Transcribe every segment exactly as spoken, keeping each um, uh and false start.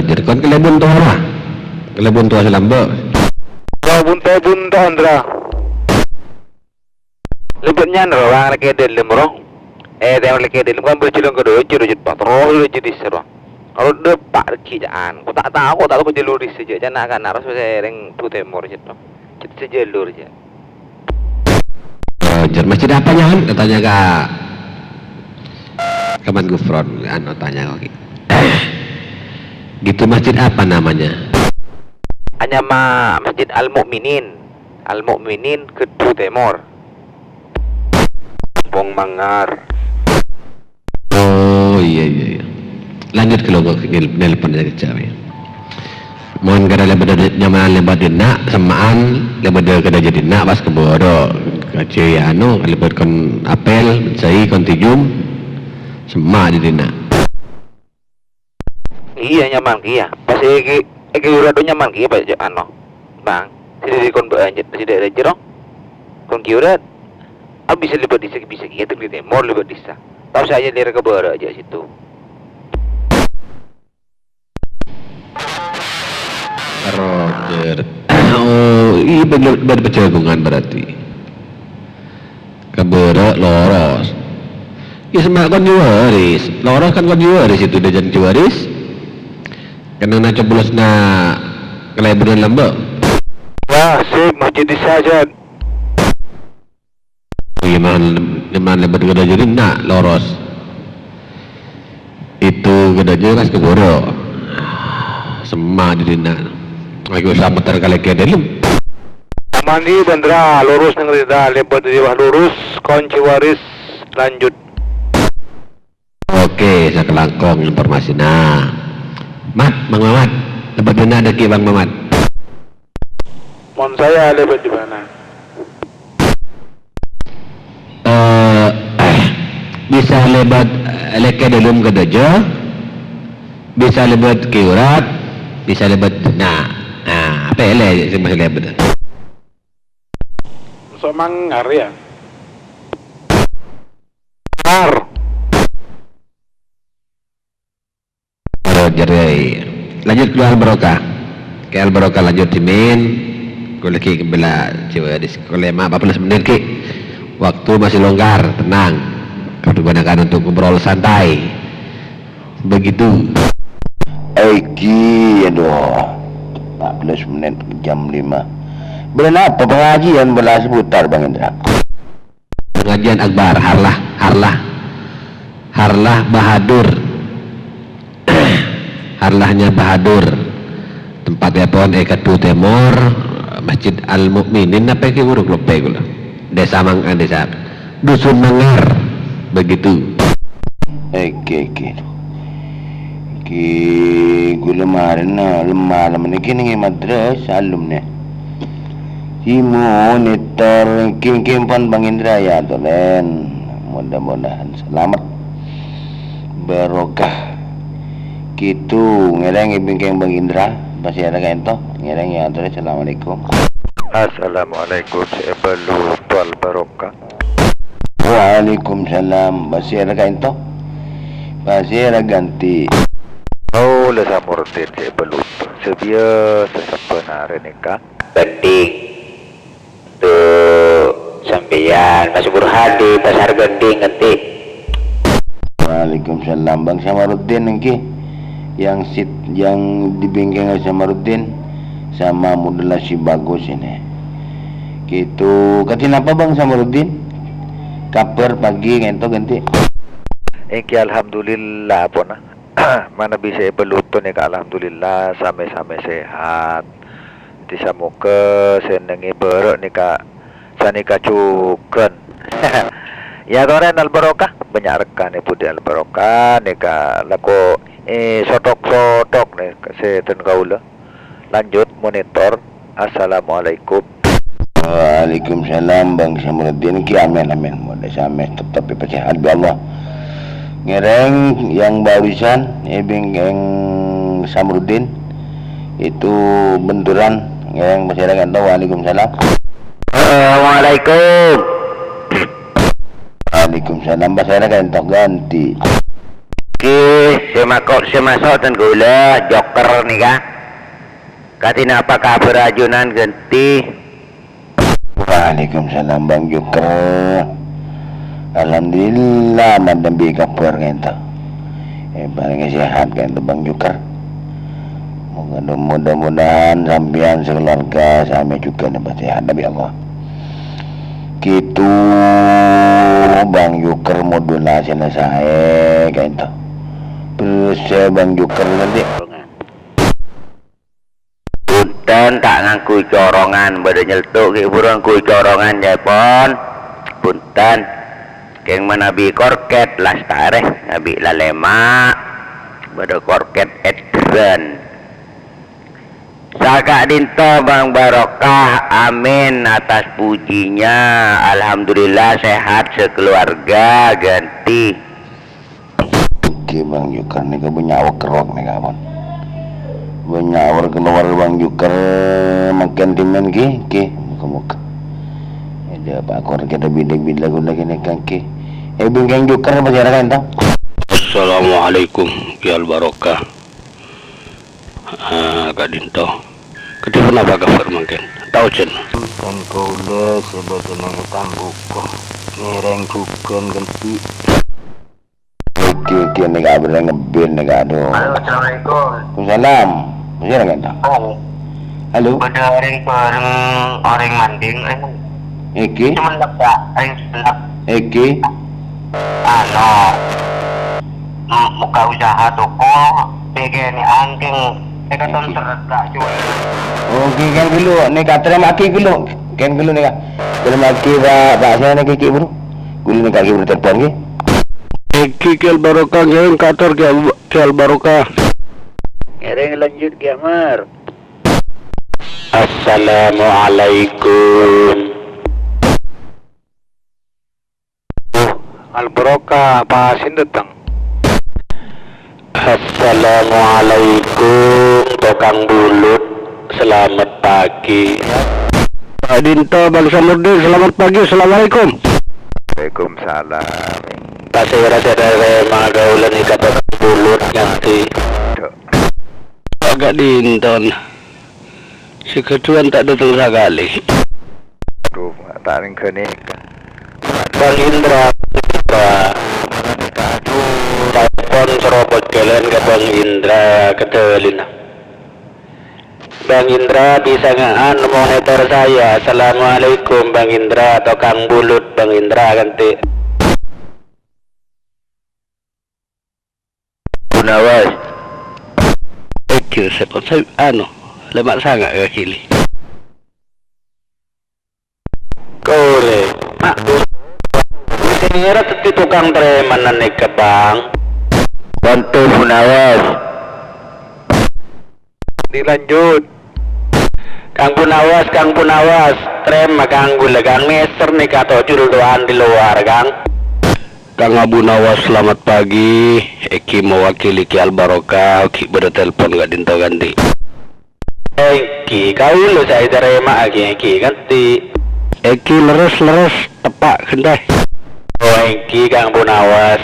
Jârèya kon kalèbun towa, kalèbun towa sè lambâ'. Towa bun-, towa bun-, towa, Andra. Lebât nyana rowa ngalèkè dâlem, ro. Eh, tèmor ngalèkè dâlem kan bâjâlân ka dâjâ, dâjâ patrol, dâjâ dissa', ro. Kalo dâpa' règgi ca'an, ko ta' tao, ko ta' tao ko jâlur dissa' jâ', ca'na kan harus sèrèng dhu tèmor, jâ', ro. Jâ', sè jâlur, jâ'. Eh, jâr masjid apa, Nyan? Katanya ka, ka Man Gufron, anu, tanya kok. Gitu, masjid apa namanya? Anyama Masjid Al-Mukminin. Al-Mukminin Geddu Tèmor. Pong Mangar. Oh, iyâ, iyâ, iyâ. Lanjut ka lo-, nel-, nelpon sakejjhâ', yâ. Mon karè lèbât, nyamana lèbât dinna', semma'an, lèbât ka dâjâ dinna', pas ka bârâ'. Kajâ, yâ, anu, lèbât kon apel, sai, kon tijum, semma' dâ' dinna'. Iyâ, nyaman kèya. Pas èghi, èghi ura dhu nyaman kèya, Pak, jâ-, ano, Bang. Sè dâri kon bâ'ân jâ-, sè dâri jârèya. Kon kèya ura. Ah, bisa lèbât dissa', bisa kèya, tèng dâri tèmor lèbât dissa'. Tao sè ajâ lèra ka bârâ' jâ' sèttong. Roger. Oh, iyâ, bân-, bân-, Pejâgungan berarti. Ka bârâ' loros. Iyâ, semma' kon Juwaris. Loros kan kon Juwaris itu, dâjâ Juwaris. Kennengnganna coblosna kalèbunna lambâ'. Wah, sip, masjid dissa', Jan. Iyâ, man, man lèbât ka dâjâ dinna', loros. Itu ka dâjâ pas ka bârâ'. Semma' dâ' dinna'. Lagi usah muter kalèkè dâlem. Mandi, Bandra, lurus neng rida, lèbât dâri bâ' lurus, konci waris, lanjut. Oke, sakalangkong informasinya. Mat, Bang Mamat. Lèbât dinna' dâgghi', Bang Mamat. Mon saya lèbât di mana? Eh, bisa lèbât, eh, lèkè dâlem ka dâjâ, bisa lèbât kèya ura, bisa lèbât dinna'. Nah, apa ya, lè, sing masih lèbât? Sok mangar, ya. Mangar. Roger, lanjut ka Al Barokah. Ka Al Barokah lanjut, Min. Kulâ ghi' bella jiwa di sekolah lima, empat belas menit, Ki. Waktu masih longgar, tenang. Kau gunakan untuk ngobrol santai. Begitu. Iki, aduh. Empat belas menit, jam lima. Bella apa pengajian bella seputar, Bang Indra? Pengajian Akbar, Harlah, Harlah, Harlah Bahadur. Harlahnya Bahadur. Tempatnya pon è Keddu Tèmor, Masjid Al Mukminin apa ki, buru loppa kulâ. Desa Mang-, eh, desa Dusun Mangar, begitu. Oke, oke. Ki, kulâ marèna, lem-, malem nèkè neng è madrasah alumni. Si monitor kèng-kèng pon Bang Indra ya, Tolen. Mudah-mudahan selamat. Barokah. Gitu, ngèrèng è bingkèng Bang Indra. Pas ya, ka'ento. Ngèrèng ya, Tolen. Assalamualaikum. Assalamualaikum, Syekh Balu, Tuan Barokah. Waalaikumsalam. Pasèra ka'ento? Pasèra ghântè? Kaulâ Samurdin sè bâlutto, sè biyasa sabbhân arè nèka. Ghântè. Untuk sampèyan, Mas Burhadi, pasar ghântè, ghântè. Waalaikumsalam. Bang Samaruddin èngghi. Yang sit-, yang di bingkèng Samaruddin sama model si bagus ini. Gitu. Kadhi napa, Bang Samaruddin? Kabhâr pagi ka'ento ghântè. Èngghi, alhamdulillah, pona. Manabi sè è bâlutto nèka, alhamdulillah, samè-samè sehat. Dhâddhi, samoghâ sè neng è bârâ' nèka sanèka jhughân. Ya, torè Al Barokah, bânnya' rekan è budi Al Barokah nèka lako, eh, sothok-sothok nè sè dhân kaulâ. Lanjut monitor. Assalamualaikum. Waalaikumsalam, Bang Samaruddin. Ki, amin, amin. Mudah samè tetep èpasehat bi' Allah. Ngèrèng yang barusan, eh, Bang, yang Samaruddin, itu benturan, ngèrèng pasèra ka'ento. Waalaikumsalam. Assalamualaikum. Waalaikumsalam. Pasèra ka'ento, ghântè. Èngghi, sè mako-, sè maso' dhân kaulâ, Joker nèka. Kadhi napa kabhâr ajunan ghânti? Waalaikumsalam, Bang Joker. Alhamdulillah, mandem bi' kabhâr ka'dinto. Eh, palèng sehat ka'dinto, Bang Joker. Moga, mudah-mudahan sampèyan sakeluarga samè jhughân napa sehat, bi' Allah. Gitu, Bang Joker, modulasi saè ka'dinto. Terros, eh, Bang Joker nanti. Bhunten, ta' ngangghuy corongan, bâdâ nyeltu' ghi' buru ngangghuy corongan, jâpon. Bhunten. Kèng manabi korket lastarè, nabi lalèma', bâdâ korket èdhârân. Saka'dinto Bang Barokah, amin atas pujinya. Alhamdulillah sehat sekeluarga, ghânti. Oke, Bang Joker nèka bânnya' wèr-kèrrok nèka, pon. Bânnya' wèr-kèrrok Bang Joker, mangkèn dhimèn, ghi, ghi, moga-moga. Ada Pak Kor kita bidik-bidik lagi nèka, ghi. Eh, Bang Joker apa cara kan, tau? Assalamualaikum, Ki Al Barokah. Ah, ka'dinto. Kadhi ponapa kabhâr mangkèn? Tao, Jen? Bhunten kaulâ sè bâdâ neng Tambuko. Ngèrèng jhughân ghânti. Oke, oke, nèka abdhina ngeband nèka, aduh. Halo, assalamualaikum. Waalaikumsalam. Sapa ka'dinto? Halo. Halo. Bâdâ orèng bhâreng orèng Manding, eh. Èngghi. Sumenep, Kak. Orèng Sumenep. Èngghi. Anu, m-, buka usaha toko, pèkènè angkèng, pèkaton seret, Kak, cuman. Oke, kèng ghâllu, nèka tarèma'aghi ghâllu. Kèng ghâllu nèka. Tarèma'aghi, Pak, Pak, saya nèka ghi' buru. Ghâllu nèka ghi' buru telepon, ghi. Èngghi, Ki Al Barokah, ngghi, kator, Ki Al-, Ki Al Barokah. Ngèrèng lanjut, Ki Amar. Assalamualaikum. Al Barokah, apa sè dâteng? Assalamualaikum, Tokang Bulut. Selamat pagi. Ka'dinto, Bang Samurdin, selamat pagi. Assalamualaikum. Waalaikumsalam. Pasèra sè tarèma kaulâ nèka, Tokang Bulut, nganti. Dok. Ka'dinto. Sè ghâdhuwân ta' dâteng sakalè. Aduh, ta' nèng ghânè. Bang Indra, Indra. Telepon soro pegghâlân ka Bang Indra, kadhâlina. Bang Indra bisa nga'an monitor saya. Assalamualaikum, Bang Indra, Tokang Bulut, Bang Indra, ghânti. Gunawan. Èngghi, sapa sa-, anu, lèma' sanga' ka kili. Korè. Mak, sè ngèra dhâddhi tokang tarèmana nèka, Bang. Bantu Gunawan. Dilanjut. Kang Punawas, Kang Punawas, trèma Kang ghulâ, Kang, mèsèr nèka tojul du'aan di luar, Kang. Kang Abu Nawas, selamat pagi. Èngghi mewakili Ki Al Barokah, ghi' bâdâ telepon ka'dinto ghânti. Èngghi, kaulâ sè ètarèma'aghi èngghi ghânti. Èngghi, lerres, lerres, teppa' ghântè. Oh, èngghi, Kang Abu Nawas.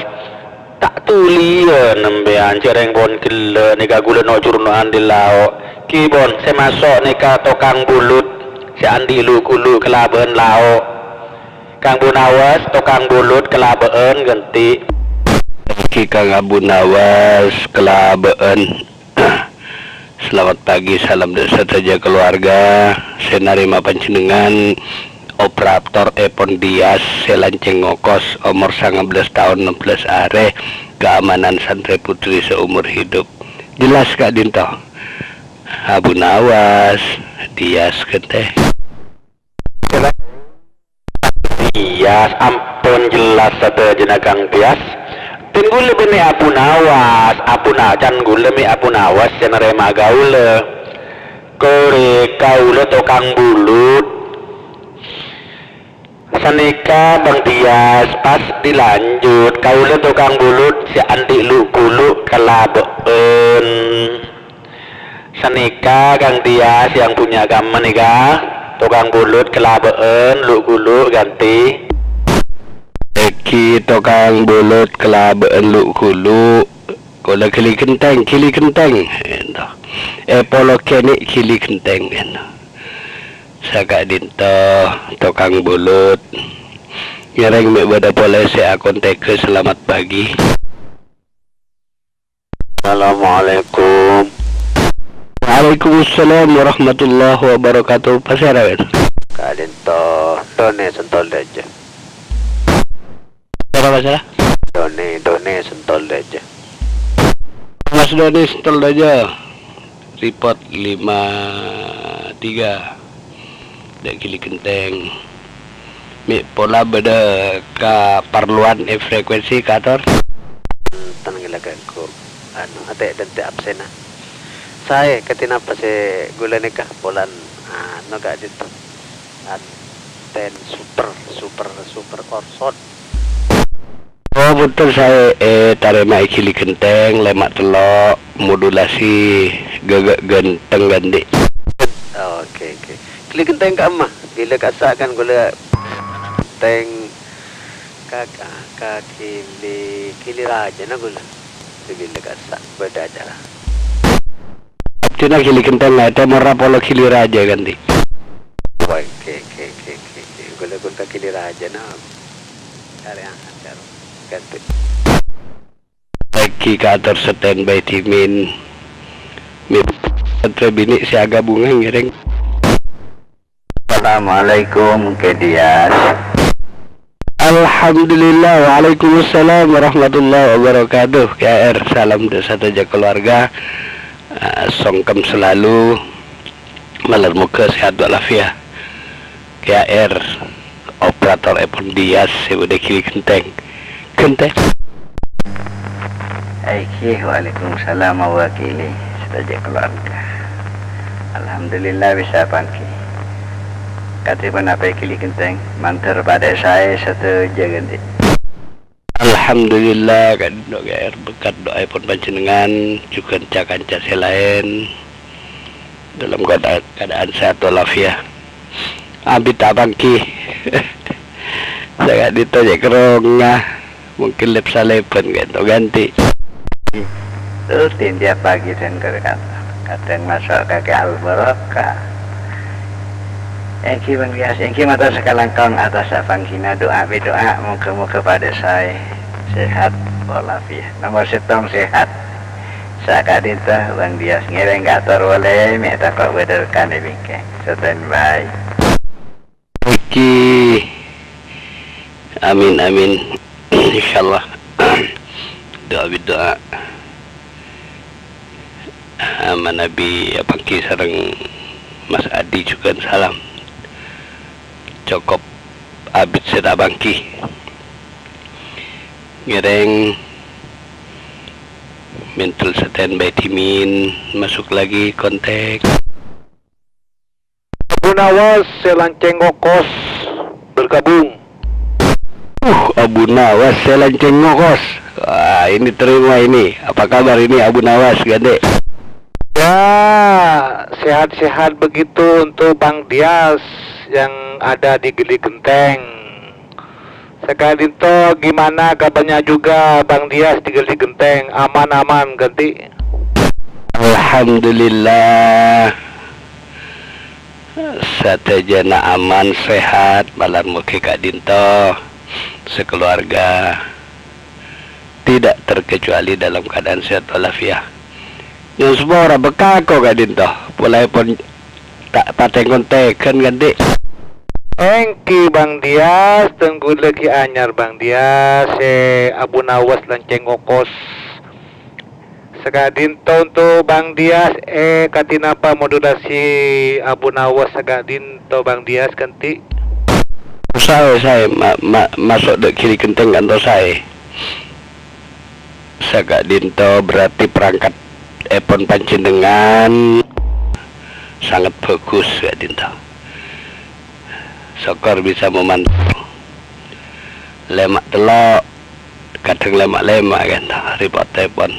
Ta' tuliyân sampèyan, jhârèng pon ghellâ' nèka ghulâ no'-curno'an di lao'. Ghi pon, sè maso' nèka tokang bulut, sè andi' lu'-ghulu' kalabân lao'. Kang Abu Nawas, tokang bulut kalabân ghânti. Èngghi Kang Abu Nawas kalabân. Selamat pagi, salam dâ' sadhâjâ kaluarga. Sè narèma panjhennengngan operator Epon Dias sè lancèng ngokos, omor sangabelas taon, enam belas arè, keamanan santri putri seumur hidup. Jelas ka'dinto. Abu Nawas, Dias ghântè. Dias, ampon jelas sadhâjâna Kang Dias. Dhân ghulâ bânnè Abu Nawas, Abu Na-, can ghulâ mè' Abu Nawas sè narèma kaulâ. Korè kaulâ tokang bulut. Sanèka Bang Dias, pas dilanjut, kaulâ tokang bulut sè andi' lu'-ghulu' kalabân. Sanèka Kang Dias yang punya kamma nèka, tokang bulut kalabân lu'-ghulu' ghântè. Èngghi tokang bulut kalabân lu'-ghulu', Kaulâ ghili ghentèng, ghili ghentèng, ènto. Èpologhi anè' ghili ghentèng, ènto. Saka'dinto tokang bulut. Ngèrèng mè' bâdâ polè sè akontègâ, selamat pagi. Assalamualaikum. Waalaikumsalam warahmatullahi wabarakatuh. Pasèra, Wen? Ka'dinto Doni Sentol Dâjâ. Pasèra, pasèra? Doni, Doni Sentol Dâjâ. Mas Doni Sentol Dâjâ. Report lima tiga. Dâ' ghili ghentèng. Mè' pola bâdâ kaparlowan è frekuensi, Ka'tor? Enten ghellâ' ganggu, anu, atè' dântè' absènna. Saè, kadhi napa sè ghulâ nèka? Polana, anu, ka'dinto. Anten super, super, super korsot. Oh, bhunten, saè, eh, tarèma è ghili ghentèng, lèma' tello', modulasi, ghâghâ' ghânteng, ghândhi'. Oke, oke. Ghili ghentèng ka'emma? Bilâ kassa' kan ghulâ ghentèng ka, ka, ka ghili, ghili rajâna ghulâ. Bilâ kassa' bâdâ acara. Abdhina ghili ghentèng, aè, tèmorra polo ghili rajâ, ghândhi'. Wah, oke, oke, oke, oke, oke. Ghulâ ghun ka ghili rajâna. Cari angkat, caro. Ghândhi'. Pagi Ka'tor standby dhimin. Mè' satria binè' sè aghâbungan ngèrèng. Assalamualaikum, Kè Dias. Alhamdulillah, waalaikumsalam warahmatullahi wabarakatuh. Kè A R, salam dâ' sadhâjâ keluarga. Eh, songkem selalu. Malar moghâ sehat walafiat. Kè A R, operator èpon Dias sè bâdâ ghili ghentèng. Ghentèng. Èngghi, waalaikumsalam mawakili sadhâjâ keluarga. Alhamdulillah bisa pangghi. Kadhi ponapa ghili ghentèng, mandhâr padâ saè sadhâjâ ghândhi'. Alhamdulillah, ka'dinto Kè A R berkat do'aèpon panjhennengngan, jhughân ca-kanca sè laèn, dalam keada-, keadaan sehat walafiat. Abit ta' pangghi. Saka'dinto cè' kerrongnga. Mungkin lep-salèbhân ka'dinto ghândhi'. Rutin tiap pagi dan berkat. Kadhâng maso' ka Kè Al-Barokah. Èngghi Bang Dias, èngghi mator sakalangkong atas pangghinna du'a bi' du'a. Moghâ-moghâ padâ saè, sehat walafiat. Nomor sèttong sehat. Saka'dinto Bang Dias ngèrèng ka'tor polè, mè' tako' bâdâ rekan è bingkèng. Standby. Èngghi. Amin, amin. Insyaallah. Do'a bi' du'a. Manabi apangghi sareng Mas Adi jhughân salam. Cokop abit sè ta' apangghi. Ngèrèng mèntal standby dhimin, masuk lagi kontak. Abu Nawas sè lancèng ngokos bergabung. Uh, Abu Nawas sè lancèng ngokos. Wah, ini terima ini. Apa kabar ini Abu Nawas, ghândhi'? Ya, sehat-sehat begitu untuk Bang Dias yang ada di Gili Genteng. Saka'dinto, gimana kabarnya juga Bang Dias di Gili Genteng? Aman-aman, ghândhi'? Alhamdulillah. Sadhâjâna aman, sehat, malar moghâ ka'dinto sakeluarga tidak terkecuali dalam keadaan sehat walafiat. Nyo'on sapora, bâkal ko ka'dinto, polana pon ta' patè-kontèghân, ghândhi'. Èngghi Bang Dias, tèngghu lagi anyar Bang Dias, sè Abu Nawas lancèng ngokos. Saka'dinto untuk Bang Dias, eh, kadhi napa modulasi Abu Nawas saka'dinto Bang Dias ghândhi'? Saè, saè, ma-, ma-, maso' dâ' Gili Genteng ka'dinto saè. Saka'dinto berarti perangkat èpon panjhennengngan sanget bagus ka'dinto. Sokor bisa memantau. Lèma' tello', kadhâng lèma' lèma' ka'dinto, repot-repot.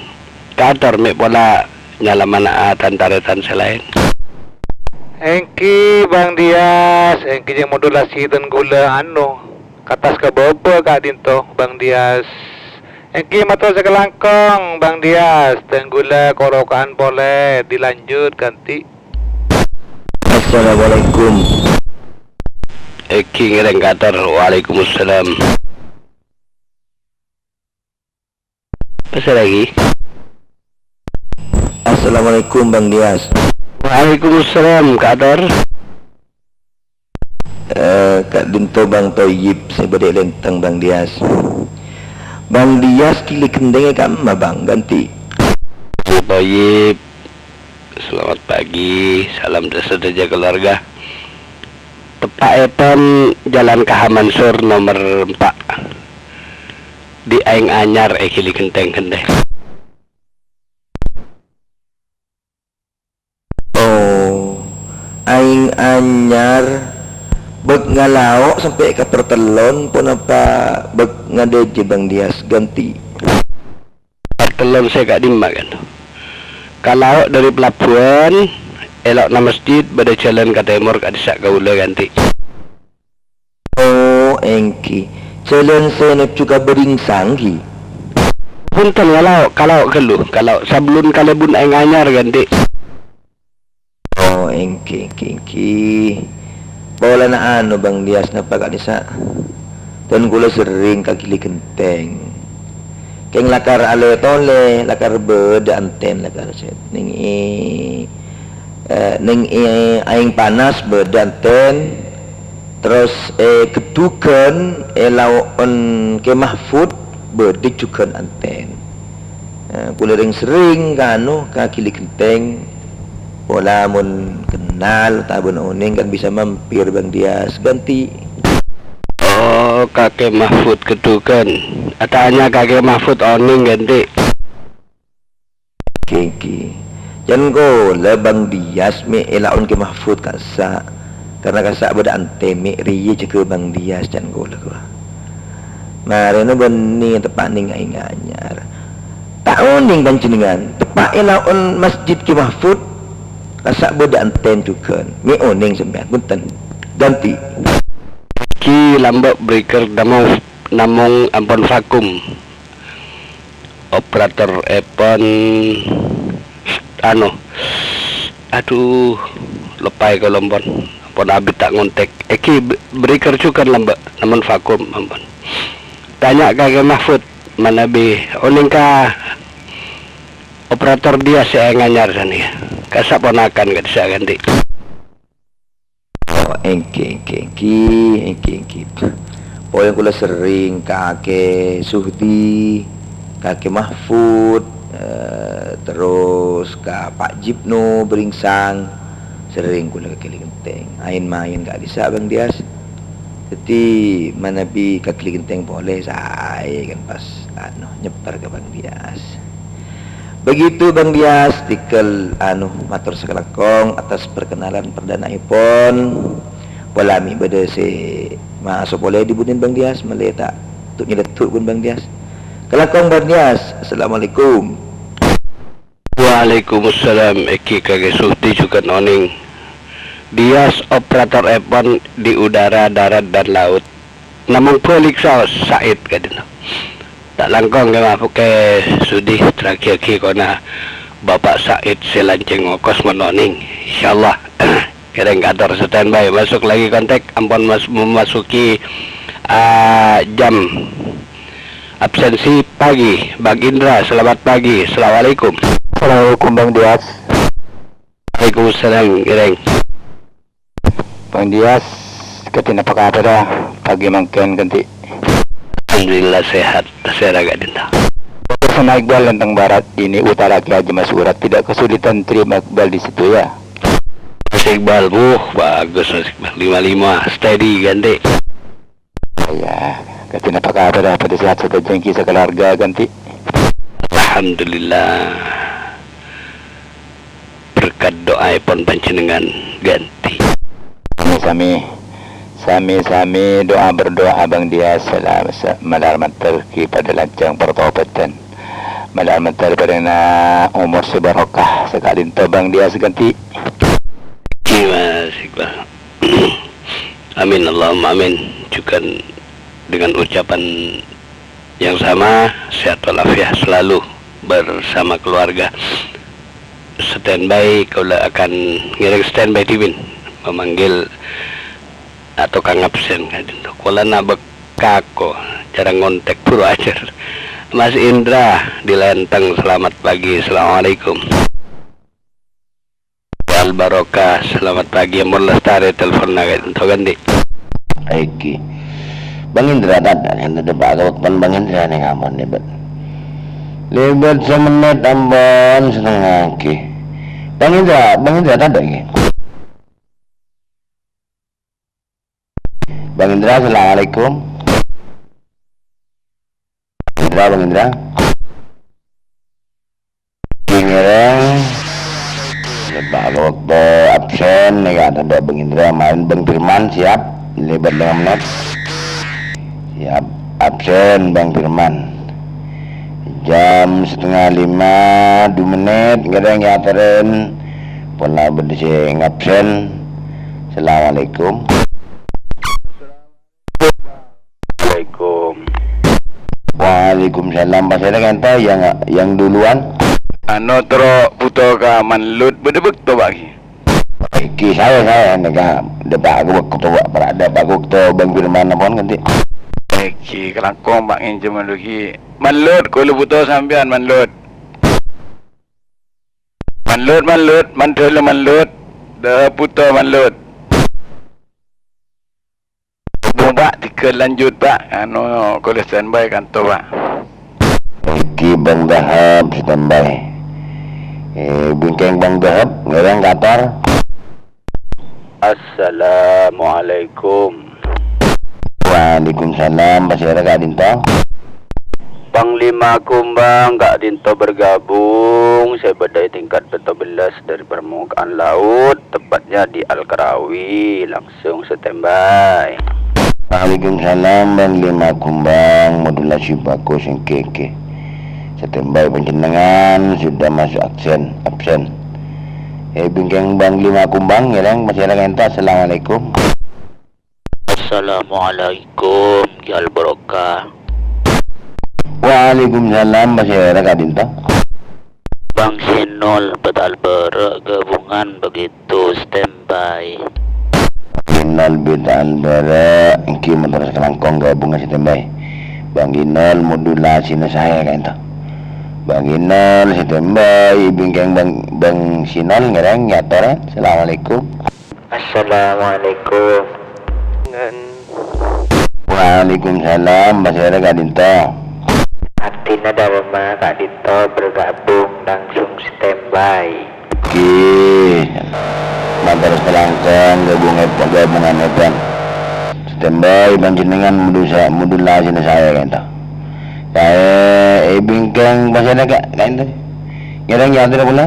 Ka'dinto mè' pola nyalamana'a tan-tarètan sè laèn. Èngghi, Bang Dias, èngghi jhâ' modulasi tèngghu la anu, kattas ka bâbâ ka'dinto, Bang Dias. Èngghi mator sakalangkong, Bang Dias, dhâng ghulâ koroka'an polè, dilanjut kanthi. Assalamualaikum. Èngghi ngèrèng kator. Waalaikumsalam. Pasal lagi. Assalamualaikum, Bang Dias. Waalaikumsalam, kator. Eh, ka'dinto Bang Toyib sè bâdâ è Lenteng, Bang Dias. Bang Dias, Kili Gendheng è kamma, Bang, ganti. Bang Toyib, selamat pagi, salam sadhâjâ keluarga. Teppa'èpon Jalan K H Mansur nomor empat. Di Aèng Anyar è Kili Gendheng, Gendheng. Oh, Aèng Anyar, bâk ngalaok sampè' ka partellon, ponapa bâk ngadhâjâ, Bang Dias, ganti? Partellon sè ka'dimma, kan? Ka laok dâri pelabuhan, è lao'na masjid, bâdâ jhâlân ka tèmor, ka'dissa' kaulâ, ganti. Oh, èngghi. Jhâlân sè nojjhu ka Baringsang, ghi? Bhunten, ka laok, ka laok ghâllu, ka laok. Sabellun kalèbun Aèng Anyar, ganti. Oh, èngghi, èngghi, èngghi. Polana anu, Bang Dias, napa ka'dissa'? Dân kaulâ serrèng ka Kili Gendheng. Kèng lakar alè tolè, lakar bâdâ antèn, lakar sè nèng è, eh, nèng è Aèng Panas bâdâ antèn. Terros è Gheddugan, è lao'en Kè Mahfud, bâdâ jhughân antèn. Eh, kaulâ rèng-serrèng ka anu, ka Gili Gendheng. Pola mon kennal otabâ onèng kan bisa mampir, Bang Dias, ganti. Oh, ka Kè Mahfud Gheddugan. Atanya ka Kè Mahfud onèng, ganti. Ghi, ghi. Can kaulâ Bang Dias mè' è lao'en Kè Mahfud ka'issa'. Karna ka'issa' bâdâ antèn mè' rèya jâgâ Bang Dias can kaulâ, kowa. Marèna bânnè teppa' nèng Aèng Anyar. Ta' onèng panjhennengngan, teppa' è lao'en Masjid Kè Mahfud. Ka'issa' bâdâ antèn jhughân. Mè' onèng sampèyan, bhunten. Ganti. Ki lamba' breaker namong, namong ampon vakum. Operator èpon, anu, aduh, loppaè kaulâ, ampon. Ampon abit ta' ngontèk. Èngghi b-, breaker jhughân lamba', namong vakum, ampon. Tanya ka Kè Mahfud, manabi onèng ka operator Dias sè Aèng Anyar sanèka. Ka'issa' ponakan ka'issa' ganti. Oh, èngghi, èngghi, èngghi, èngghi, èngghi. Pokokna kaulâ serrèng ka Kakè Suhdi, Kakè Mahfud, eh, terros ka Pak Jibno Baringsang. Serrèng kaulâ ka Gili Gendheng. Aèn-maèn ka'dissa', Bang Dias. Dhâddhi, manabi ka Gili Gendheng polè, saè kan pas, anu, nyebbhâr ka Bang Dias. Begitu, Bang Dias, tèngghâl, anu, mator sakalangkong atas perkenalan perdanaèpon. Polana mè' bâdâ sè maso' polè dhi-budina, Bang Dias, malè ta' tu-, nyeleddu' pon, Bang Dias. Kalangkong, Bang Dias. Assalamualaikum. Waalaikumsalam, èngghi Kakè Suhdi jhughân onèng. Dias operator èpon di udara, darat, dan laut. Namong bâlik saos, Said, kadhinto. Ta' langkong, Kè Mahfud, Kakè Suhdi, terragiyâghi kona Bapak Said sè lancèng ngokos mon onèng. Insyaallah. Ngèrèng kator standby, masuk lagi kontak, ampon mas-, memasuki, ah, jam absensi pagi. Bang Indra, selamat pagi. Assalamualaikum. Assalamualaikum, Bang Dias. Waalaikumsalam, ngèrèng. Bang Dias, kadhi napa kabhârra pagi mangkèn, ganti? Alhamdulillah, sehat. Sèra kadhinto. Pesona Iqbal Lenteng Barat, ini utara Ki Haji Masurat, tidak kesulitan terima Iqbal di situ, ya. Mas Iqbal, wuh, bagus, Mas Iqbal. Lima lima, steady, ganti. Ya, ganti napa kabar, ya? Pada sehat sadhâjâ èngghi sakeluarga, ganti? Alhamdulillah. Berkat do'aèpon panjhennengngan, ganti. Sami-sami, sami-sami doa berdoa, Bang Dias, sala-, sa-, malar mandhâr ghi padâ lanjhâng partobâdhân. Malar mandhâr parèngana omor sè barokah, saka'dinto Bang Dias ganti. Ghi, Mas Iqbal. Amin, Allahumma amin. Jhughân dengan ucapan Yang sama, sehat walafiat selalu bersama keluarga. Standby, kaulâ akan ngèrèng standby dhibi', memanggil atau kang absen ka'dinto. Kaulâ nabek kako, cara ngontek buru ajar. Mas Indra di Lenteng, selamat pagi. Assalamualaikum. Al Barokah, selamat pagi. Ampon lastarè telponna ka'dinto, kan, Di'? Èngghi. Bang Indra tadâ', kan tadâ' pa' kabaktona Bang Indra nèng ampon lèbât. Lèbât samennit ampon setengah, èngghi. Bang Indra, Bang Indra tadâ', èngghi. Bang Indra, assalamualaikum. Bang Indra, Bang Indra. Ngèrèng. Lèbât waktu absen, nèka tadâ' Bang Indra, maèn Bang Firman, siap. Lèbât lèma mennèt. Siap. Absen, Bang Firman. Jam setengah lima, dua mennèt, ngèrèng èyatorè. Pola bâdâ sè ngabsen. Assalamualaikum. Assalamualaikum. Waalaikumsalam. Pasèra ka'dinto yang, yang duluan? Anu, terro bhuto ka Manlut, bâdâ bâkto, Pak, ghi? Èngghi, saè, saè, nèka dâpa' ka bâkto, Pak. Para' dâpa' ka bâkto Bang Firman ampon, kan, Di'? Èngghi, kalangkong, Pak, ngènjhâm dulu, ghi. Manlut, kaulâ bhuto sampèyan, Manlut. Manlut, Manlut, mandhâlâ Manlut. Dâ' bhuto Manlut. Bung, Pak, tiga lanjut, Pak. Anu, kaulâ standby kanto, Pak. Èngghi Bang Dahab standby. Eh, bingkèng Bang Dahab, ngèrèng kator. Assalamualaikum. Waalaikumsalam, pasèra ka'dinto? Panglima Kumbang ka'dinto bergabung, saya bâdâ è tingkat pètto bellâs dari permukaan laut, tepatnya di Al-Karawi, langsung standby. Waalaikumsalam, Panglima Kumbang, modulasi bagus, èngghi, èngghi. Standby panjhennengngan sudah masuk absen, absen. Eh, bingkèng Panglima Kumbang, ngèrèng, pasèra ka'dinto, assalamualaikum. Assalamualaikum, Ki Al Barokah. Waalaikumsalam, pasèra ka'dinto? Bang Sinol, Betal Bârâ', gabungan begitu, standby. Inol Betal Bârâ', èngghi mator sakalangkong gabungan standby. Bang Inol, modulasina saè ka'dinto. Bang Inol, standby, bingkèng Bang, Bang Sinol ngèrèng èyatorè. Assalamualaikum. Assalamualaikum. Waalaikumsalam, pasèra ka'dinto? Abdhina Dharma ka'dinto bergabung langsung standby. Oke, mator sakalangkong gabungan, gabungan èpon. Standby panjhennengngan modusa-, modulasina saè ka'dinto. Saè, eh, bingkèng pasèra ka-, ka'dinto. Ngèrèng èyatorè polè.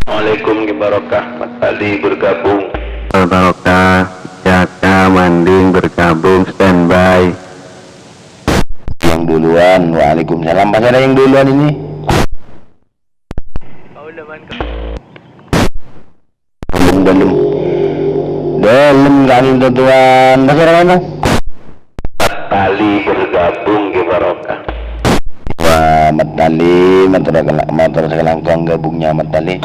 Assalamualaikum, Ki Barokah, Mat Ali bergabung. Barokah, Jaka Manding bergabung, standby. Yang duluan, waalaikumsalam. Pasèra yang duluan ini? Dâlem. Dâlem ka'dinto, Tuan. Pasèra ka'dinto? Mat Ali bergabung, Ki Barokah. Wah, Mat Ali, mator kala-, mator sakalangkong gabungnya Mat Ali.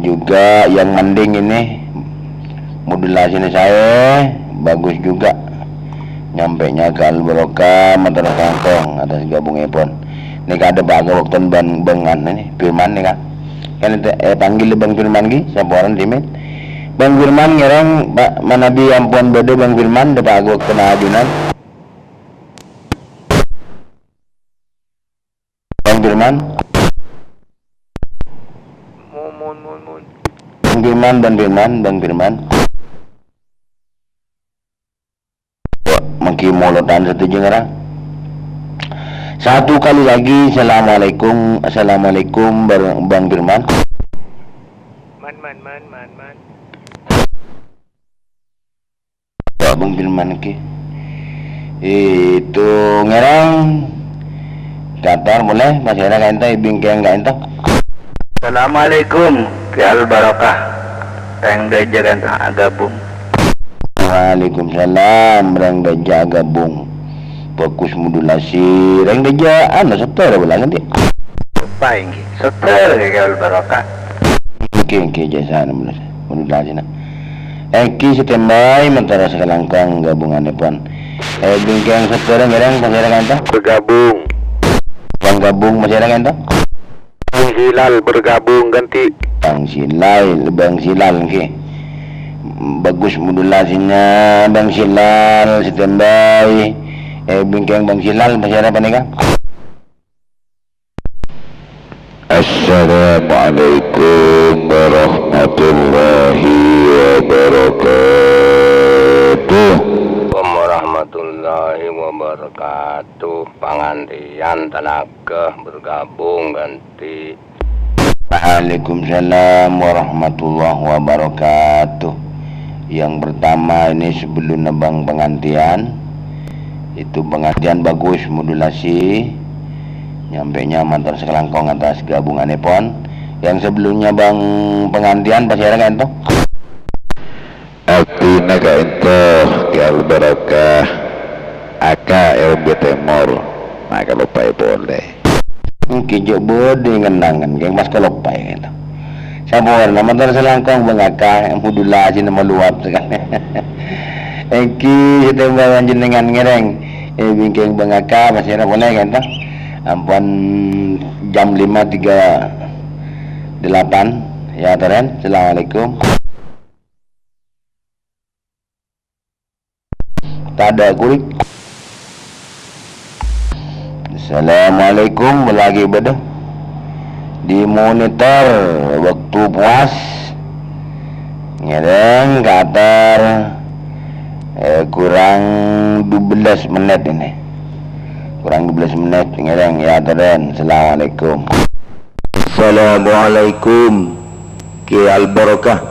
Juga yang Manding ini, modulasina saè, bagus juga. Nyampènya ka Al Barokah, mator sakalangkong atas gabung èpon. Nèka adâ' pa' ka bâkto Bang, Bang anu nè, Firman nèka. Kan ènta-, èpanggil Bang Firman ghi, saporana dhimèn. Bang Firman ngèrèng, Pak, manabi ampon bâdâ Bang Firman, dâpa' ka bâktona ajunan. Bang Firman. Bang Firman, Bang Firman, Bang Firman. Manggi molodhân sadhâjâ ngara. Satu kali lagi, assalamualaikum, assalamualaikum, Bar-, Bang Firman. Man, man, man, man, man. Wah, Bang Firman, oke. Itu ngèrèng. Kator, boleh, pasèra ka'dinto, bingkèng ka'dinto. Assalamualaikum, Ki Al Barokah. Rèng Dâjâ ka'dinto agabung. Waalaikumsalam, Rèng Dâjâ agabung. Bagus modulasi, rèng dâjâ, anu, setter bâlâ nganti. Apa èngghi? Setter, Kè Al Barokah. Èngghi, èngghi, jasa, anu, modulasi, modulasi, na. Èngghi, standby, mator sakalangkong ghâbunganèpon. Eh, bingkèng setter, ngèrèng, pasèra ka'ènto? Bergabung. Bang gabung, pasèra ka'ènto? Bang Hilal bergabung ganti. Bang Silal, Bang Silal, èngghi. Bagus modulasina, Bang Silal, standby. Eh, bingkèng Bang Silal, pasèra panèka? Assalamualaikum warahmatullahi wabarakatuh. Warahmatullahi wabarakatuh. Pangantèyan tenaga bergabung ganti. Waalaikumsalam warahmatullahi wabarakatuh. Yang pertama ini sebelumnya bang pengantian, itu pengantian bagus modulasi, nyampènya mator sakalangkong atas ghâbunganèpon. Yang sebelumnya bang pengantian, pasèra ka'ènto? Abdhina ka'ènto, Kè Al Barokah, Aka L B Tèmor, ma' kaloppaè polè. Èngghi jhâ' bâdâ ngennangan, kèng pas kaloppaè ka'ènto. Saporana, mator sakalangkong bang Aka, modulasina maluwat sakalè. Èngghi, standby panjhennengan ngèrèng. Eh, bingkèng bang Aka, pasèra polè ka'ènto. Ampon jam lima tiga delapan, ya, Toren. Assalamualaikum. Tadâ' kurik. Assalamualaikum, lagi bâdâ. Di monitor, waktu puas. Ngèrèng ka'atar, eh, kurang dua belas menit ini. Kurang dua belas menit, ngèrèng, ya, Toren. Assalamualaikum. Assalamualaikum, Kè Al Barokah.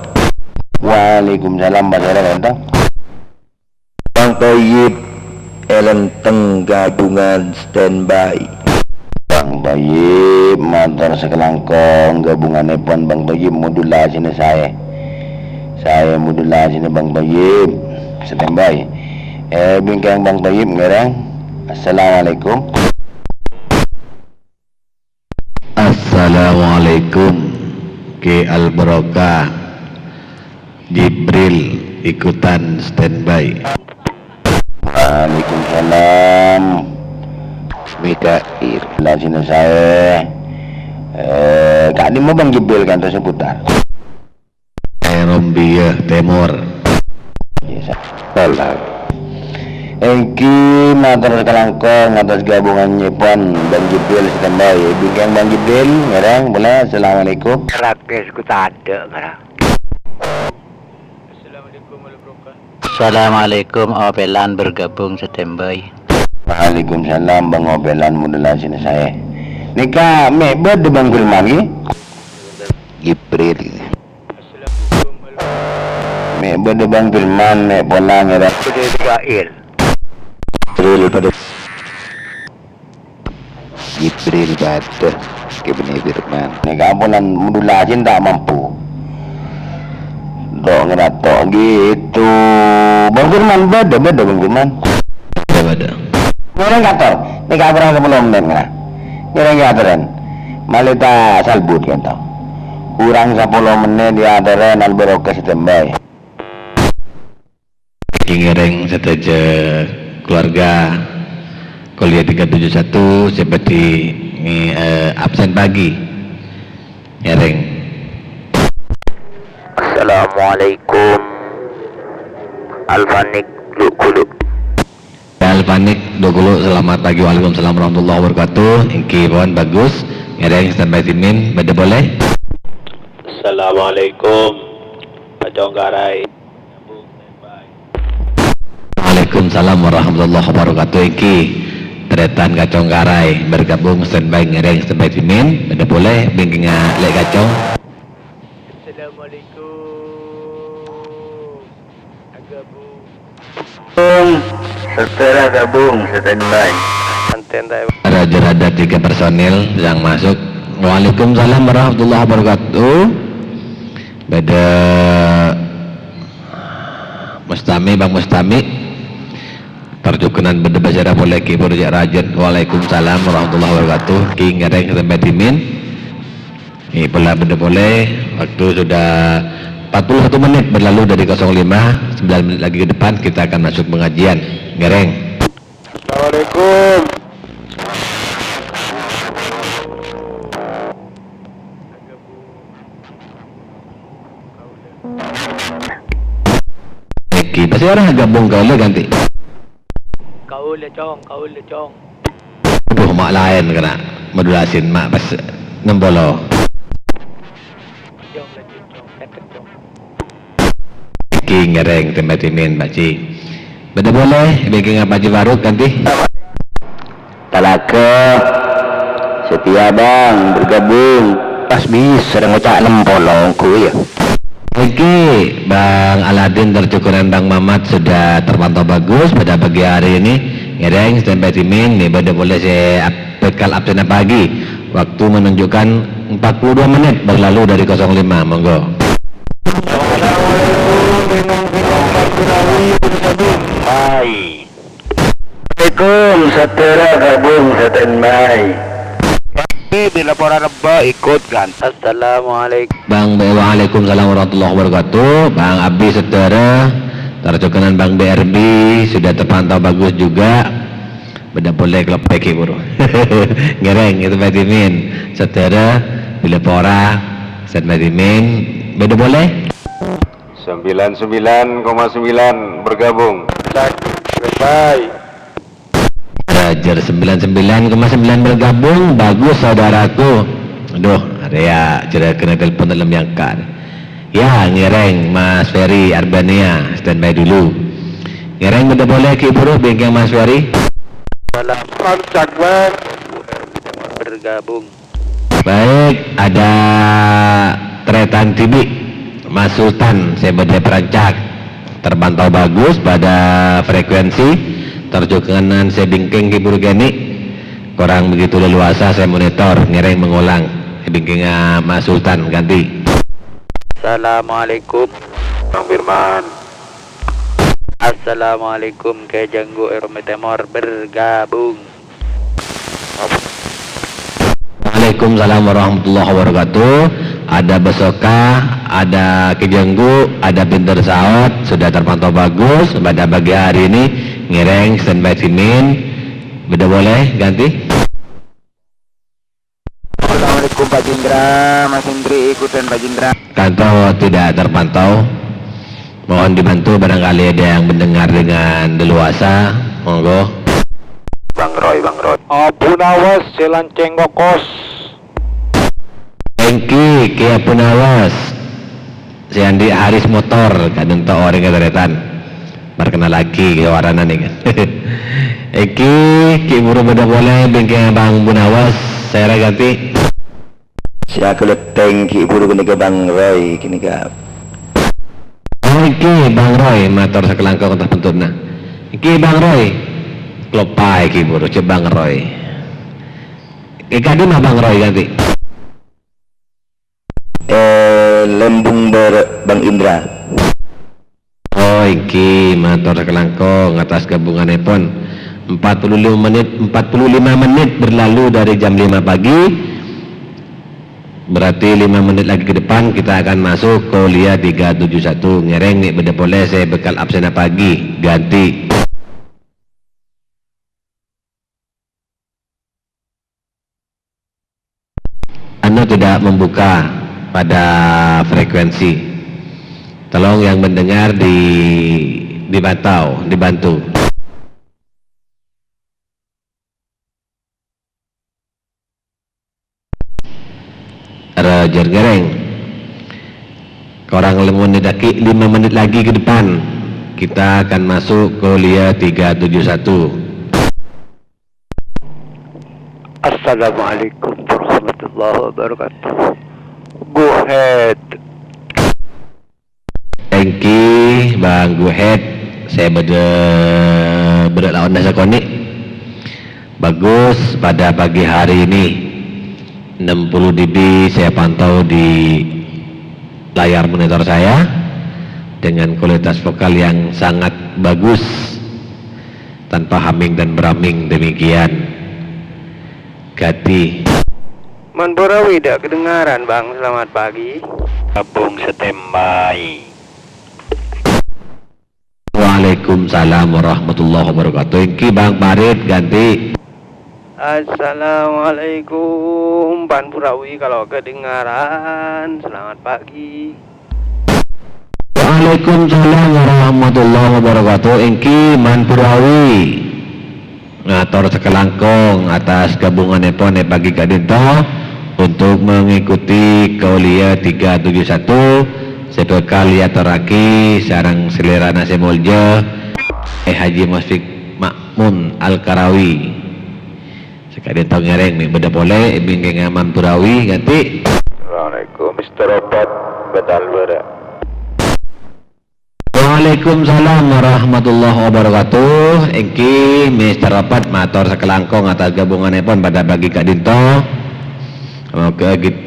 Waalaikumsalam, pasèra ka'ènto? Bang Toyib, è lèntèng ghâbungan standby. Bang Toyib, mator sakalangkong ghâbunganèpon Bang Toyib modulasina saè. Saè modulasina Bang Toyib, standby. Eh, bingkèng Bang Toyib ngèrèng. Assalamualaikum. Assalamualaikum, Kè Al Barokah. Jibril ikutan standby. Waalaikumsalam. Mikail. Lasina saè. Eh, ka'dimma Bang Jibril ka'ènto seputar? Aerombia Timur. Salam. Èngghi mator kalangkong atas ghâbunganèpon Bang Jibril standby. Bingkèng Bang Jibril, ngèrèng, polè. Assalamualaikum. Rates ku tadâ', mara. Assalamualaikum, Opelan bergabung standby. Waalaikumsalam, Bang Opelan, modulasina saè. Nèka mè' bâdâ Bang Firman, ghi? Jibril. Mè' bâdâ Bang Firman, mè' pola ngèrèng. Bâdâ Mikail. Jibril bâdâ. Jibril bâdâ. Kè bânnè Firman. Nèka ampon modulasi ta' mampu. Tok ngèrato gitu. Bang Firman bâdâ, bâdâ Bang Firman. Bâdâ, bâdâ. Ngèrèng kator. Nèka kurang sapolo mennit, ngara. Ngèrèng katoran. Malè ta' salbut, ka'ènto. Kurang sapolo mennit, ya, atoran Al Barokah standby. Ngèrèng sadhâjâ keluarga kuliah tiga tujuh satu sè bhâdhi, eh, absen pagi. Ngèrèng. Assalamualaikum. Alfanik, Lukulu. Alfanik, Lukulu, selamat pagi. Waalaikumsalam warahmatullahi wabarakatuh. Èngghi pon, bagus. Ngèrèng standby Simin, bâdâ polè. Assalamualaikum. Kaconggarai. Waalaikumsalam warahmatullahi wabarakatuh. Èngghi tarètan Kaconggarai bergabung standby ngèrèng standby Simin. Bâdâ polè bingkèngnga Lè' Kacong. Assalamualaikum. Agabung. Bung, setelah gabung standby. Raja Rada tiga personil yang masuk. Waalaikumsalam warahmatullahi wabarakatuh. Bâdâ Mustami, Bang Mustami. Parjughânan bâdâ pasèra polè, Ki Purja Rajân. Waalaikumsalam warahmatullahi wabarakatuh. Ki ngèrèng sampè' dhimèn. Nè, pola bâdâ polè. Waktu sudah empat puluh satu menit berlalu dari kosong lima, sembilan menit lagi ke depan kita akan masuk pengajian. Ngèrèng. Assalamualaikum. Èngghi, pasèra ghâbung kaulâ ghântè. Kaulâ, Cong, kaulâ, Cong. Aduh, ma' laèn kèna modulasin, ma' pas ennem puluh. Cong, lanjut, Cong, cakep, Cong. Èngghi ngèrèng sampè' dhimèn, Pak Ji. Bâdâ polè, bingkèngnga Pak Ji Faruk ghântè. Talaga. Setia, Bang, bergabung. Pas bisa ngoca' ennem puluh, onggu, ya. Èngghi, Bang Aladin, parjughânan Bang Mamat sudah terpantau bagus pada pagi hari ini. Ngèrèng sampè' dhimèn, nè bâdâ polè sè ap-, bhâkal absènna pagi. Waktu menunjukkan empat puluh dua menit berlalu dari kosong lima, monggo. Assalamualaikum, dengan Bintang Pangkurawi, Bintang Mai. Assalamualaikum, saudara gabung standby. Tapi bila pora rebba ikut kan. Assalamualaikum. Bang B, waalaikumsalam warahmatullahi wabarakatuh. Bang Abi, saudara, parjughânan Bang B R B sudah terpantau bagus juga. Bâdâ polè klop pèkè buru. Ngèrèng itu Pak Dimin. Saudara, bila pora, Ustaz Pak Dimin. Bâdâ polè? Sembilan sembilan koma sembilan bergabung. Bye. Roger, sembilan sembilan koma sembilan bergabung. Bagus, saudaraku. Aduh, ada ya, jera kena telepon dalam yang kan. Ya, ngèrèng Mas Ferry Arbania, standby dulu. Ngèrèng bâdâ polè Ki Buru, bingkèng Mas Ferry. Salam. Rancak, Bang. Bergabung. Baik, ada Tretan Tibi, Mas Sultan, sè bâdâ Perancak. Terpantau bagus pada frekuensi, terjughânan sè bingkèng Ki Buru kènè'. Kurang begitu leluasa sè monitor, ngèrèng mengulang. Sè bingkèngnga Mas Sultan ghântè. Assalamualaikum. Bang Firman. Assalamualaikum, Kè Janggu Eromai Temor bergabung. Waalaikumsalam warahmatullahi wabarakatuh. Ada Besoka, ada Kè Janggu, ada Pinter Saot, sudah terpantau bagus pada pagi hari ini. Ngèrèng standby Simin. Bâdâ polè ghântè. Assalamualaikum Pak Jindra, Mas Indri ikutan Pak Jindra. Kantor tidak terpantau. Mohon dibantu barangkali ada yang mendengar dengan leluasa. Monggo. Bang Roy, Bang Roy. Abu Nawas, sè lancèng kokos. Èngghi, Kè Abu Nawas. Sè andi' Haris Motor, kadhâng ta' orèng kataretan. Perkenalaghi, kè warana nèka. Èngghi, Ki Buru bâdâ polè, bingkèng Bang Abu Nawas, sè ra ghântè. Sè aghâlâtèng Ki Buru ghânèka Bang Roy, ghânèka. Oh, èngghi, Bang Roy, mator sakalangkong atas bentukna. Èngghi, Bang Roy. Klopaè Ki Buru, cè' Bang Roy. È, kadhi ma' Bang Roy ghântè. Eh, Lembung Bârâ', Bang Indra. Oh, èngghi, mator sakalangkong atas gabunganèpon. Empat puluh lima menit, empat puluh lima menit berlalu dari jam lima pagi. Berarti lima menit lagi ke depan kita akan masuk kuliah tiga tujuh satu. Ngèrèng nè' bâdâ polè sè bhâkal absènna pagi. Ghântè. Anu tidak membuka pada frekuensi. Tolong yang mendengar di, dipantau, dibantu. Roger ngèrèng. Kurang lima menit lagi, lima menit lagi ke depan, kita akan masuk kuliah tiga tujuh satu. Assalamualaikum warahmatullahi wabarakatuh. Go ahead. Èngghi, Bang Guhed, sè bâdâ bârâ' laonda sakonè'. Bagus, pada pagi hari ini, enam puluh D B saya pantau di layar monitor saya dengan kualitas vokal yang sangat bagus. tanpa haming dan beraming demikian. Ganti. Man Purawi tidak kedengaran, Bang. Selamat pagi. Gabung standby. Waalaikumsalam warahmatullahi wabarakatuh. Èngghi, Bang Farid, ganti. Assalamualaikum, Man Purawi kalau kedengaran. Selamat pagi. Waalaikumsalam warahmatullahi wabarakatuh. Èngghi, Man Purawi. Ngator sakalangkong atas gabunganèpon è pagi ka'dinto untuk mengikuti Kauliah tiga tujuh satu sè bhâkal èyatorraghi sareng salèrana sè molja, Kè Haji Musyfiq Ma'mun Al-Karawi. Saka'dinto ngèrèng mè' bâdâ polè è bingkèngnga Man Purawi, ganti. Assalamualaikum, Mister Obat, Betal Bara. Waalaikumsalam warahmatullahi wabarakatuh. Èngghi, Mister Obat mator sakalangkong atas gabunganèpon pada pagi ka'dinto. Semoga kit-,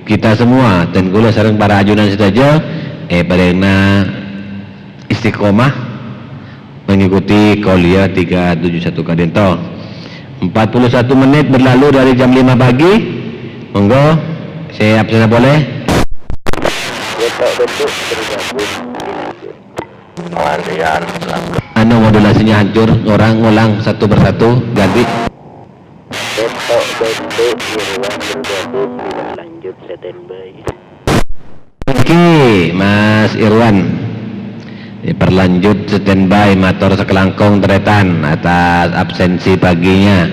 kita semua, dan kaulâ sareng para ajunan sadhâjâ, èparèngana istiqomah mengikuti Kauliah tiga tujuh satu ka'dinto. Empat puluh satu menit berlalu dari jam lima pagi. Monggo, sè absènna polè. Anu, modulasinya hancur. Orang ngulang satu persatu, ganti. Lanjut standby. Èngghi, Mas Irwan. Èparlanjut standby, mator sakalangkong tarètan atas absensi paginya.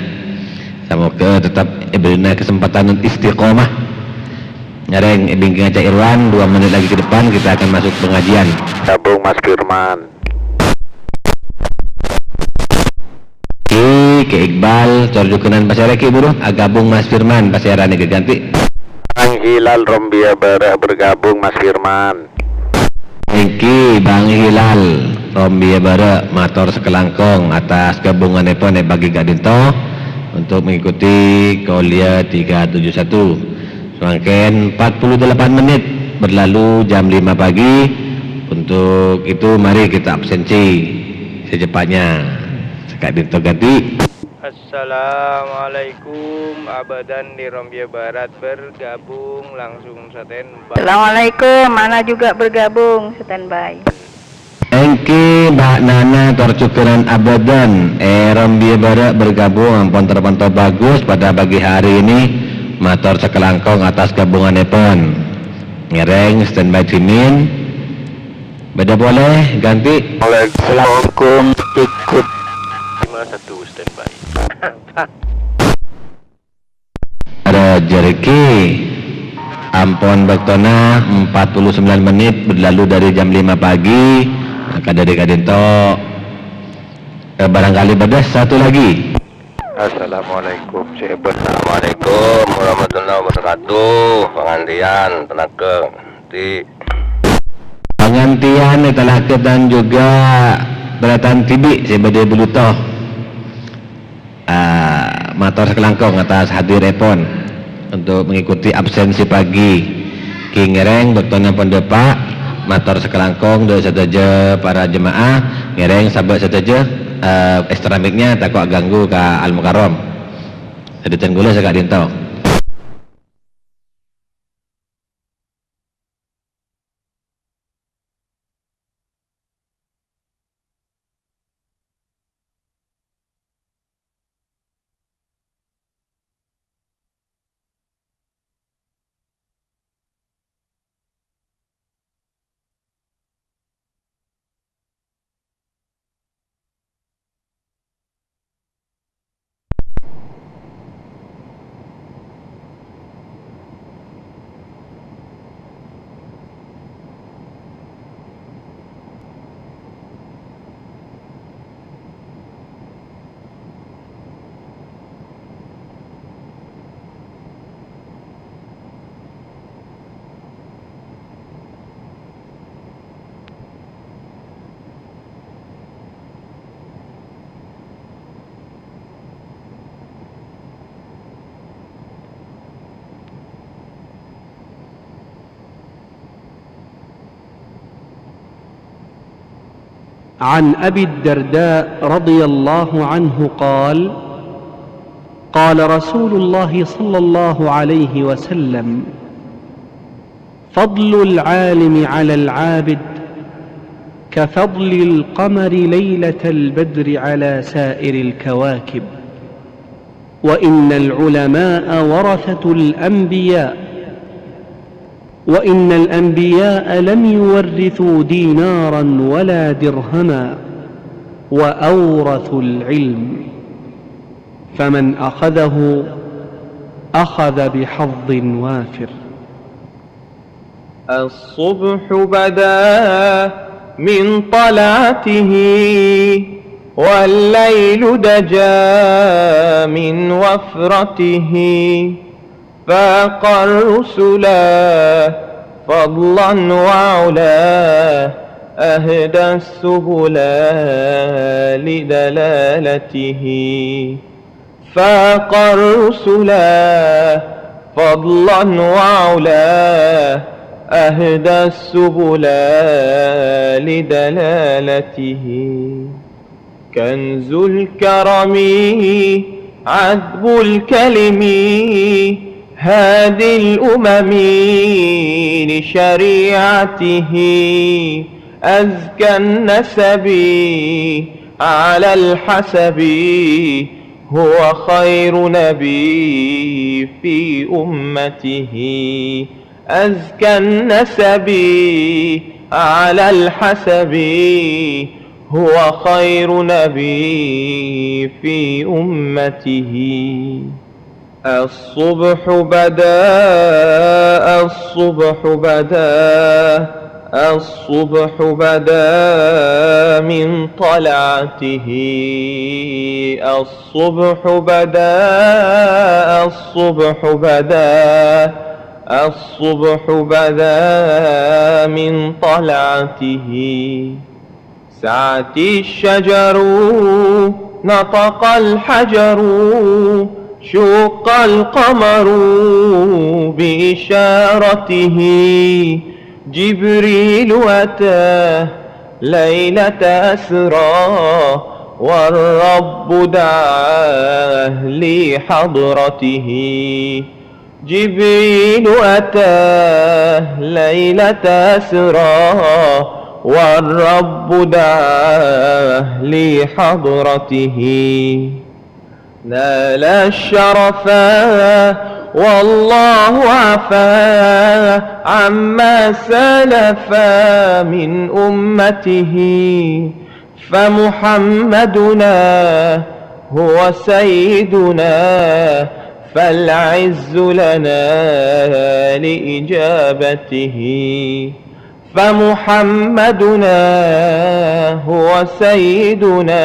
Semoga tetap èbèrri'ana kesempatan untuk istiqomah. Ngèrèng, è bingkèngnga Cak Irwan, dua menit lagi ke depan kita akan masuk pengajian. Gabung Mas Firman. Kè, Kè Iqbal, tor jhughân pasèra kè buru, agabung Mas Firman, pasèra nèka ganti. Bang Hilal Rombia Bara bergabung, Mas Firman. Èngghi, Bang Hilal Rombia Bara, mator sakalangkong atas gabunganèpon è pagi ka'dinto untuk mengikuti Kauliah tiga tujuh satu. Samangkèn empat puluh delapan menit berlalu jam lima pagi. Untuk itu, mari kita absensi secepatnya. Saka'dinto ganti. Assalamualaikum, Abadan di Rombia Barat bergabung langsung standby. Assalamualaikum, Ana juga bergabung standby. Èngghi, Mbak Nana tor jhughân Abadan, è Rombia Bara bergabung, ampon terpantau bagus pada pagi hari ini. Mator sakalangkong atas gabunganèpon. Ngèrèng standby dhimèn. Bâdâ polè, ganti. Assalamualaikum, ikut. Lima satu standby. Rajâ rèki. Ampon bâktona empat puluh sembilan menit berlalu dari jam lima pagi. Maka dari ka'dinto, eh, barangkali bâdâ satu lagi. Assalamualaikum, Syekh. Assalamualaikum warahmatullahi wabarakatuh. Pangantèyan, tenaga, di. Pangantèyan, tenaga dan juga tarètan dhibi' sè bâdâ è Buluto. Ah, mator sakalangkong atas hadirèpon untuk mengikuti absensi pagi. Kè ngèrèng bâktona pon dâpa', mator sakalangkong dâ' sadhâjâ para jemaah, ngèrèng sabâ' sadhâjâ, eh, extra mic-nya tako' ganggu ka Al-Mukarram. Sadhâjâ kaulâ saka'dinto. عن أبي الدرداء رضي الله عنه قال: قال رسول الله صلى الله عليه وسلم: فضل العالم على العابد كفضل القمر ليلة البدر على سائر الكواكب، وإن العلماء ورثة الأنبياء، وإن الأنبياء لم يورثوا دينارا ولا درهما، وأورثوا العلم، فمن أخذه أخذ بحظ وافر. الصبح بدا من طلعته، والليل دجا من وفرته، فاق الرسلا فضلا وعلا، أهدى السبلا لدلالته. فاق الرسلا فضلا وعلا، أهدى السبلا لدلالته. كنز الكرم عذب الكلم هادي الأمم لشريعته. أزكى النسب على الحسب هو خير نبي في أمته. أزكى النسب على الحسب هو خير نبي في أمته. الصبح بدا، الصبح بدا، الصبح بدا من طلعته. الصبح بدا، الصبح بدا، الصبح بدا من طلعته. سعت الشجر، نطق الحجر، شق القمر بإشارته. جبريل أتى ليلة أسرى، والرب دعاه لحضرته. جبريل أتى ليلة أسرى، والرب دعاه لحضرته. نال الشرفا والله عفا عما سلف من أمته. فمحمدنا هو سيدنا، فالعز لنا لإجابته. فمحمدنا هو سيدنا،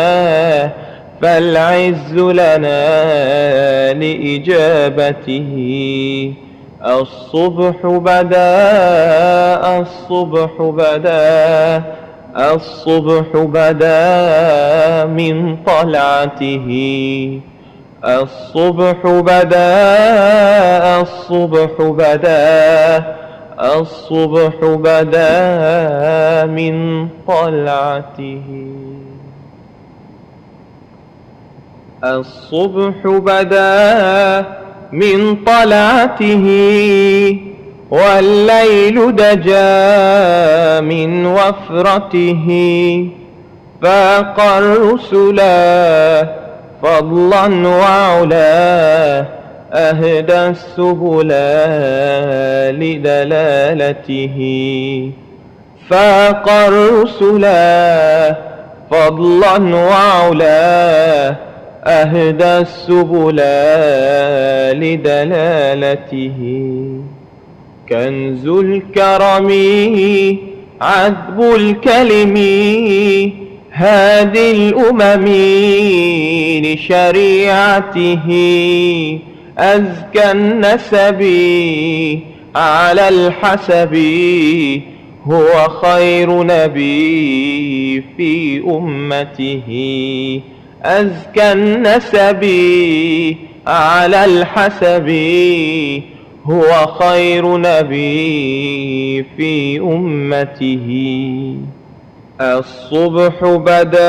فالعز لنا لإجابته. الصبح بدا، الصبح بدا، الصبح بدا من طلعته. الصبح بدا، الصبح بدا، الصبح بدا من طلعته. الصبح بدا من طلعته، والليل دجا من وفرته. فاق الرسلا فضلا وعلا، أهدى السبلا لدلالته. فاق الرسلا فضلا وعلا، أهدى السبلا لدلالته. كنز الكرم عذب الكلم، هادي الأمم لشريعته. أزكى النسب على الحسب، هو خير نبي في أمته. أزكى النسب على الحسب، هو خير نبي في أمته. الصبح بدا،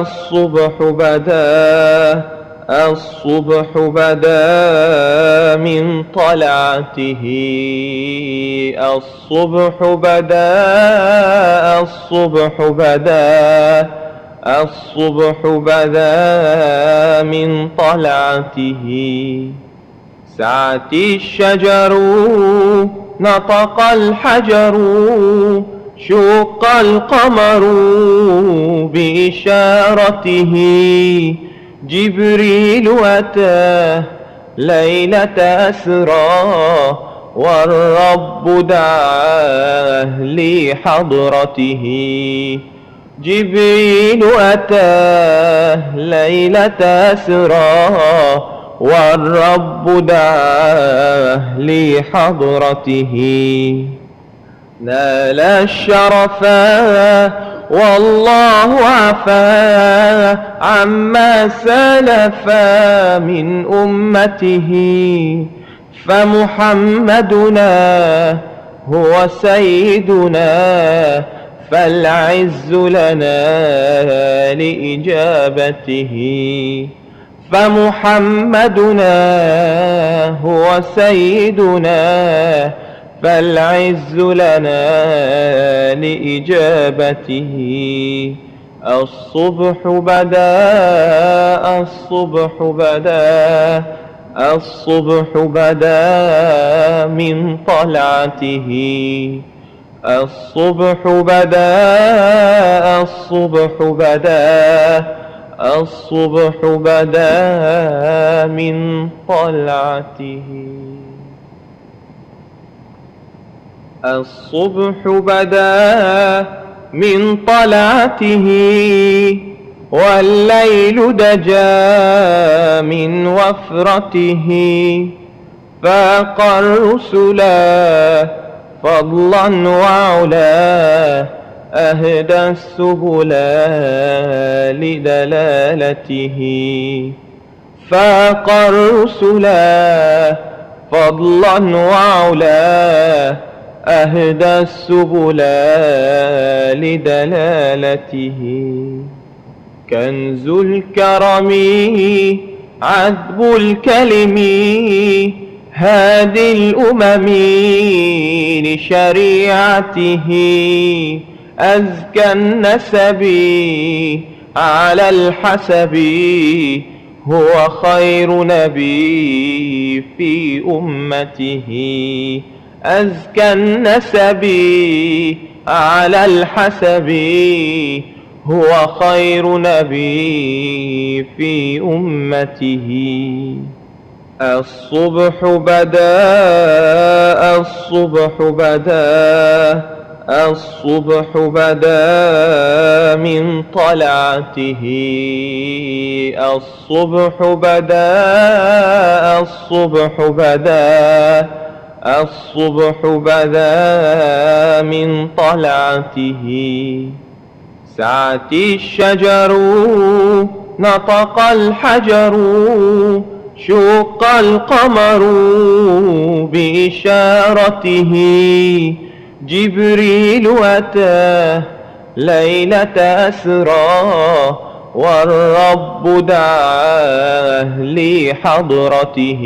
الصبح بدا، الصبح بدا من طلعته. الصبح بدا، الصبح بدا، الصبح بدا من طلعته. سعت الشجر، نطق الحجر، شق القمر بإشارته. جبريل أتى ليلة أسرى، والرب دعاه لحضرته. جبريل أتى ليلة أسرى، والرب دعاه لحضرته. نال الشرفا والله عفا عما سلف من أمته. فمحمدنا هو سيدنا، فالعز لنا لإجابته. فمحمدنا هو سيدنا، فالعز لنا لإجابته. الصبح بدا، الصبح بدا، الصبح بدا من طلعته. الصبح بدا، الصبح بدا، الصبح بدا من طلعته. الصبح بدا من طلعته، والليل دجا من وفرته. فاق الرسلا فضلا وعلا، أهدى السبلا لدلالته. فاق الرسلا فضلا وعلا، أهدى السبلا لدلالته. كنز الكرم عذب الكلم، هادي الأمم لشريعته. أزكى النسب على الحسب، هو خير نبي في أمته. أزكى النسب على الحسب، هو خير نبي في أمته. الصبح بدا، الصبح بدا، الصبح بدا من طلعته. الصبح بدا، الصبح بدا، الصبح بدا من طلعته. سعت الشجر، نطق الحجر، شق القمر بإشارته. جبريل أتى ليلة أسرى، والرب دعاه لحضرته.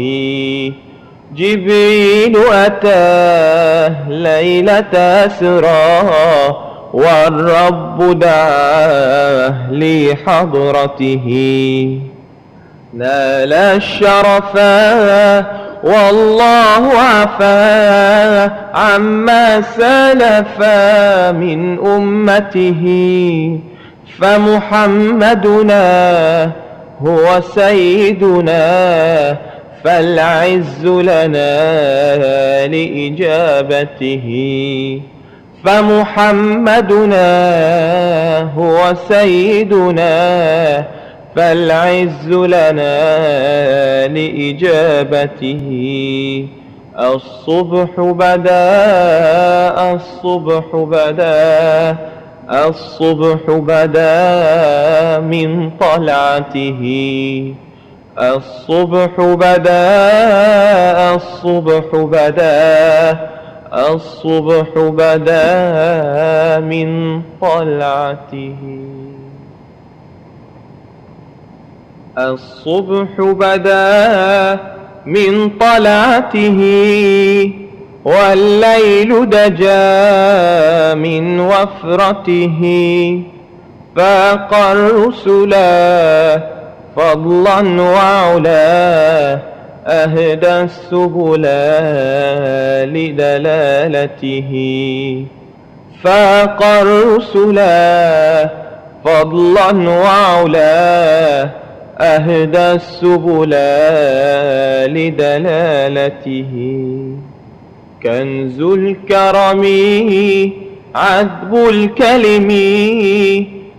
جبريل أتى ليلة أسرى، والرب دعاه لحضرته. نال الشرفا والله عفا عما سلف من أمته. فمحمدنا هو سيدنا، فالعز لنا لإجابته. فمحمدنا هو سيدنا، فالعز لنا لإجابته. الصبح بدا، الصبح بدا، الصبح بدا من طلعته. الصبح بدا، الصبح بدا، الصبح بدا من طلعته. الصبح بدا من طلعته، والليل دجا من وفرته، فاق الرسلا فضلا وعلا، أهدى السبل لدلالته. فاق الرسلا فضلا وعلا، أهدى السبل لدلالته. كنز الكرم عذب الكلم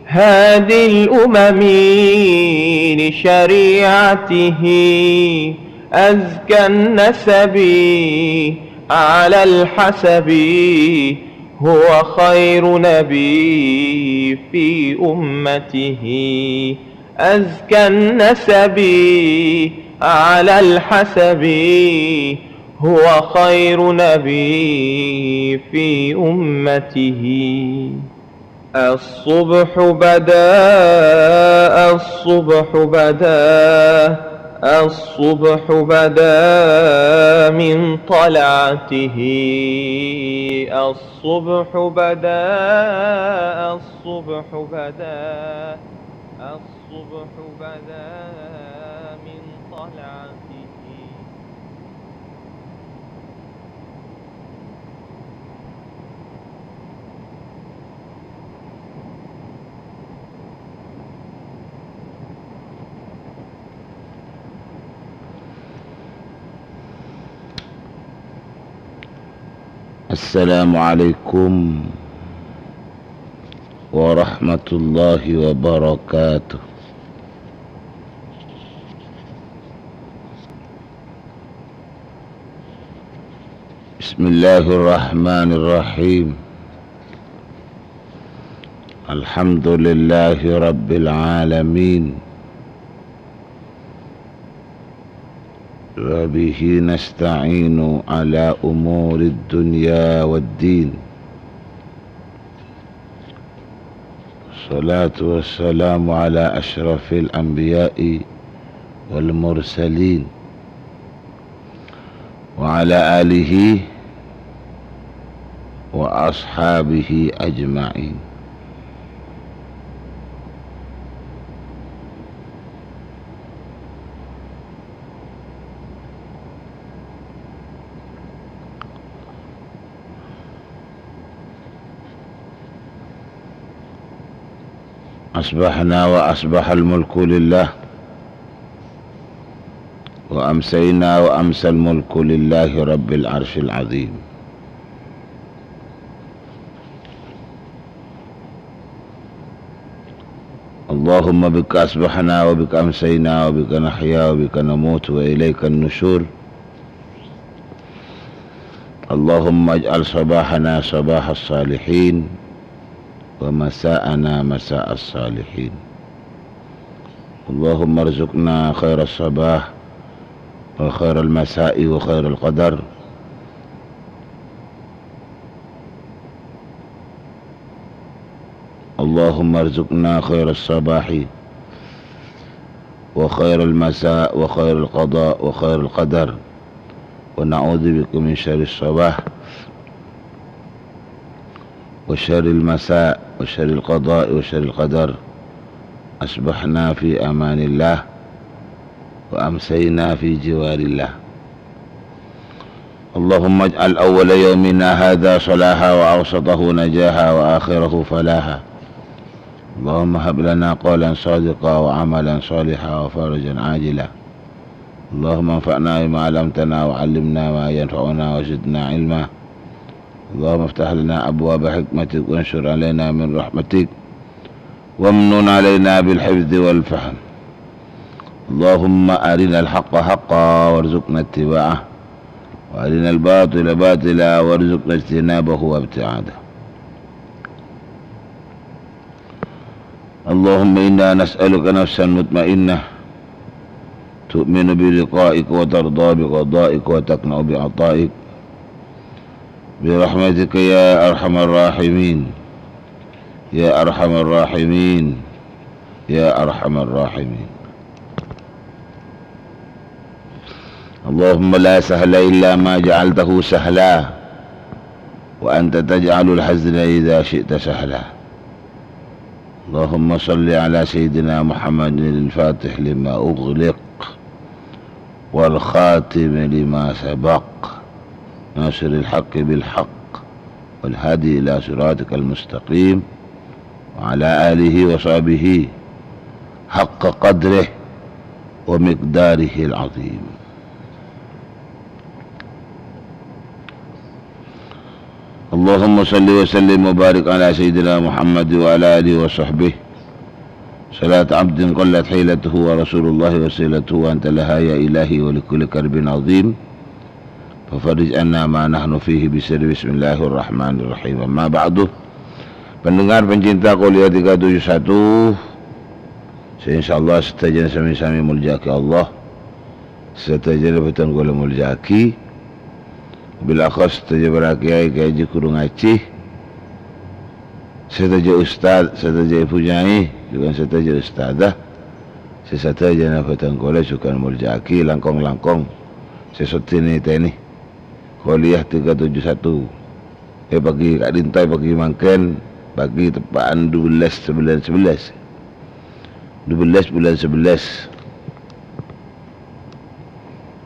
هادي الأمم لشريعته. أزكى النسب على الحسب، هو خير نبي في أمته. أزكى النسب على الحسب، هو خير نبي في أمته. الصبح بدا، الصبح بدا، الصبح بدا من طلعته. الصبح بدا، الصبح بدا، الصبح بدا من طلعته. السلام عليكم ورحمة الله وبركاته. بسم الله الرحمن الرحيم. الحمد لله رب العالمين. وبه نستعين على أمور الدنيا والدين. الصلاة والسلام على أشرف الأنبياء والمرسلين، وعلى آله وأصحابه أجمعين. أصبحنا وأصبح الملك لله، وأمسينا وأمسى الملك لله رب العرش العظيم. اللهم بك أصبحنا وبك أمسينا وبك نحيا وبك نموت وإليك النشور. اللهم اجعل صباحنا صباح الصالحين، ومساءنا مساء الصالحين. اللهم ارزقنا خير الصباح وخير المساء وخير القدر. اللهم ارزقنا خير الصباح وخير المساء وخير القضاء وخير القدر، ونعوذ بك من شر الصباح وشر المساء وشر القضاء وشر القدر. أصبحنا في أمان الله وأمسينا في جوار الله. اللهم اجعل أول يومنا هذا صلاحا وأوسطه نجاحا وآخره فلاحا. اللهم هب لنا قولا صادقا وعملا صالحا وفرجا عاجلا. اللهم انفعنا بما علمتنا وعلمنا ما ينفعنا وزدنا علما. اللهم افتح لنا أبواب حكمتك وانشر علينا من رحمتك وامنن علينا بالحفظ والفهم. اللهم أرنا الحق حقا وارزقنا اتباعه، وأرنا الباطل باطلا وارزقنا اجتنابه وابتعاده. اللهم إنا نسألك نفسا مطمئنة تؤمن بلقائك وترضى بقضائك وتقنع بعطائك، برحمتك يا أرحم الراحمين. يا أرحم الراحمين. يا أرحم الراحمين. اللهم لا سهل إلا ما جعلته سهلا، وأنت تجعل الحزن إذا شئت سهلا. اللهم صل على سيدنا محمد الفاتح لما أغلق والخاتم لما سبق ناصر الحق بالحق والهادي إلى صراطك المستقيم وعلى آله وصحبه حق قدره ومقداره العظيم. اللهم صل وسلم وبارك على سيدنا محمد وعلى آله وصحبه. صلاة عبد قلت حيلته ورسول الله وسيلته وأنت لها يا إلهي ولكل كرب عظيم. ففرج عنا ما نحن فيه بسر بسم الله الرحمن الرحيم. أما بعد. Pendengar pencinta Kuliah tiga tujuh satu, sè insyaallah sadhâjâna sami-sami molja'aghi Allah. Sadhâjâna bhâdhân kaulâ molja'aghi. Bil akhas sadhâjâ para kiai, kiai ghuru ngajhi. Sadhâjâ ustad, sadhâjâ ibu nyai, jhughân sadhâjâ ustadzah. Sè sadhâjâna bhâdhân kaulâ jhughân molja'aghi langkong-langkong sè soddhi nètènè Kuliah tiga tujuh satu. È pagi ka'dinto, è pagi mangkèn, pagi teppa'an dubellâs, sebulan sebelas. Dubellâs bulân sebelas.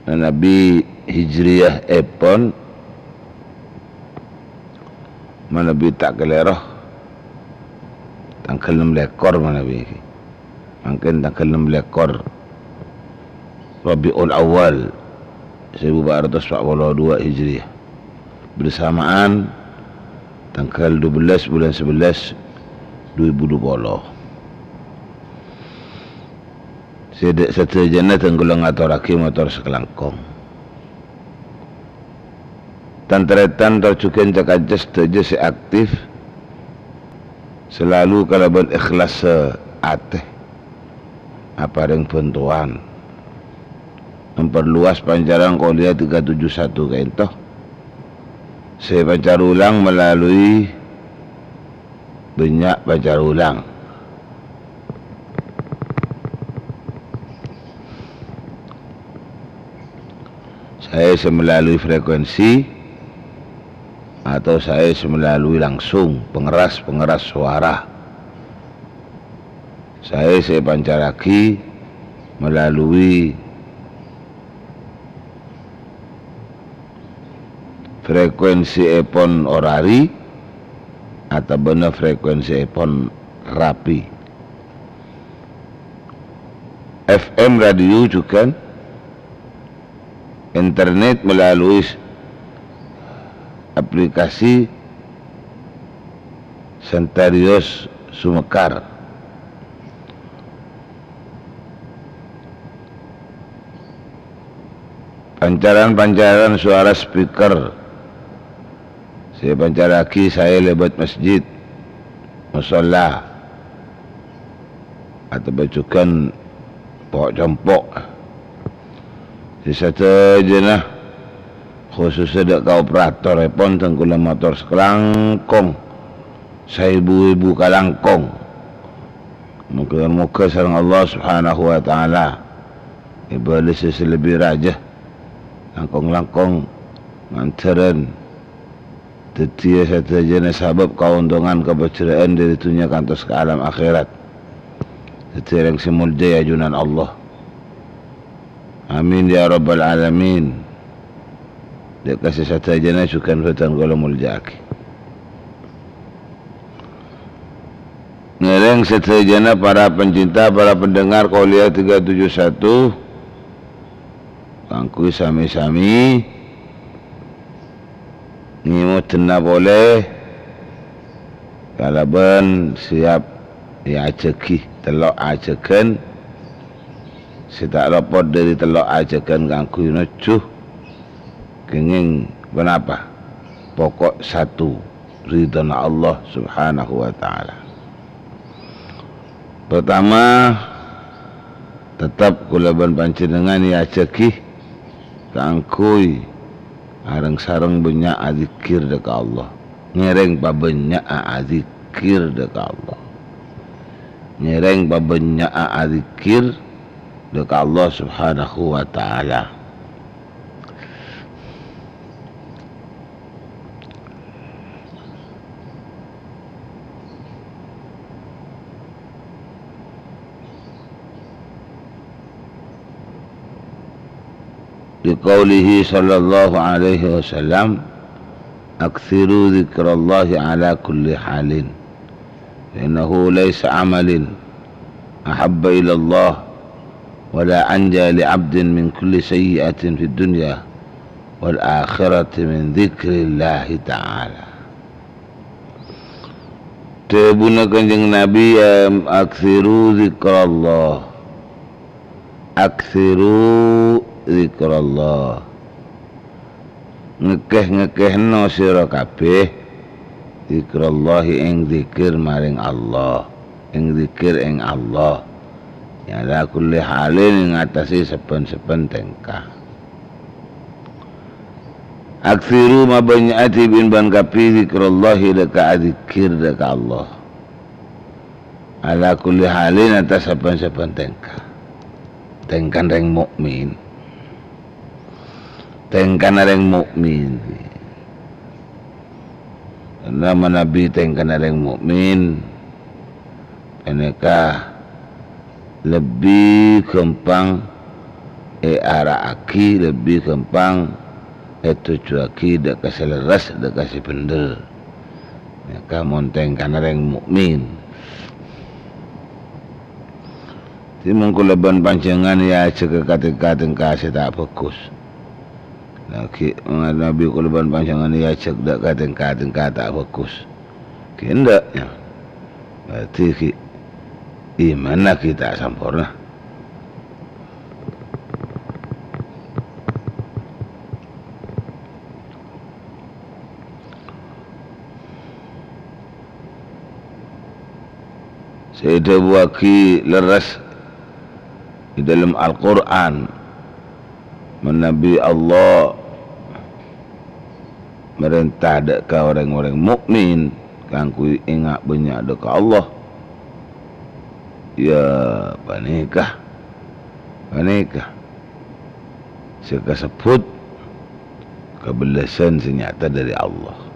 Manabi Hijriyah èpon, manabi ta' kalèro, tangghâl ennem lèkor manabi. Mangkèn tangghâl ennem lèkor Rabiul Awal, sèbu empat ratus empat puluh dua Hijriyah. Bersamaan tangghâl dubellâs bulân sebelas dua ribu dua puluh. Sè dâ-, sadhâjâna dhân kaulâ ngatorraghi mator sakalangkong. Tan-tarètan tor jhughân ca-kanca sadhâjâ sè aktif, salalu kalabân ikhlas atè aparèng bhântowan. Memperluas pancaran Kuliah tiga tujuh satu ka'dinto. Sè èpancar ulang melalui bânnya' pancar ulang. Saè sè melalui frekuensi atau saè sè melalui langsung pengeras-pengeras suara. Saè sè èpancarraghi melalui frekuensièpon orari, atabâna frekuensièpon rapi. F M radio jhughân, internet melalui aplikasi Sentarius Sumekar. Pancaran-pancaran suara speaker sè èpancarraghi saè lèbât masjid, mosolla, atabâ jhughân po'-compo'. Sè sadhâjâna, khususnya dâ' ka operatorèpon, dhân kaulâ mator sakalangkong, saèbu-èbu kalangkong. Moghâ-moghâ sareng Allah Subhanahu wa Ta'ala èbâlâsè sè lebbi rajâ. Langkong-langkong mandhârân dhâddhiyâ sadhâjâna sabâb kaontongan kapajhârâ'ân dâri dhunnya kantos ka alam akhèrat. Dhâddhi orèng sè molja è ajunan Allah. Amin ya rabbal alamin. Dâ' ka sè sadhâjâna jhughân bhâdhân kaulâ molja'aghi. Ngèrèng sadhâjâna para pencinta, para pendengar Kuliah tiga tujuh satu, kaangghuy sami-sami ngèmodhâna polè kalabân siap èajhâghi tello' ajhâghân sè ta' lopot dâri tello' ajhâghân kaangghuy nojjhu kèngèng ponapa? Poko' satu, ridhona Allah Subhanahu wa Ta'ala. Pertama, tetep kaulâ bân panjhennengngan èajhâghi kaangghuy Areng-sareng bânnya' adzikkèr dâ' ka Allah. Ngèrèng pabânnya'a adzikkèr dâ' ka Allah. Ngèrèng pabânnya'a adzikkèr dâ' ka Allah Subhanahu wa Ta'ala. Liqaulihi sallallahu alaihi wasallam, "Aktsiru dzikrallahi ala kulli halin, fa innahu laisa amalin ahabba ilallah, wa la anja li abdin min kulli sayyi'atin fid dunya wal akhirati min dzikrillahi ta'ala." Dhâbuna Kanjeng Nabi, em, "Aktsiru dzikrallah." "Aktsiru dzikrallah." Ngèkkè-ngèkkèno sira kabhi dzikrallahi, ing dzikir maring Allah, ing dzikir ing Allah. Ya, ala kulli halin, ing atase sabbhân-sabbhân tèngka. Aktsiru, mabânnya'aghi bân-bân kabhi dzikrallahi, dâ' ka adzikkèr dâ' ka Allah. Ala kulli halin, attas sabbhân-sabbhân tèngka. Tèngkana rèng mukmin. Tèngkana rèng mukmin. Karna manabi tèngkana rèng mukmin, panèka lebbi ghâmpang èara'aghi, lebbi ghâmpang ètojjhuwaghi dâ' ka sè lerres, dâ' ka sè bhendher. Mèka mon tèngkana rèng mukmin. Dhâddhi mon kaulâ bân panjhennengngan èajhâk ka tèngka-tèngka sè ta' bhâghus. Laghi manabi kaulâ bân panjhennengngan èajhâk dâ' ka tèngka-tèngka ta' bhâghus. Ghi' endâ', nya. Berarti ghi' imanna ghi' ta' samporna. Sè èdhâbuwaghi lerres è dhâlem Al-Qur'an, manabi Allah marènta dâ' ka orèng-orèng mukmin kaangghuy enga' bânnya' dâ' ka Allah, ya, panèka, panèka sè kasebbhut kabellasân sè nyata dhâri Allah.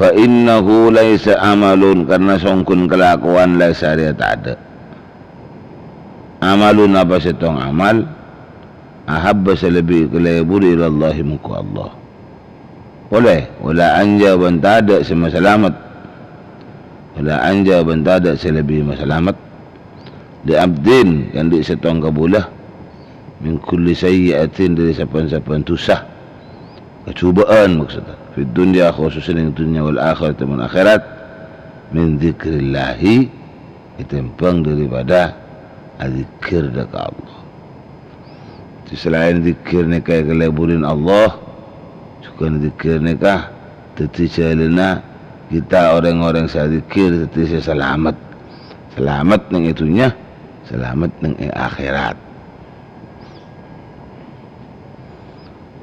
Fa innahu laisa amalun, karna songghun kalakowan laisa arèya tadâ'. Amalun apa sèttong amal, ahabba sè lebbi kalebur ilallahi mongko Allah. Polè, wala anja bân tadâ' sè masalamet. Wala anja bân tadâ' sè lebbi masalamet. Li abdin, kandhi sèttong kabulâ, min kulli sayyi'atin, dhâri sapan-sapan dhusa, kajhubâ'ân maksodda, fid dunya, khususnya ning dunya, wal akhirati, bân akhirat, min dzikrillahi, ètèmbhâng daripada adzikir dâ' ka Allah. Sè salaèn dzikir nèka èkaleburin Allah, jhughân dzikir nèka dhâddhi jhâlânna kita orèng-orèng sè adzikir dhâddhi sè salamet. Salamet neng è dhunnya, salamet neng è akhèrat.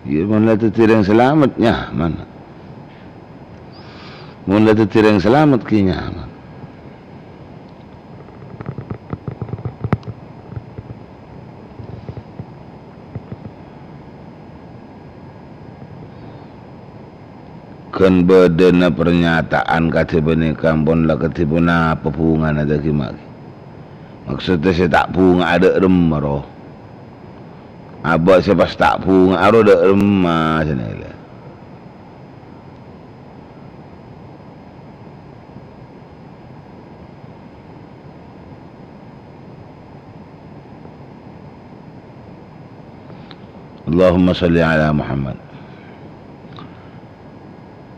Iyâ, mon la dhâddhi rèng salamet, nyaman. Mon la dhâddhi rèng salamet, ghi nyaman. Ghân bâdâna parnyataan kadhi panèka ampon la kadhi ponapa bhungana dhâggi' maghi. Maksodda sè ta' bhunga adâ' remma ro. Abâ' sè pas ta' bhunga ro adâ' remma sè nèlè. Allahumma shalli ala Muhammad.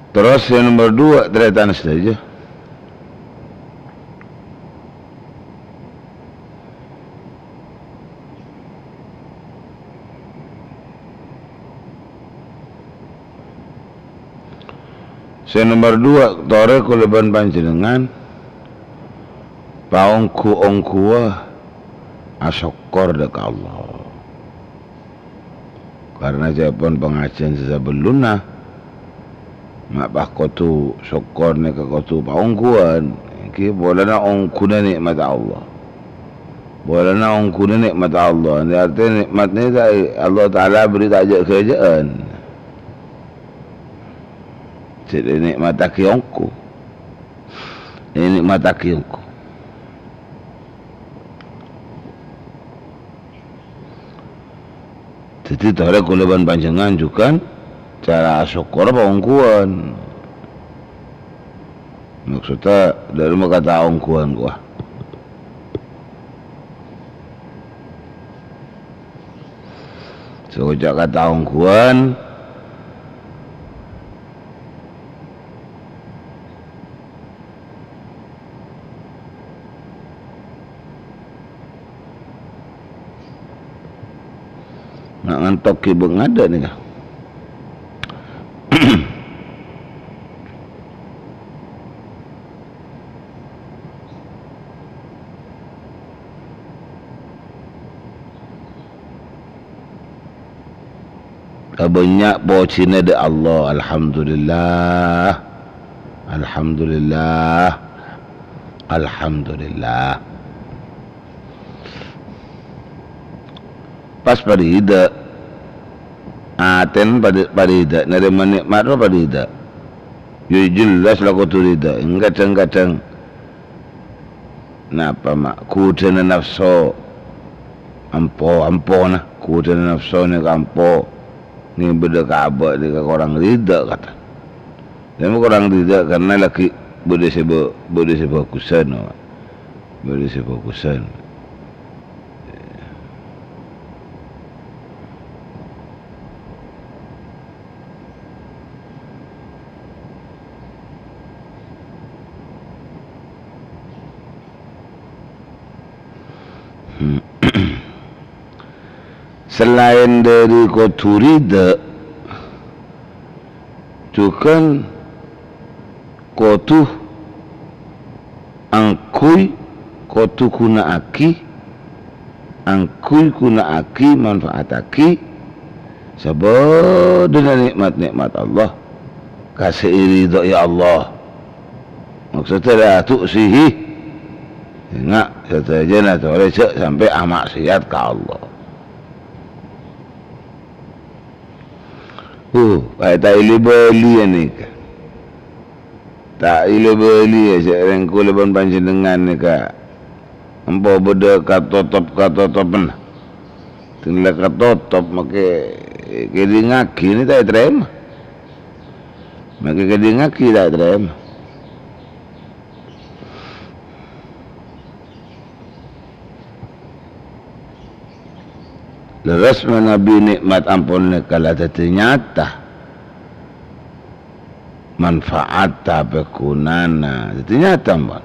Terros sè nomer dua, tarètan sadhâjâ. Sè nomer dua, torè kaulâ bân panjhennengngan paongghu-ongghuwâ asokkor dâ' ka Allah. Karna ca'èpon pangajiyân sè sabellunna, ma' pas kodhu sokkor nèka kodhu paongghuwân. Ènggi polana ongguna nè'matta Allah. Polana ongguna nè'matta Allah. Artèna nè'mat nèka ta-, Allah Ta'ala bherri' ta' jâ'-ghâjâ'ân. Jhâ' ènè'mattaghi ongghu. Ènè'mattaghi ongghu. Dhâddhi, torè kaulâ bân panjhennengngan jhughân cara asokkor paongghuwân. Maksodda, dhâri mangkata ongghuwân, kowa. Sè ngoca' kata ongghuwân, Na' ngantok ghi' bâ' ngadâ' nèka. Abânnya' pojhina dâ' Allah, alhamdulillah. Alhamdulillah. Alhamdulillah. Pas parida. Atèn pada-, parida, narèma nè'mat rowa parida. Yâ jelas la kodhu rida. Kadhâng-kadhâng Napa ma' ghudhâna nafso ampo-, ampona, ghudhâna nafso nèka ampo, ngèbâdhâ ka abâ' nèka korang rida, kata. Nèka korang rida karna laghi' bâdâ sè bâ-, bâdâ sè bhâghusân, bâdâ sè bhâghusân. Salaèn dhâri kodhu rida, jhughân kodhu angghuy, kodhu ghuna'aghi, angghuy ghuna'aghi, manfa'ataghi sabâdhâna nè'mat-nè'mat Allah ka sè èridhâi Allah. Maksodda la tu'sihi. Enga', sadhâjâna torè jhâ' sampè' amaksiyat ka Allah. Uh, ta' èlè-bâliyâ nèka. Ta' èlè-bâliyâ sè rèng kaulâ bân panjhennengngan nèka. Empo bâdâ katotop-katotopan. Tèngghâl katotop, makè kèdingngaghi nè ta' ètarèma. Makè kèdingngaghi ta' ètarèma. Lerres manabi nè'mat ampon nèka la dhâddhi nyata. Manfaat tapè ghunana dhâddhi nyata, ampon.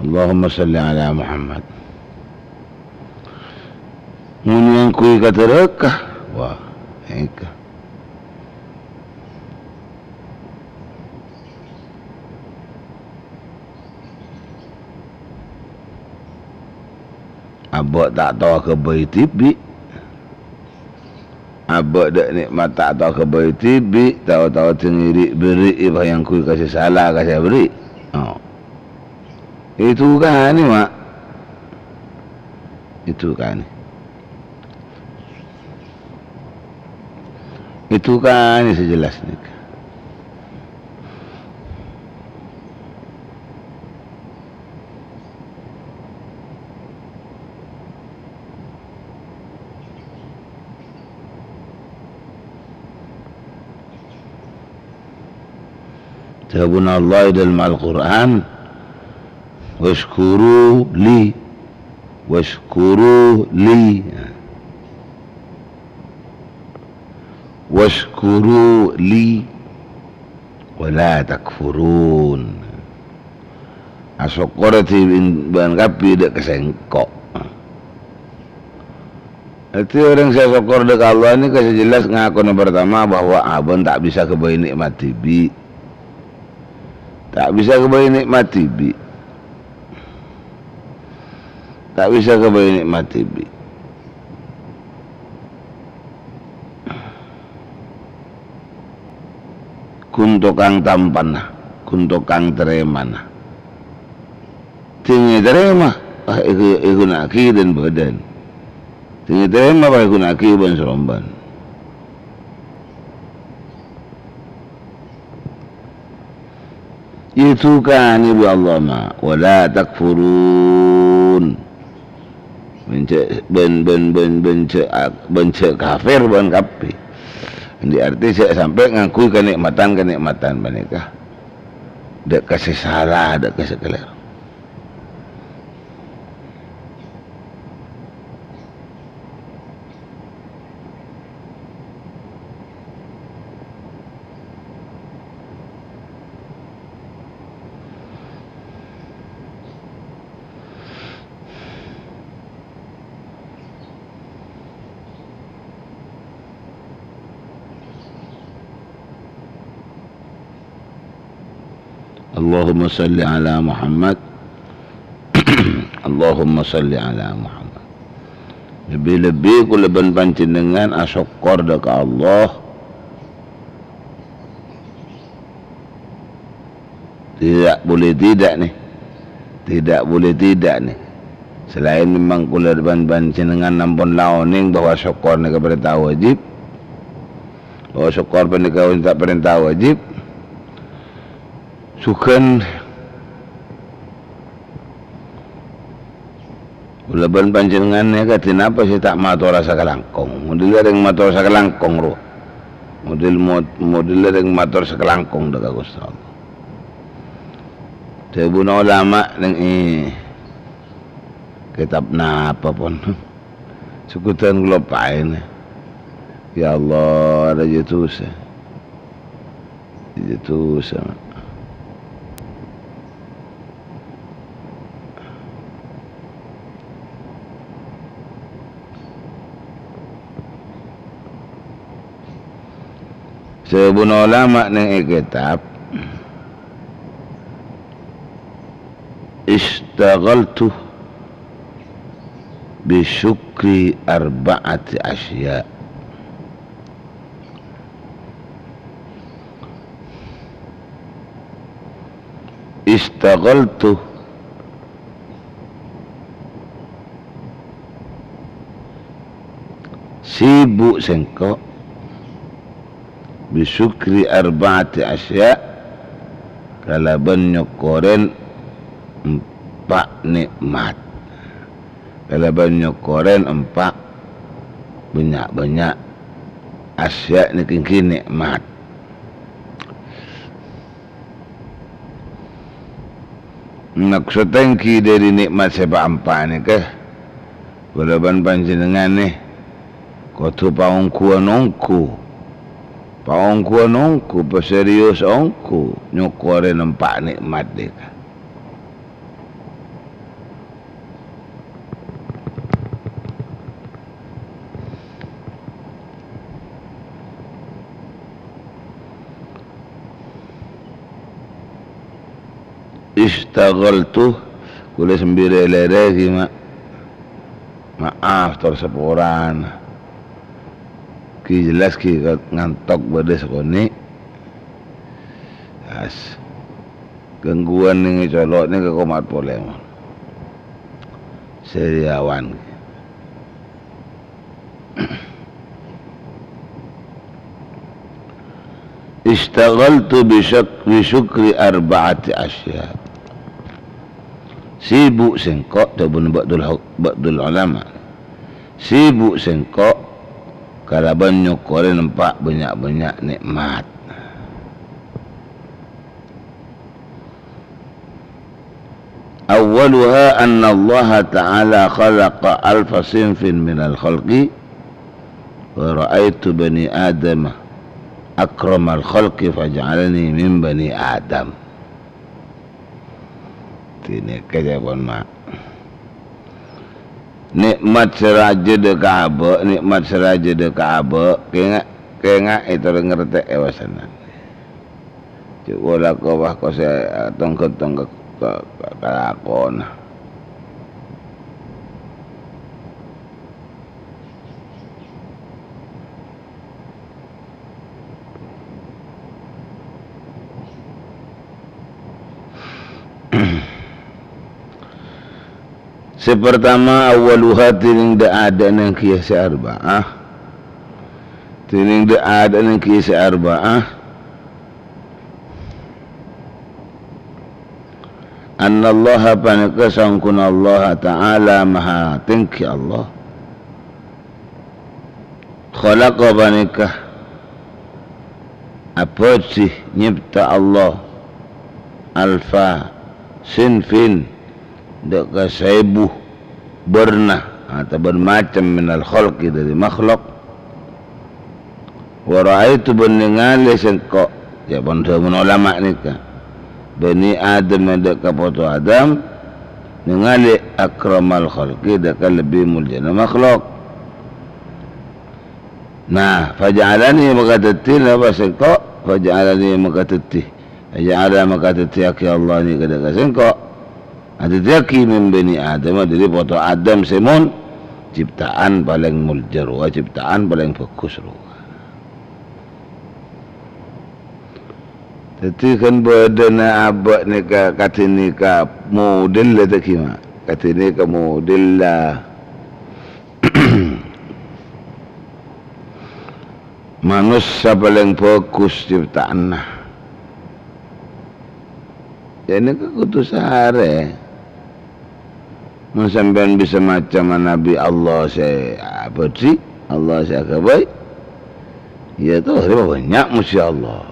Allahumma shalli ala Muhammad. Mon èangghuy ka dhârâka. Wah, èngka. Abâ' ta' tao aghâbây dhibi'. Abâ' dâ' nè'mat ta' tao aghâbây dhibi', tao-tao dângiri bherri' èpaèangghuy ka sè sala, ka sè aberri'. Oh. Èdukanè, ma'. Èdukanè. Èdukanè sè jelas nèka. Dhâbuna Allah è dhâlem Al-Qur'an, "Wasyukuru li, wasyukuru li, wasyukuru li, wa la takfurun." Asokkor dhibi' bân kabbhi dâ' ka Sèngko'. Dhâddhi, orèng sè asokkor dâ' ka Allah nèka sè jelas ngakona pertama bahwa abâ'na ta' bisa ghâbây nè'mat dhibi'. Ta' bisa ghâbây nè'mat dhibi'. Ta' bisa ghâbây nè'mat dhibi'. Ghun tokang tampana, ghun tokang tarèmana. Dhing ètarèma, ah, èghu-, èghunaaghi dhân-bâdhân. Dhing ètarèma, pas èghunaaghi bân-sarombân. Èdukanè bi' Allah, ma, "Wa la takfurun." Bân jhâ', bân, bân, bân, bân jhâ', bân jhâ' kafir bân kabbhi. Andi' artè jhâ' sampè' ngangghuy kanè'matan-kanè'matan panèka dâ' ka sè sala, dâ' ka sè kalèro. Allahumma shalli ala Muhammad. Allahumma shalli ala Muhammad. Lebbi-lebbi kaulâ bân panjhennengngan asokkor dâ' ka Allah. Tidak boleh tidak, nè. Tidak boleh tidak, nè. Salaèn memang kaulâ bân panjhennengngan ampon la onèng bahwa sokkor nèka parènta wajib, bahwa sokkor panèka ta' parènta wajib, jhughân Kaulâ bân panjhennengngan nèka kadhi napa sè ta' matora sakalangkong? Model rèng mator sakalangkong, ro. Model mo-, model rèng mator sakalangkong dâ' ka Ghustè Allah. Dhâbuna ulama nèng è kètab napa pon? Sukudhân kaulâ paèna. Ya Allah, rajâ dhusa. Rajâ dhusa. Sabâna ulama nèng è kètab, "Ishtaghaltu bi syukri arba'ati asya'." Ishtaghaltu, sibuk sèngko', bi syukri arba'ati asya', kalabân nyokkorè empa' nè'mat. Kalabân nyokkorè empa' bânnya'-bânnya' asya' nèka èngghi nè'mat. Maksodda èngghi dhâri nè'mat sè pa'-empa' nèka, kaulâ bân panjhennengnganna kodhu paongghuwân ongghu, paongghuwân ongghu, pasèriyus ongghu nyokkorè empa' nè'mat nèka. Ishtaghaltu, kaulâ sambhârâng lèrè ghi, Ma'. Maaf, tor saporana. Ghi jelas ghi ngantok bâdâ sakonè'. Yas. Gangguan nèng è colo' nèka komat polè, mon. Sèriyawan. Ishtaghaltu bi syuk-, bi syukri arba'ati asya'. Sibuk sèngko', dhâbuna ba'dul huk-, ba'dul ulama. Sibuk sèngko' kalabân nyokkorè empa' bânnya'-bânnya' nè'mat. Awwaluha annallaha ta'ala khalaqa alfa sinfin minal khalqi, wa ra'aitu bani Adama akramal khalqi faja'alani min bani Adam. Dina kejabon, Ma'. Nè'mat sè rajâ dâ' ka abâ', nè'mat sè rajâ dâ' ka abâ', kènga', kènga' ètoro ngartè'è wasana. Cè' pola ko wah ko sè tongghâ-tongghâ ka, ka, kalakona. Sè partama, awwaluha, dhinèng dâ'-adâ'na kèya sè arba'ah. Dhinèng dâ'-adâ'na kèya sè arba'ah. Annallaha, panèka sangkona Allah Ta'ala, maha tèngghi Allah. Khalaqa, panèka abâdhi, nyèpta Allah, alfa sinfin, dâ' ka saèbu bârna, atabâ macem, minal khalqi, dâri makhluk. Wa ra'aitu, bân nèngalè sèngko', ya, bân dhâbuna ulama nèka, bani Adam, dâ' ka poto Adam, nèngalè akramal khalqi, dâ' ka lebbi moljâna makhluk. Nah, faja'alani, maka dhâddhi, napa sèngko'? Faja'alani, maka dhâddhi. Faja'ala, maka dhâddhiyaghi Allah nèka dâ' ka sèngko'. Adhâddhiyaghi min bani Adam, dâri poto Adam sè mon ciptaan palèng molja rowa, ciptaan palèng bhâghus rowa. Dhâddhi, kan bâdâna abâ' nèka, kadhi nèka model la, ta' ghi, Ma'? Kadhi nèka model la. Manossa palèng bhâghus ciptaanna. Jâ' nèka kodhu sarè. Mon sampèyan bisa maca manabi Allah sè abâdhi, Allah sè aghâbây, ya, torè bânnya' mojhi Allah.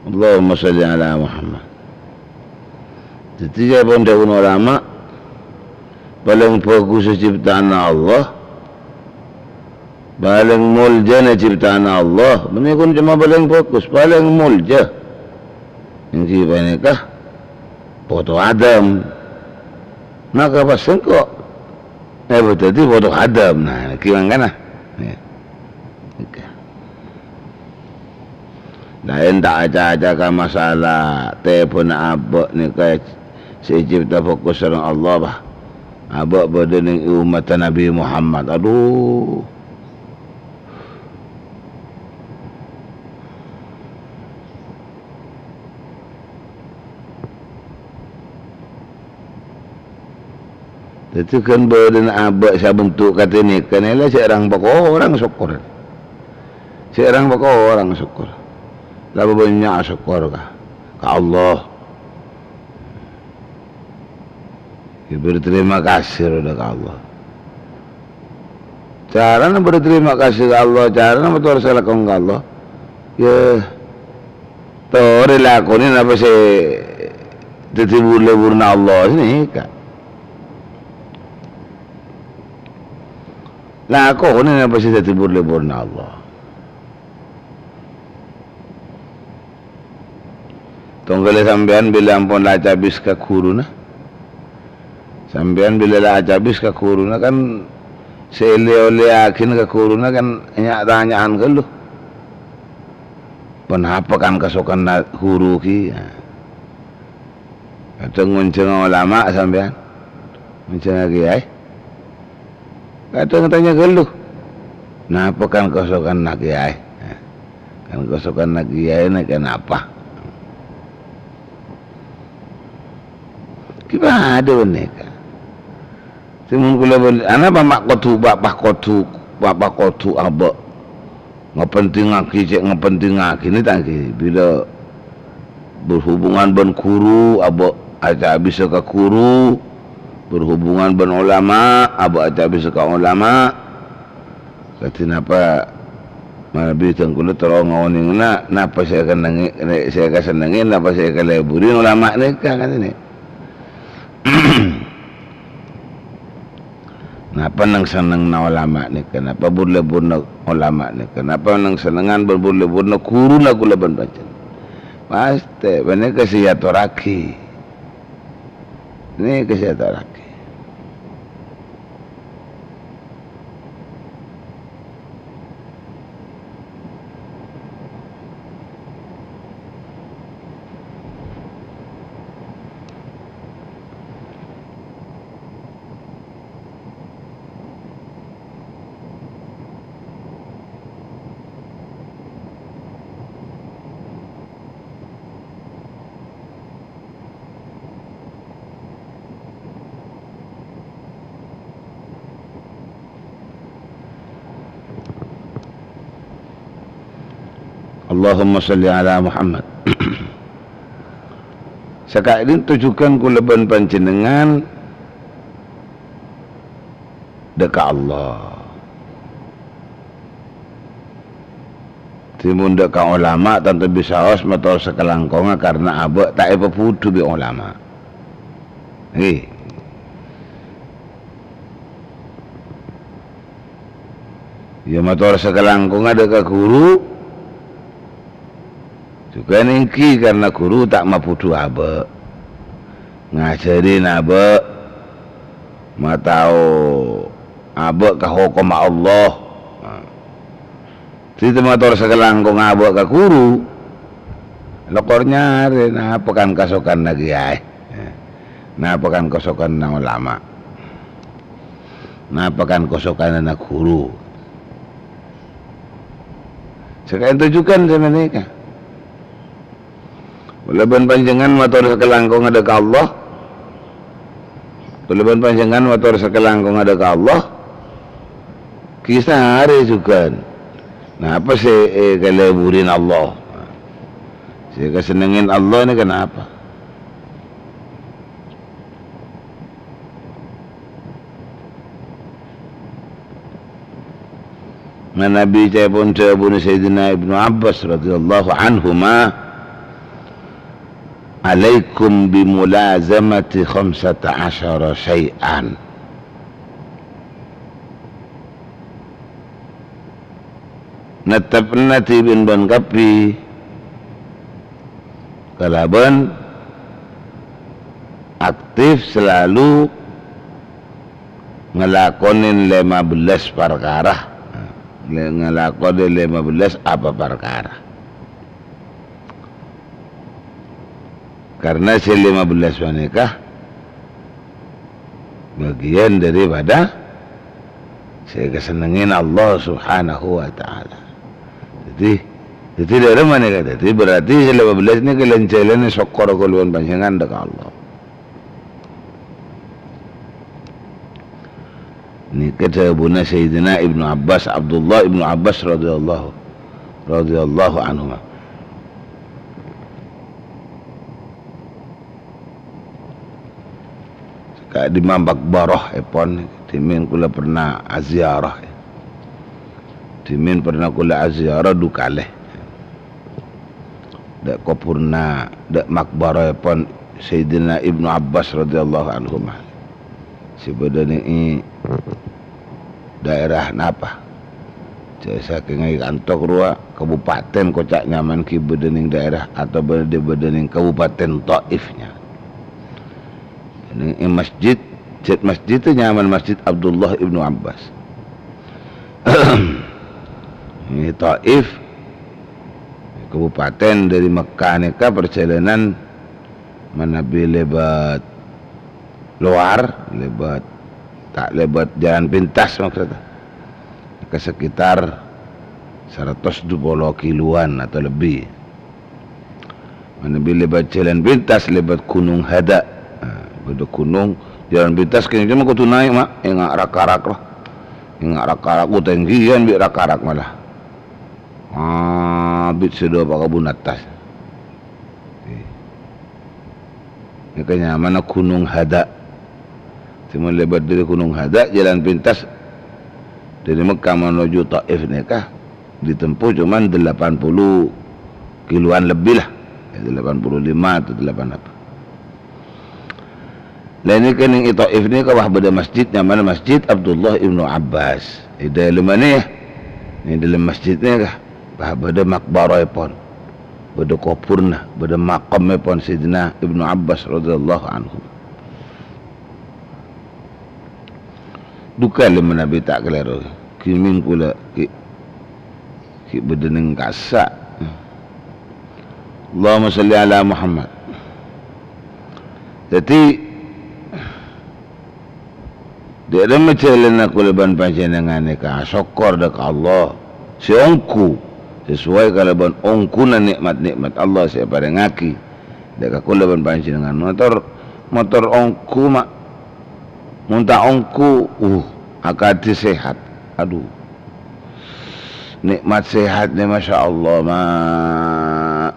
Allahumma shalli ala Muhammad. Dhâddhi, ya, pon dhâbuna ulama, palèng bhâghus ciptaanna Allah, palèng moljâna ciptaanna Allah, bânnè kon coma palèng bhâghus, palèng moljâ. Èngghi panèka poto Adam. Maka pas sèngko', eh, dhâddhi poto Adam. Nah, èngghi mangkana. Ya. Oke. Laèn ta' aca-aca ka masalah tèbhâna abâ' nèka sè ècipta bhâghus sareng Allah, bâh. Abâ' bâdâ nèng ommatta Nabi Muhammad. Adu. Dhâddhi, kan bâdâna abâ' sè abentuk kadhi nèka nèla sè èrang pakorang sokkor. Sè èrang pakorang sokkor. La bânnya' sokkor ka, ka Allah. Ya, berterima kasih rowa ka Allah. Carana berterima kasih ka Allah, carana mator salakon ka Allah. Ya, torè lakonè napa sè dhâddhi bur-lebbhurrâ Allah sanèka. Lakonè napa sè dhâddhi bur-lebbhurrâ Allah. Tongghâllâ sampèyan bilâ ampon la acabis ka ghuruna. Sampèyan bilâ la acabis ka ghuruna, kan sè èlè-ollèyaghina ka ghuruna kan nya'-tanya'an ghâllu. Ponapa kan kasokanna ghuru ghi? Kadhâng ngonjhângnga olama sampèyan, ngonjhângnga kèyaè. Kadhâng tanya ghâllu, "Napa kan kasokanna kèyaè? Kan kasokanna kèyaè nèka napa?" Ghi padâ panèka. Sè mon kaulâ bân, anapa ma' kodhu, bapa' kodhu, bapa' kodhu abâ' ngapentingngaghi, cè' ngapentingngaghi nè ta' ghi. Bilâ berhubungan bân ghuru, abâ' acabisa ka ghuru, berhubungan bân olama, abâ' acabisa ka olama. Kadhi napa manabi dhâng kaulâ terro ngonèngana, napa sè èkanèngè, sè èkasennengngè, napa sè èkalebbhuri olama nèka, kadhi nè. Napa neng-sennengnga olama nèka? Napa bur-lebbhurrâ Olama nèka, napa neng-sennengngan bân bur-lebbhurrâ ghuruna kaulâ bân panjhennengngan? Pastè, panèka sè èatorraghi. Nèka sè èatorraghi. Allahumma shalli ala Muhammad. Saka'dinto jhughân kaulâ bân panjhennengngan dâ' ka Allah. Dhimèn dâ' ka olama tanto bisaos mator sakalangkongnga karna abâ' ta' èpabhudhu bi' olama. Ngghi. Iyâ, mator sakalangkongnga dâ' ka ghuru, jhughân èngghi karna ghuru ta' mabhudhu abâ'. Ngajhâri abâ', matao abâ' ka hokomma Allah. Nah. Dhâddhi mator sakalangkongnga abâ' ka ghuru, lokor nyarè napa kan kasokanna kiyaè. Napa kan kasokanna olama. Napa kan kasokanna ghuru. Saka'dinto jhughân sapanèka. Kaulâ bân panjhennengngan mator sakalangkongnga dâ' ka Allah. Kaulâ bân panjhennengngan mator sakalangkongnga dâ' ka Allah. Ghi sarè jhughân. Napa sè èkaleburi Allah? Sè èkasennengngè Allah nèka napa? Manabi ca'èpon dhâbuna Sayyidina Ibnu Abbas radhiyallahu anhuma, "Alaikum bimulazamati khamsata asyara syai'an." Nettepna dhibi' bân kabbhi kalabân aktif selalu ngalakonè lèma bellâs parkara. Le-, ngalakonè lèma bellâs apa parkara. Karna sè lèma bellâs panèka bâgiyân dâripada sè èkasennengngè Allah Subhanahu wa Ta'ala. Dhâddhi, dhâddhi dâ' remma nèka, dhâddhi berarti sè lèma bellâs nèka lan-jhâlânna sokkor kaulâ bân panjhennengngan dâ' ka Allah. Nèka dhâbuna Sayyidina Ibnu Abbas, Abdullah Ibnu Abbas radhiyallahu, radhiyallahu anhuma. Ka'dimma maqbarah èpon, dhimèn kaulâ pernah aziarah. Dhimèn pernah kaulâ aziarah du kalè. Dâ' kobhurna, dâ' maqbarah èpon Sayyidina Ibnu Abbas radhiyallahu anhuma. Sè bâdâ nèng è daerah napa? Jhâ' sakènga è kanto rowa, kabupaten koca' nyamana ghi' bâdâ nèng daerah otabâ bâdâ nèng Kabupaten Taif nyamana. Nèng è masjid, jhât masjid tè nyamana Masjid Abdullah Ibnu Abbas. È Taif, kabupaten dâri Mekkah nèka parjhâlânan manabi lèbât lowar, lèbât, ta' lèbât jhâlân pintas maksudnya. Ka sekitar saratos du polo kiloan atau lebbi. Manabi lèbât jhâlân pintas, lèbât Gunung Hada. Nah, bâdâ gunung, jhâlân pintas kèng coma kodhu naè', ma', enga' rak-karak, la. Enga' rak-karak, oh, tènggiyân bi' rak-karak malah. Abit sè dâpa' ka bun attas. Nèka nyamana Gunung Hada. Coma lèbât dâri Gunung Hada, jhâlân pintas dâri Mekkah manoju Taif nèka ditempuh coma delapan puluh kiloan lebbi, la. Ya, delapan puluh lima atau delapan apa. Lah, nèka nèng è Taif nèka wah bâdâ masjid, nyamana Masjid Abdullah Ibnu Abbas. È dâlemma nè, ya. È dâlem masjid nèka, bâ-, bâdâ maqbaraèpon, bâdâ kobhurrâ, bâdâ maqamèpon Sayyidina Ibnu Abbas radhiyallahu anhu. Dhu kalè manabi ta' kalèro, ghi' min kaulâ ghi', ghi' bâdâ neng kassa'. Allahumma shalli ala Muhammad. Dhâddhi, dâ' remma jhâlânna kaulâ bân panjhennengngan nèka asokkor dâ' ka Allah sè ongghu, sasowai kalabân ongghuna nè'mat-nè'mat Allah sè èparèngaghi dâ' ka kaulâ bân panjhennengngan. Motor, motor ongghu, ma'. Mon ta' ongghu, uh, akadhi sehat. Adu. Nè'mat sehat nè, masya Allah, ma'.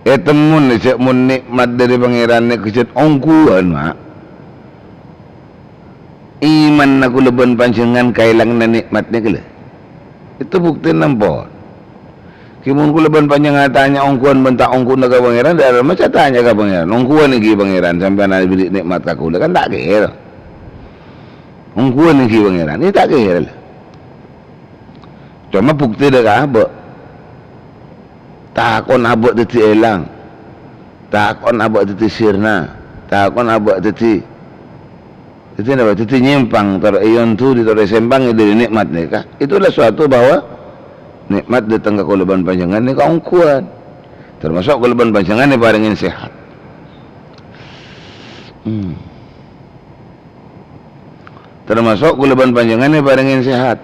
Ètemmo nè, jhâ' mon nè'mat dâri Pangèran nè kejjhât ongghuwân, ma'. Imanna kaulâ bân panjhennengngan kaèlanganna nè'mat nèka, lho. Itu buktèna ampon. Ghi mon kaulâ bân panjhennengngan atanya ongghuwân bân ta' ongghuwânna ka Pangèran, dâ' remma jhâ' atanya ka Pangèran. Ongghuwân èngghi Pangèran, sampèyan abhâri nè'mat ka kaulâ, kan ta' kèra. Ongghuwân èngghi Pangèran, iyâ ta' kèra, lho. Coma buktè dâ' ka abâ'. Tako'en abâ' dhâddhi èlang. Tako'en abâ' dhâddhi sirna. Tako'en abâ' dhâddhi, dhâddhi napa? Dhâddhi nyèmpang, tor èyondhuri, tor èsèmpangè dâri nè'mat nèka. Itulah suatu bahwa nè'mat dâteng ka kaulâ bân panjhennengngan nèka ongghuwân. Termasuk kaulâ bân panjhennengngan èparèngè sehat. Hmm. Termasuk kaulâ bân panjhennengngan èparèngè sehat.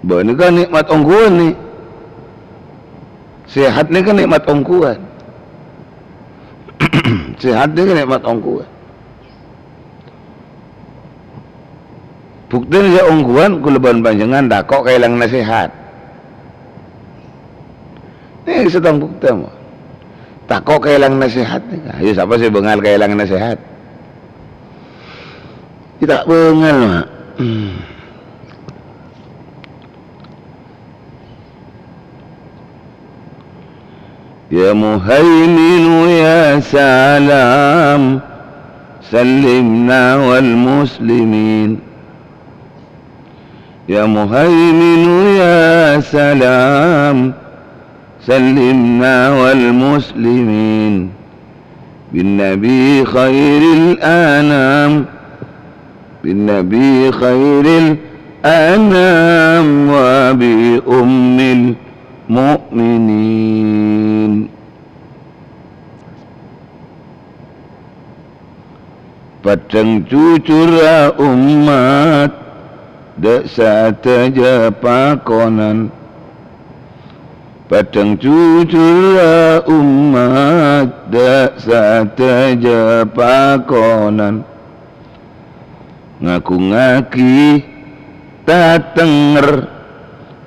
Bâ, nèka nè'mat ongghuwân, nè. Sehat nèka nè'mat ongghuwân. Sehat nèka nè'mat ongghuwân. Buktèna jhâ' ongghuwân kaulâ bân panjhennengngan tako' kaèlanganna sehat. Nèka sèttong buktè, mon. Tako' kaèlanganna sehat nèka. Ayo, sapa sè bângal kaèlanganna sehat? Iyâ ta' bângal, ma'. Hmm. يا مهيمن يا سلام سلمنا والمسلمين. يا مهيمن يا سلام سلمنا والمسلمين. بالنبي خير الأنام، بالنبي خير الأنام، وبأم المؤمنين. Padhâng jujurra ommat dâ' sadhâjâ pakonan. Padhâng jujurra ommat dâ' sadhâjâ pakonan. Ngagungngaghi tatènger,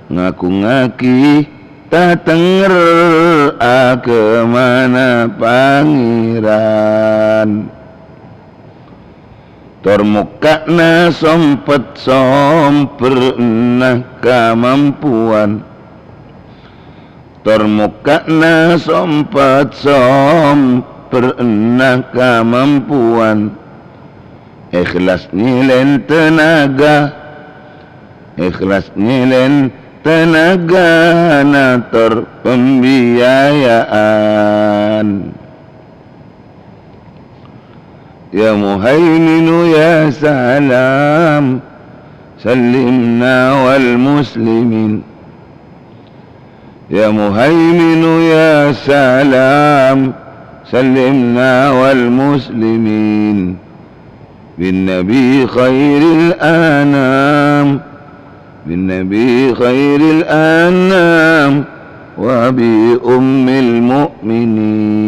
ngagungngaghi tatènger aghâmana Pangèran. Tor mokka'na sompet sombherrâ kamampowan. Tor mokka'na sompet sombherrâ kamampowan. Èhlas nyèlèn tenaga, èhlas nyèlèn tenagana tor pembiayaan. يا مهيمن يا سلام سلمنا والمسلمين. يا مهيمن يا سلام سلمنا والمسلمين. بالنبي خير الأنام، بالنبي خير الأنام، وبأم المؤمنين.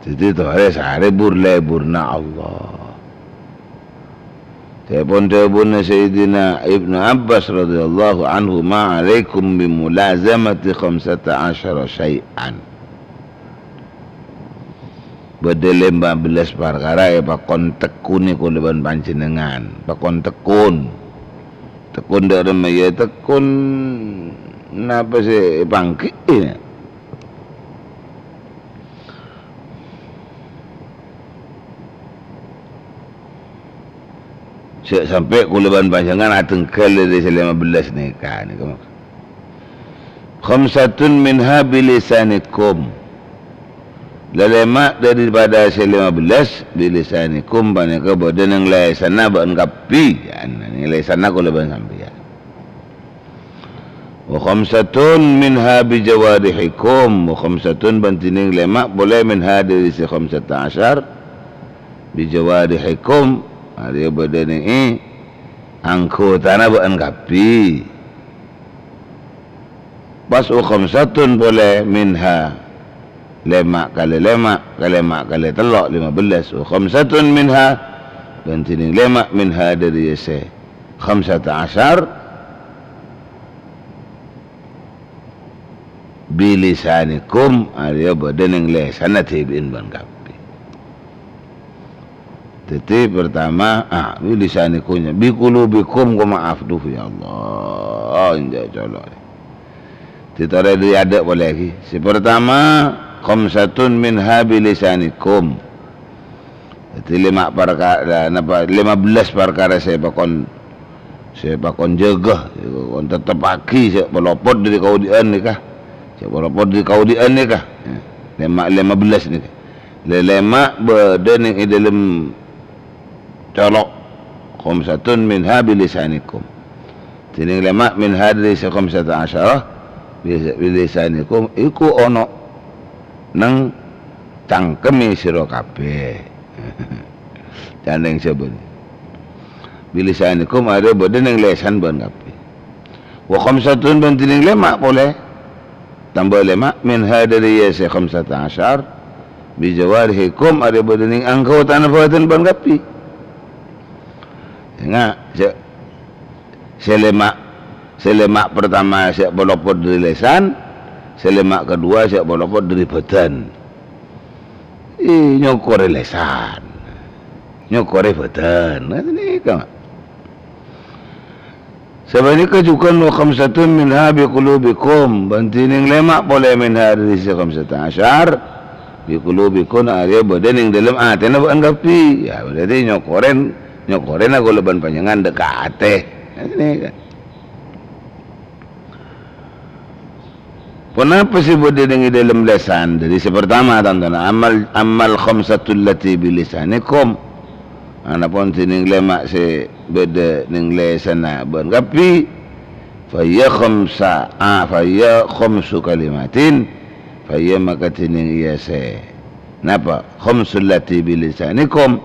Dhâddhi, torè sarè bur-lèburna Allah. Dhâbuna Sayyidina Ibnu Abbas radhiyallahu anhuma, "Alaikum bimulazamati khamsata asyara syai'an." Bâdâ lèma bellâs parkara èpakon tekkunè kaulâ bân panjhennengngan. Pakon tekkun. Tekkun dâ' remma, yâ, tekkun napa sè èpangghi'i. Jhâ' sampè' kaulâ bân panjhennengngan adhengghâl dâri sè lèma bellâs nèka, nèka maksod. "Khamsatun minha bilisanikum." Lalèma' daripada sè lèma bellâs, "bilisanikum" panèka bâdâ neng lèsanna bâ'ân kabbhi. Ya'ni lèsanna kaulâ bân sampèyan. "Wa khamsatun minha bijawarihikum." Wa khamsatun bân dhinèng lèma' polè minha dâri sè khamsata asyar. "Bijawarihikum", arèya bâdâ nèng anggotana bâ'ân kabbhi. Pas "wa khamsatun" polè minha, lèma' kalè lèma', kalèma' kalè tello', lèma bellâs. "Wa khamsatun minha", bân dhinèng lèma' minha dâri sè khamsata asyar, "bilisanikum", arèya bâdâ neng lèsanna dhibi'in bâ'ân kabbhi. Dhâddhi, pertama, ah, "bilisanikum", "biqulubikum", ko maaf, duh, ya Allah, enjâ' colo'. Ditorè dâri adâ' polè ghi. Sè pertama, "Khamsatun minha bilisanikum." Dhâddhi, lèma' parka-, la, napa, lèma bellâs parkara sè pakon, sè pakon jâgâ, sè pakon tetteppaghi, sè palopot dâri kaodi'ân nèka. Sè palopot dâri kaodi'ân nèka. Lèma', lèma bellâs nèka. Lè-, lèma' bâdâ neng è dâlem colo', "Khamsatun minha bilisanikum." Dhinèng lèma' minha dâri sè khamsata asyara, bi-, bilisanikum, iku ono neng cangkemmè sira kabbhi. Ca'na sè bâdâ. "Bilisanikum" arèya bâdâ neng lèsan bâ'ân kabbhi. "Wa khamsatun" bân dhinèng lèma' polè. Tamba lèma', "minha" dâri sè khamsata asyar, "bijawarihikum" arèya bâdâ neng anggotana bâdân bâ'ân kabbhi. Enga', sè, sè lèma', sè lèma' pertama sè palopot dâri lèsan, sè lèma' kedua sè palopot dâri bâdân. Ih, nyokorè lèsan. Nyokorè bâdân. Nah, nèka. Sapanèka jhughân "wa khamsatun minha biqulubikum", bân dhinèng lèma' polè minha dâri sè khamsata asyar, "biqulubikum" arèya bâdâ neng dâlem atèna bâ'ân kabbhi. Ya, berarti nyokorèn, nyokorènna kaulâ bân panjhennengngan dâ' ka atè. Nah, nèka. Ponapa sè bâdâ neng è dâlem lèsan? Dâri sè pertama, tantona, "Ammal, ammal khamsatul lati bilisanikum." Anapon dhinèng lèma' sè bâdâ neng lèsanna bâ'ân kabbhi, "fahiya khamsa, a, fahiya khamsu kalimatin." Fahiya maka dhinèng iyâ sè Napa? "Khamsul lati bilisanikum",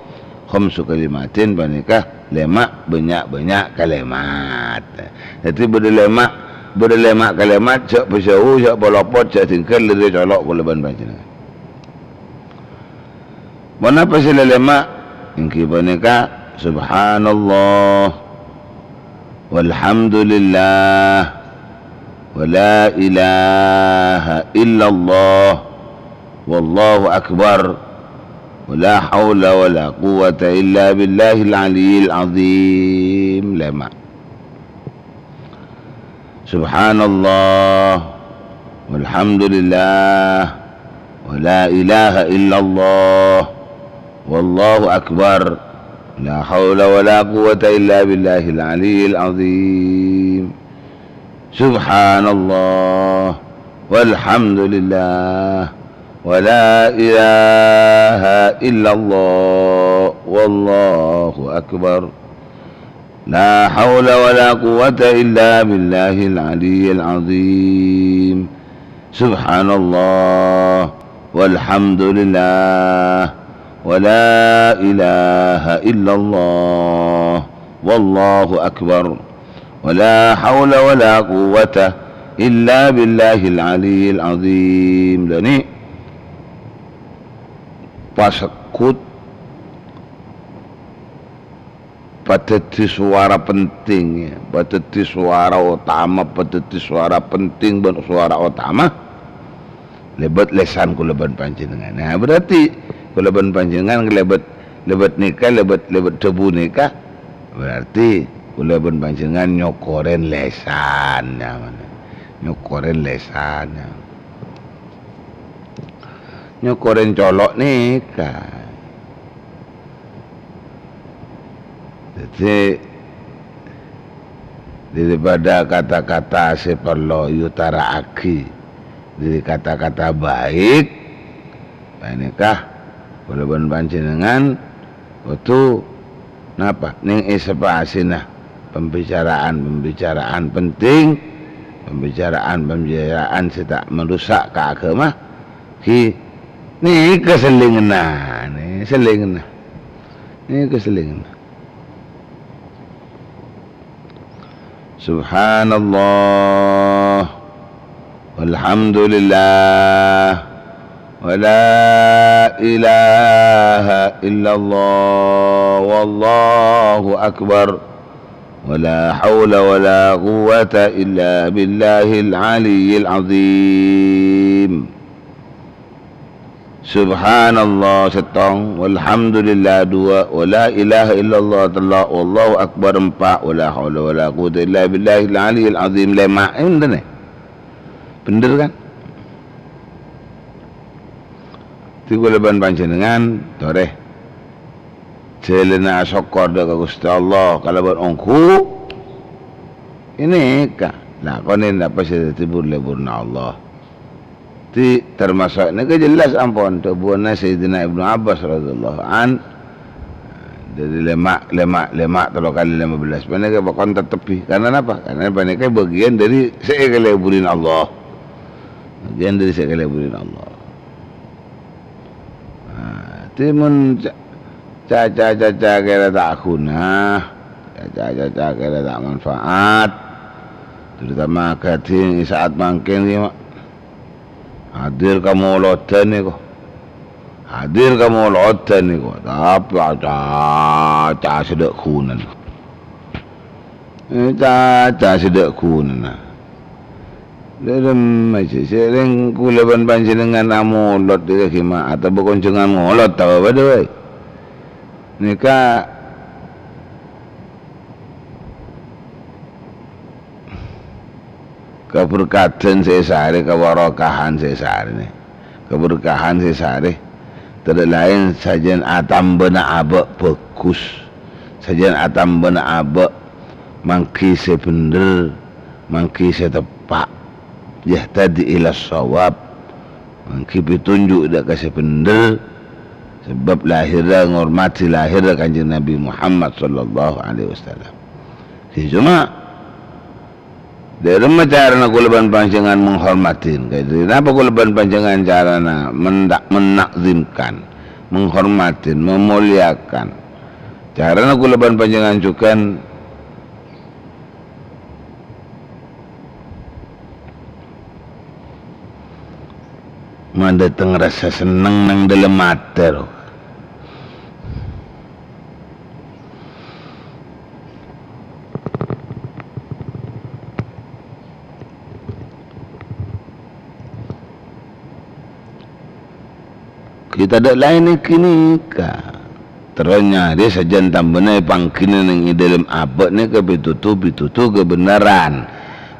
khamsu kalimatin panèka lèma' bânnya'-bânnya' kalèmat. Dhâddhi bâdâ lèma', bâdâ lèma' kalèmat, jhâ' pajhâu, jhâ' palopot, jhâ' dingghâl, lèrè colo' kaulâ bân panjhennengngan. Ponapa sè lalèma'? Èngghi panèka, "Subhanallah, walhamdulillah, wa la ilaha illallah." "Wallahu akbar. Wa la haula wa la quwwata illa billahil aliyyil azim." Lèma'. "Subhanallah. Walhamdulillah. Wa la ilaha illallah. Wallahu akbar. La haula wa la quwwata illa billahil aliyyil azim." "Subhanallah, walhamdulillah, wa la ilaha illallah, wallahu akbar. La haula wa la quwwata illa billahil aliyyil azim. Subhanallah, walhamdulillah, wa la ilaha illallah, wallahu akbar. Wa la haula wa la quwwata illa billahil aliyyil azim." Lha nè, pasekkut padhâddhi sowara penting, ya. Padhâddhi sowara otama, padhâddhi sowara penting bân sowara otama. Lèbât lèsan kaulâ bân panjhennengngan. Nah, berarti kaulâ bân panjhennengngan lèbât, lèbât nèka, lèbât, lèbât dhâbu nèka, berarti kaulâ bân panjhennengngan nyokorèn lèsan, nyamana. Nyokorèn lèsan, nyamana. Nyokorèn colo' nèka. Sè daripada kata-kata sè parlo èutara'aghi dhâri kata-kata baik, panèka kaulâ bân panjhennengngan kodhu napa? Nèng è sapa-sèna pembicaraan-pembicaraan penting, pembicaraan-pembicaraan sè ta' merusak ka aghâma, ghi nèka sellèngnga, nè, sellèngnga. Nèka sellèngnga. Subhanallah, walhamdulillah, wa la ilaha illallah, wallahu akbar, wa la haula wa la quwwata illa billahil aliyyil azim. Subhanallah, sèttong, walhamdulillah, duwâ', wa la ilaha illallah, tello', wallahu akbar, empa', wa la haula wa la quwwata illa billahil aliyyil azim, lèma'. Ènten, è? Bhender, kan? Dhâddhi kaulâ bân panjhennengngan, torè. Jhâlânna asokkor dhâ' ka Ghustè Allah kalabân ongghu. Ènèka, lakonè napa sè dhâddhi bur-lèburrâ Allah. Dhâddhi, tamaso' nèka jelas ampon dhâbuwânna Sayyidina Ibnu Abbas radhiyallahu an, dhâri lèma', lèma', lèma', tello kalè lèma bellâs. Panèka bhâkal tettebbi. Karna napa? Karna panèka bâgiyân dhâri sè èkalèburina Allah. Bâgiyân dhâri sè èkalèburina Allah. Nah, dhâddhi mon ca-, ca-, ca-, caca kèra ta' ghuna, ca-, ca-, caca kèra ta' manfaat, terutama ghâdhing è sa'at mangkèn ghi, ma'. Hadir ka molodhân nèko. Hadir ka molodhân nèko. Tapè ca-, caca sè dâ' ghunana. Eh, caca sè dâ' ghunana. Dhâremma sè, sèrèng kaulâ bân panjhennengngan amolod dhâ' ka ghi, ma', atabâ konjhângan ngolod, ta' bâdâ bhâi. Nèka kaberkadhân sè èsarè, kabarokahan sè èsarè, nè. Kaberkahan sè èsarè, tadâ' laèn sajân atambâna abâ' bhâghus, sajân atambâna abâ' mangghi sè bhendher, mangghi sè teppa', yahtadi ila shawab, mangghi pètonjhu' dhâ' ka sè bhendher, sabâb lahèrra ngormadhi lahèrra Kanjeng Nabi Muhammad sallallahu alaihi wasallam. Sè coma, dhâremma carana kaulâ bân panjhennengngan menghormatin? Kaya dhâri napa kaulâ bân panjhennengngan carana menda-, menakzimkan, menghormatin, memolyakan? Carana kaulâ bân panjhennengngan jhughân mandhâteng rassa senneng neng dâlem atè, ro. Ghi' tadâ' laèn è ghânèka. Terro nyarè sajân tambâna èpangghinè neng è dâlem abâ' nèka pètodhu-pètodhu kabhendherran.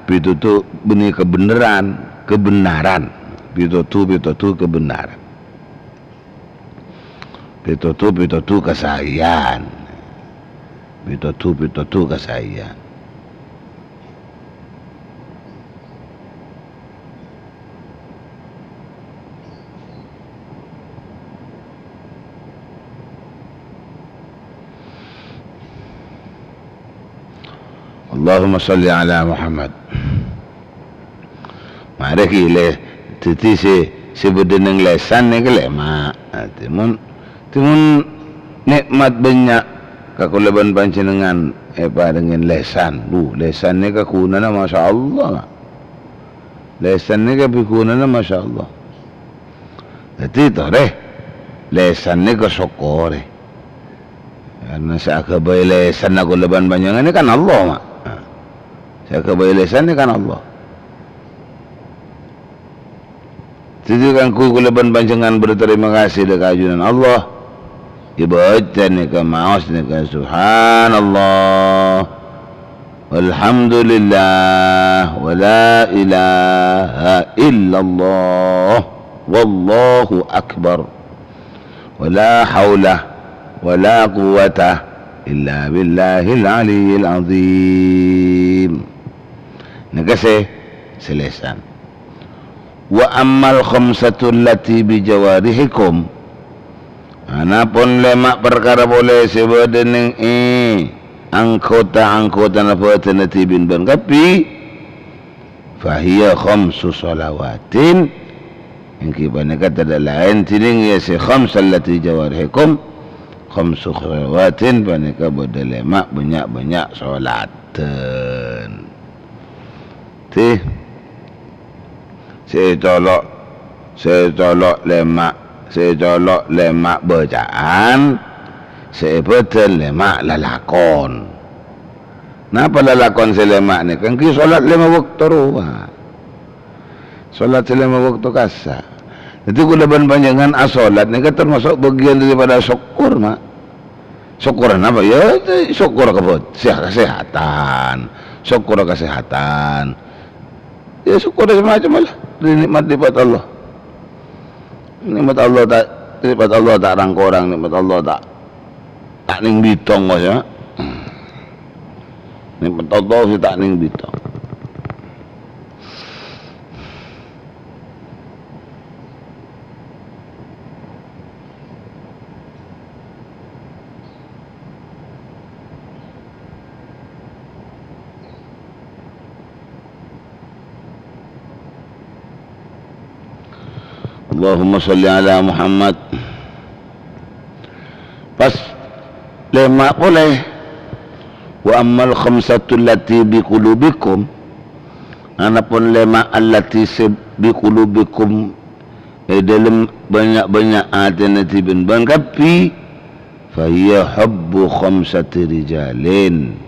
Pètodhu bânnè kabhendherran, kabhendherran. Pètodhu-pètodhu kabhendherran. Pètodhu-pètodhu kasaèyan. Pètodhu-pètodhu kasaèyan. Allahumma shalli ala Muhammad. Marè ghi' lè, dhâddhi sè, sè bâdâ neng lèsan nèka lè, ma'. Dhâddhi mon, dhâddhi mon nè'mat bânnya' ka kaulâ bân panjhennengngan èparèngè lèsan. Bu, lèsan nèka ghunana masyaallah, ma'. Lèsan nèka bhâghusna, masyaallah. Dhâddhi, torè, lèsan nèka sokkorè. Karna sè aghâbây lèsanna kaulâ bân panjhennengngan nèka kan Allah, ma'. Sè aghâbây lèsan nèka kan Allah. Dhâddhi, kaangghuy kaulâ bân panjhennengngan berterima kasih dâ' ka ajunan Allah. Èbâca nèka maos nèka, "Subhanallah, walhamdulillah, wa la ilaha illallah, wallahu akbar, wa la haula wa la quwwata illa billahil aliyyil azim. Nèka sè, sè lèsan. Wa ammal khamsatu allati bi jawarihikum, anapon lèma' parkara polè sè bâdâ nèng è anggota-anggotana bhâdhânna dhibi' bân kabbhi, fahiya khamsu shalawatin, èngghi panèka tadâ' laèn dhinèng iyâ sè khamsu allati jawarihikum, khamsu shalawatin, panèka bâdâ lèma' bânnya'-bânnya' sholaddhân. Dhi, sè ècolo', sè ècolo' lèma', sè ècolo' lèma' bâcaan, sè èbâdân lèma' lalakon. Napa lalakon sè lèma' nèka? Èngghi sholat lèma' bâkto rowa. Sholat sè lèma' bâkto kassa'. Dhâddhi, kaulâ bân panjhennengngan asholat nèka tamaso' bâgiyân daripada sokkor, Ma'. Sokkorra napa? Ya, sokkor ka bâ-, seha-, kasehatan. Sokkor kasehatan. Ya, sokkor samacem la. Dâri nikmat-nikmat Allah. Nikmat Allah ta', nikmat Allah ta' rang-korang, nikmat Allah ta', ta' nèng bidhâng, kok, ya. Nikmat Allah sè ta' nèng bidhâng. Allahumma shalli ala Muhammad. Pas lèma' polè. Wa ammal khamsatu allati bi qulubikum. Anapon lèma' allati sè bi qulubikum, è dâlem bânnya'-bânnya' atèna dhibi' bân kabbhi, fahiya hubbu khamsati rijalin.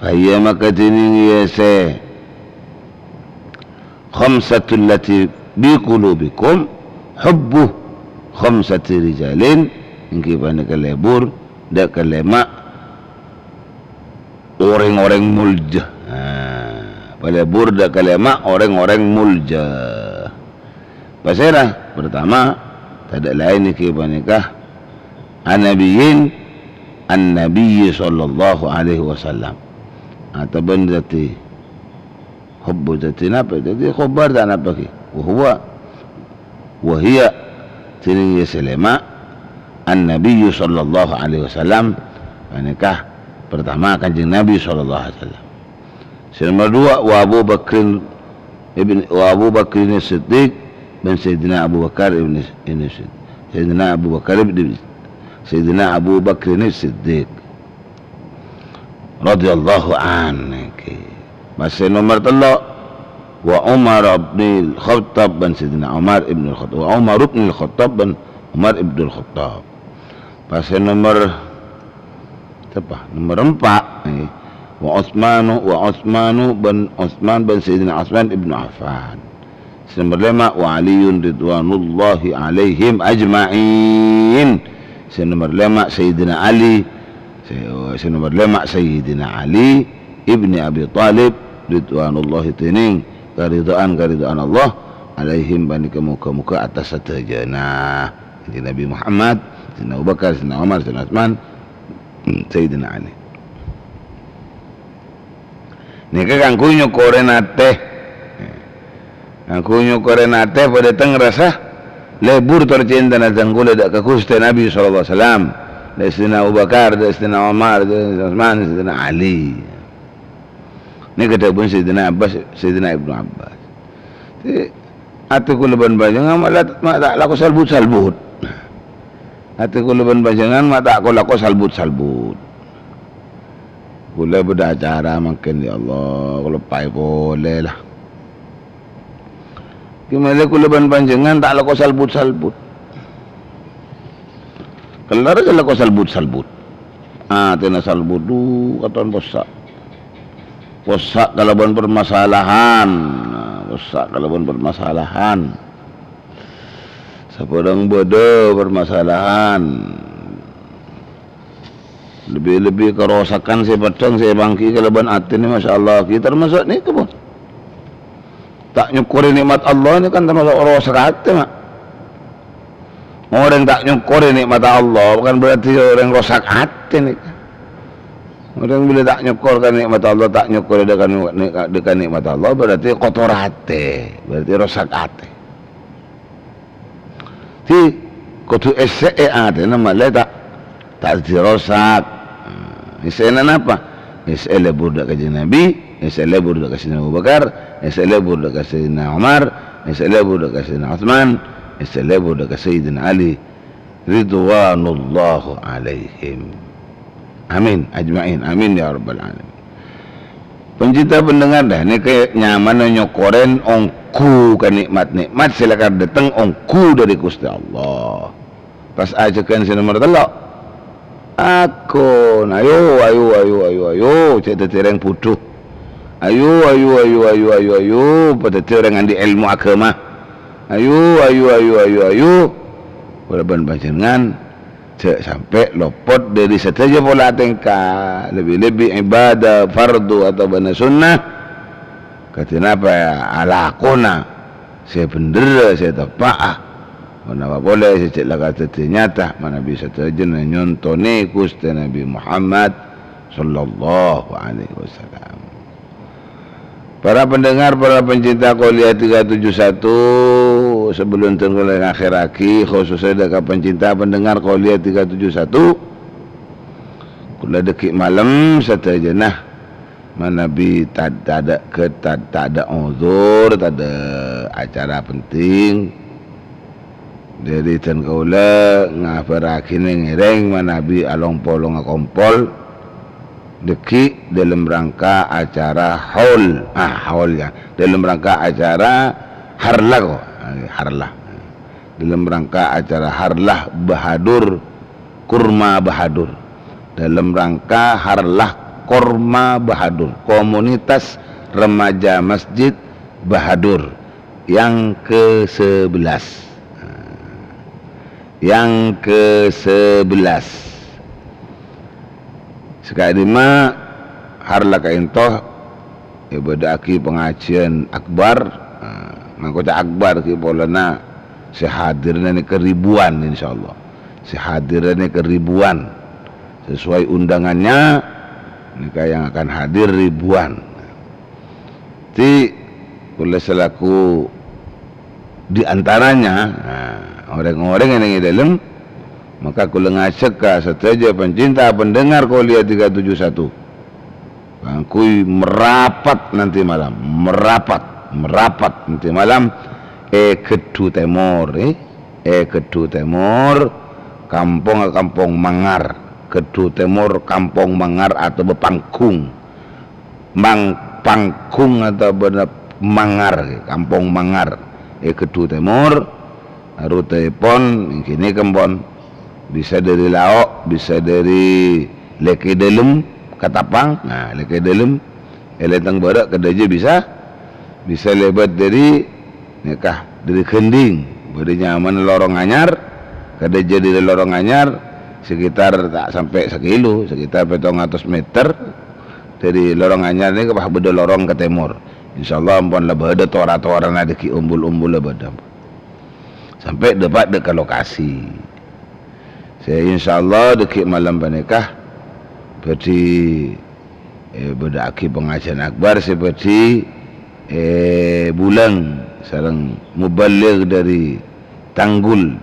Fahiya maka dhinèng iyâ sè khamsatu allati bi qulubikum, hubbu khamsati rijalin, èngghi panèka lebur dâ' ka lèma' orèng-orèng molja. Nah, palebur dâ' ka lèma' orèng-orèng molja. Pasèra? Pertama, tadâ' laèn èngghi panèka an-nabiyyin, an-nabiyyi sallallahu alaihi wasallam. Atabân dhâddhi hubbu dhâddhi napa? Dhâddhi khobar ta' napa ghi? Wa huwa, wa hiya, dhinèng iyâ sè lèma', an-nabiyyu sallallahu alaihi wasallam, panèka pertama Kanjeng Nabi sallallahu alaihi wasallam. Sè nomer duwâ', wa Abu Bakrin ibn, wa Abu Bakrin Siddiq, bân Sayyidina Abu Bakar ibn, ibn Sid-, Sayyidina Abu Bakar ibn, Sayyidina Abu Bakrin Siddiq radhiyallahu anhu. Pas sè nomer tello', wa Umar ibn Khattab, bân Sayyidina Umar ibn Khattab, wa Umar ibn Khattab, bân Umar ibn Khattab. Pas sè nomer Sapa? Nomer empa', eh. Wa Utsmanu, wa Utsmanu bân Utsman bân Sayyidina Utsman ibnu Affan. Sè nomer lèma', wa Aliyun ridwanullahi alaihim ajma'in. Sè nomer lèma', Sayyidina Ali. Sè, sè nomer lèma', Sayyidina Ali ibni Abi Thalib ridwanullahi, dhinèng karidho'an, karidho'an Allah, alaihim, panèka moghâ-moghâ attas sadhâjâna. Kanjeng Nabi Muhammad, Sayyidina Abu Bakar, Sayyidina Umar, Sayyidina Utsman, Sayyidina Ali. Nèka kaangghuy nyokorè atè. Kaangghuy nyokorè atè padâ tèng rassa lebur tor cèntana dhân kaulâ dâ' ka Ghustè Nabi sallallahu alaihi wasallam. Dâ' Sayyidina Abu Bakar, dâ' Sayyidina Umar, dâ' Sayyidina Utsman, Sayyidina Ali. Nèka dhâbuna Sayyidina Abbas, Sayyidina Ibnu Abbas. Dhi, atè kaulâ bân panjhennengngan ma' la-, ma' ta' lako salbut-salbut. Atè kaulâ bân panjhennengngan ma' ta' ko-, lako salbut-salbut. Kaulâ bâdâ acara mangkèn, ya Allah, kaulâ paè polè la. Kèmalè kaulâ bân panjhennengngan ta' lako salbut-salbut. Kellar jâ lako salbut-salbut. Atèna salbut, dhu, katon possa'. Possa' kalabân permasalahan. Nah, possa' kalabân permasalahan. Sabârâng bâdâ permasalahan. Lebbi-lebbi karosakan sè peddhâng sè èpangghi kalabân atè nè, masyaallah, ghi' tamaso' nèka, pon. Ta' nyokorè nè'mat Allah nèka kan tamaso' rosak atè, Ma'. Orèng ta' nyokorè nè'mat Allah kan berarti orèng rosak atè nèka. Orèng bilâ ta' nyokor ka nè'mat Allah, ta' nyokor dâ' ka nè-, nè-, dâ' ka nè'mat Allah, berarti kotor atè, berarti rosak atè. Dhâddhi, kodhu èssè'è atèna malè ta', ta' dhâddhi rosak. Èssè'èna napa? Èssè'è lebur dâ' Kanjeng Nabi, èssè'è lebur dâ' ka Sayyidina Abu Bakar, èssè'è lebur dâ' ka Sayyidina Umar, èssè'è lebur dâ' ka Sayyidina Utsman, èssè'è lebur dâ' ka Sayyidina Ali. Ridwanullahu alaihim. Amin. Ajma'in. Amin ya rabbal alamin. Pancinta pendengar dah, nèka nyamana nyokorèn ongghu ka nè'mat-nè'mat sè lakar dâteng ongghu dâri Ghustè Allah. Pas ajhâghân sè nomer tello'. Akon, ayo, ayo, ayo, ayo, ayo, cè' dâddhi rèng budhu. Ayo, ayo, ayo, ayo, ayo, ayo, padâddhi orèng andi' èlmo aghâma. Ayo, ayo, ayo, ayo, ayo. Kaulâ bân panjhennengan jhâ' sampè' lopot dâri sadhâjâ pola tèngka, lebbi-lebbi ibadah fardhu otabâna sunnah. Kadhi napa alakona sè bhendherra, sè teppa'a. Ponapa polè sè cè' la kadhâddhi nyata manabi sadhâjâna nyontonè Ghustè Nabi Muhammad sallallahu alaihi wasallam. Para pendengar, para pencinta Qolia tiga tujuh satu, sebelum kaulâ ngakhèrraghi, khususnya dâ' ka pencinta pendengar Qolia tiga tujuh satu, kaulâ dâgghi' malem sadhâjâna manabi ta-, tadâ' ke-, ta-, tadâ' uzur, tadâ' acara penting. Dâri dân kaulâ ngabhârraghinè ngèrèng manabi along-polongnga kompol dâgghi' dâlem rangka acara haul. Ah, haul ya. Dâlem rangka acara harlah kok. Ah, harlah. Dâlem rangka acara harlah Bahadur, Kurma Bahadur. Dâlem rangka harlah Korma Bahadur, Komunitas Remaja Masjid Bahadur yang kesebelas. Yang kesebelas. Saka'dimma harlah ka'dinto èbâdâ'aghi pangajhiân akbar. Nah, mangkoca akbar ghi' polana sè hadirra nèka ribuan, insyaallah. Sè hadirra nèka ribuan. Sesuai undangannya, nèka yang akan hadir ribuan. Dhâddhi, kaulâ selaku di antaranya, nah, orèng-orèng neng è dâlem, maka kaulâ ngajhâk ka sadhâjâ pencinta pendengar Qolia tiga tujuh satu kaangghuy merapat nanti malam, merapat, merapat nanti malam è Geddu Tèmor, eh, è Geddu Tèmor, kampongnga Kampong Mangar, Geddu Tèmor, Kampong Mangar otabâ Panggung. Mang-, Panggung otabâna Mangar, Kampong Mangar, è Geddu Tèmor. Rutèpon ghini kempon. Bisa dâri Lao', bisa dâri Lèkè Dâlem, Katapang. Nah, Lèkè Dâlem, è Lèntèng Bârâ' kadhâjâ bisa. Bisa lèbât dâri, nèka, dâri Gending, bâdâ nyamana Lorong Anyar, kadhâjâ dâri Lorong Anyar, sekitar ta' sampè' sakilo, sekitar pètong atos meter. Dâri Lorong Anyar nèka pas bâdâ lorong ka tèmor. Insyaallah ampon la bâdâ tor-atoranna dâgghi' ombul-ombulla bâdâ. Sampè' dâpa' dâ' ka lokasi. Sè insyaallah dâgghi' malem panèka bhâdhi, eh, bâdâ'aghi pangajhiân akbar sè bhâdhi, eh, bulâng sareng muballigh dâri Tanggul,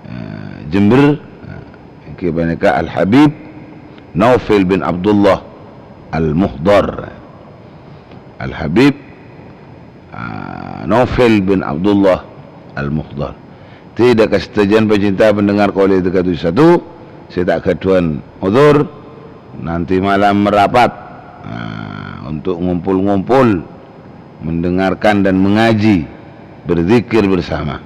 eh, Jember, eh, èngghi panèka Al-Habib Naufil bin Abdullah Al-Muhdar. Al-Habib, ah, Naufil bin Abdullah Al-Muhdar. Dhâddhi dâ' ka sadhâjâna pancinta pendengar Qolia tiga tujuh satu sè ta' ghâdhuwân uzur, nanti malam merapat, ah, untuk ngumpul-ngumpul, mendengarkan dan mengaji, berzikir bersama.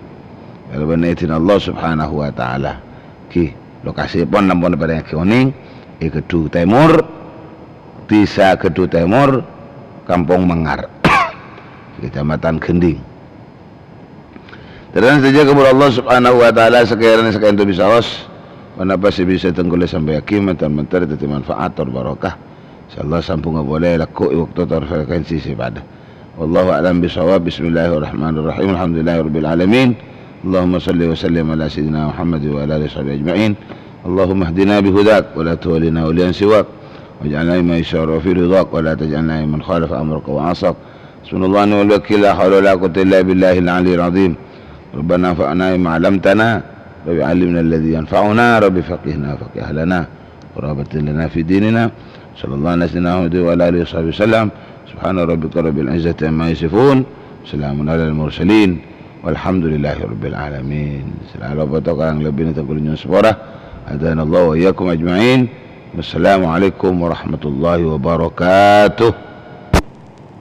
Kalabân idin Allah Subhanahu wa Ta'ala. Ghi, lokasipon ampon èparèngaghi onèng, è Geddu Tèmor, Dhisa Geddu Tèmor, Kampong Mangar, Kecamatan Gending. Terus sadhâjâ kabulâ Allah Subhanahu wa Ta'ala, sakèrana saka'dinto bisa aos, ponapa sè bisa tèngkolè sampèyaghi, mènter-mènter dhâddhi manfaat tor barokah. Insyaallah sambhungnga polè lagghu' è bâkto tor frekuensi sè padâ. Wallahu a'lam bishawab. Bismillahirrahmanirrahim. Alhamdulillahirabbil alamin. Allahumma shalli wa sallim ala sayyidina Muhammad wa ala alihi washabihi ajma'in. Allahumma ihdina bihudak wa la tuwallina waliyan siwak. واجعلنا ممن يسارع في رضاك ولا تجعلنا ممن خالف أمرك وعصاك. حسبنا الله ونعم الوكيل، لا حول ولا قوة إلا بالله العلي العظيم. ربنا انفعنا بما علمتنا، رب علمنا الذي ينفعنا، رب فقهنا وفقه أهلنا، ورحمة لنا في ديننا. صلى الله على سيدنا محمد وعلى آله وصحبه وسلم. سبحان ربك رب العزة عما يصفون. سلام على المرسلين. والحمدلillahirabbil alamin. Sè la lopot kalangan lebbina tengkulun nyuwun sapora. Hadanallahu wa iyyakum ajma'in. Wassalamualaikum warahmatullahi wabarakatuh.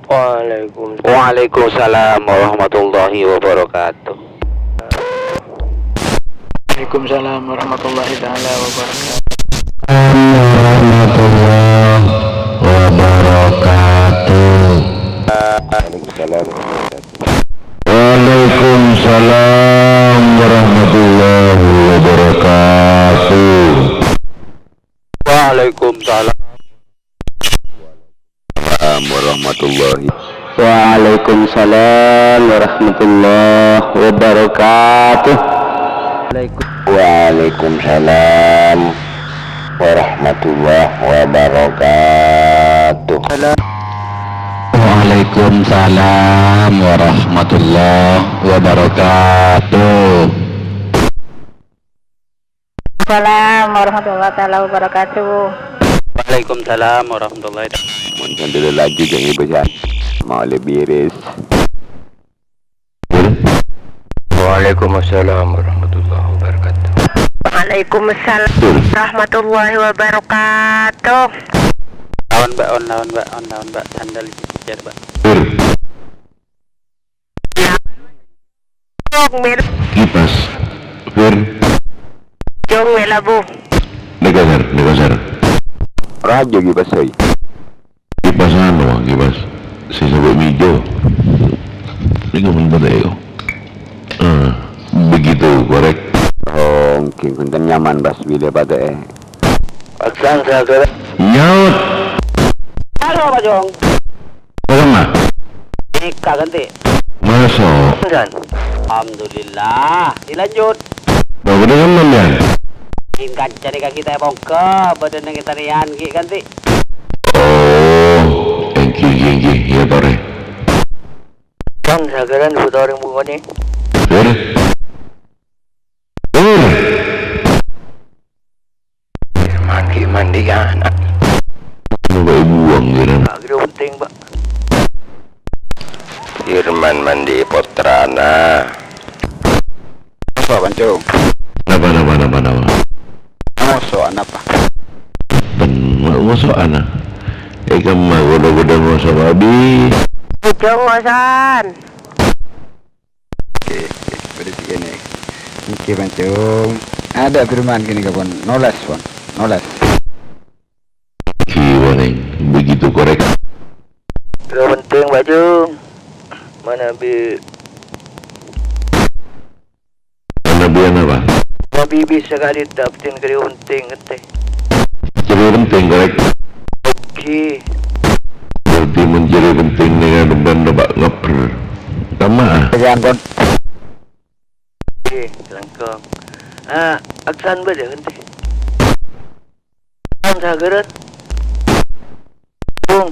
Waalaikumsalam. Waalaikumsalam warahmatullahi wabarakatuh. Waalaikumsalam warahmatullahi taala wabarakatuh. Warahmatullahi wabarakatuh. Waalaikumsalam warahmatullahi wabarakatuh. Waalaikumsalam. Waalaikumsalam. Waalaikumsalam warahmatullahi. Waalaikumsalam warahmatullahi wabarakatuh. Waalaikum-, Waalaikumsalam warahmatullahi wabarakatuh. Waalaikumsalam warahmatullahi wabarakatuh. Salam warahmatullahi taala wabarakatuh. Waalaikumsalam warahmatullahi taala. Mun sandal laju jang ibu san. Mau lebih iris. Waalaikumsalam warahmatullahi wabarakatuh. Waalaikumsalam warahmatullahi wabarakatuh. Lawan, Mbak, on, lawan, Mbak, on, lawan, Mbak. Sandal jejer, Mbak. Jong mel. Kipas. Fir. Jong mel abu. Nèka, Sir, nèka, Sir. Raja kipas, hei. Kipas anu, kipas. Sè sabâ' mèja. Nèka mon patè, yo. Ah, begitu, korek. Oh, ngghi, bhunten nyaman, pas bilâ patè. Paksan sagârâ. Nyaot. Halo, Pak Jong. Apa, Ma? Ika ganti. Maso'. Kan? Alhamdulillah. Dilanjut. Bagus dengan sampeyan. Singkat cari kaki teh bongke, badan yang kita rian ki ganti. Oh, engghi, engghi, engghi. Iya, tore. Kan sagaran buta orang bunga nih. Sir. Sir. Mandi, mandi anak. Mau kayak buang gitu. Pak, gitu penting, Pak. Firman mandi potrana. Apa, Pancung? Napa, napa, napa, napa? Moso' napa? Ben, moso' ana. Eka mah goda-goda moso' babi. Ujung moso'an. Oke, oke, pada sini. Oke, Pancung. Ada firman gini, kapan? Nolas, Pon. Nolas. Kiwaning, begitu korek. Gak penting, Pak Jung. Mana bi-, Mana biyan apa? Mana bibis sekali tak penting, kali penting, kete. Jadi penting, korek. Oke. Berarti menjadi penting dengan beban Pak ngeper. Sama. Oke, angkot. Oke, langkong. Ah, aksan beda, kente. Sagaran. Bung.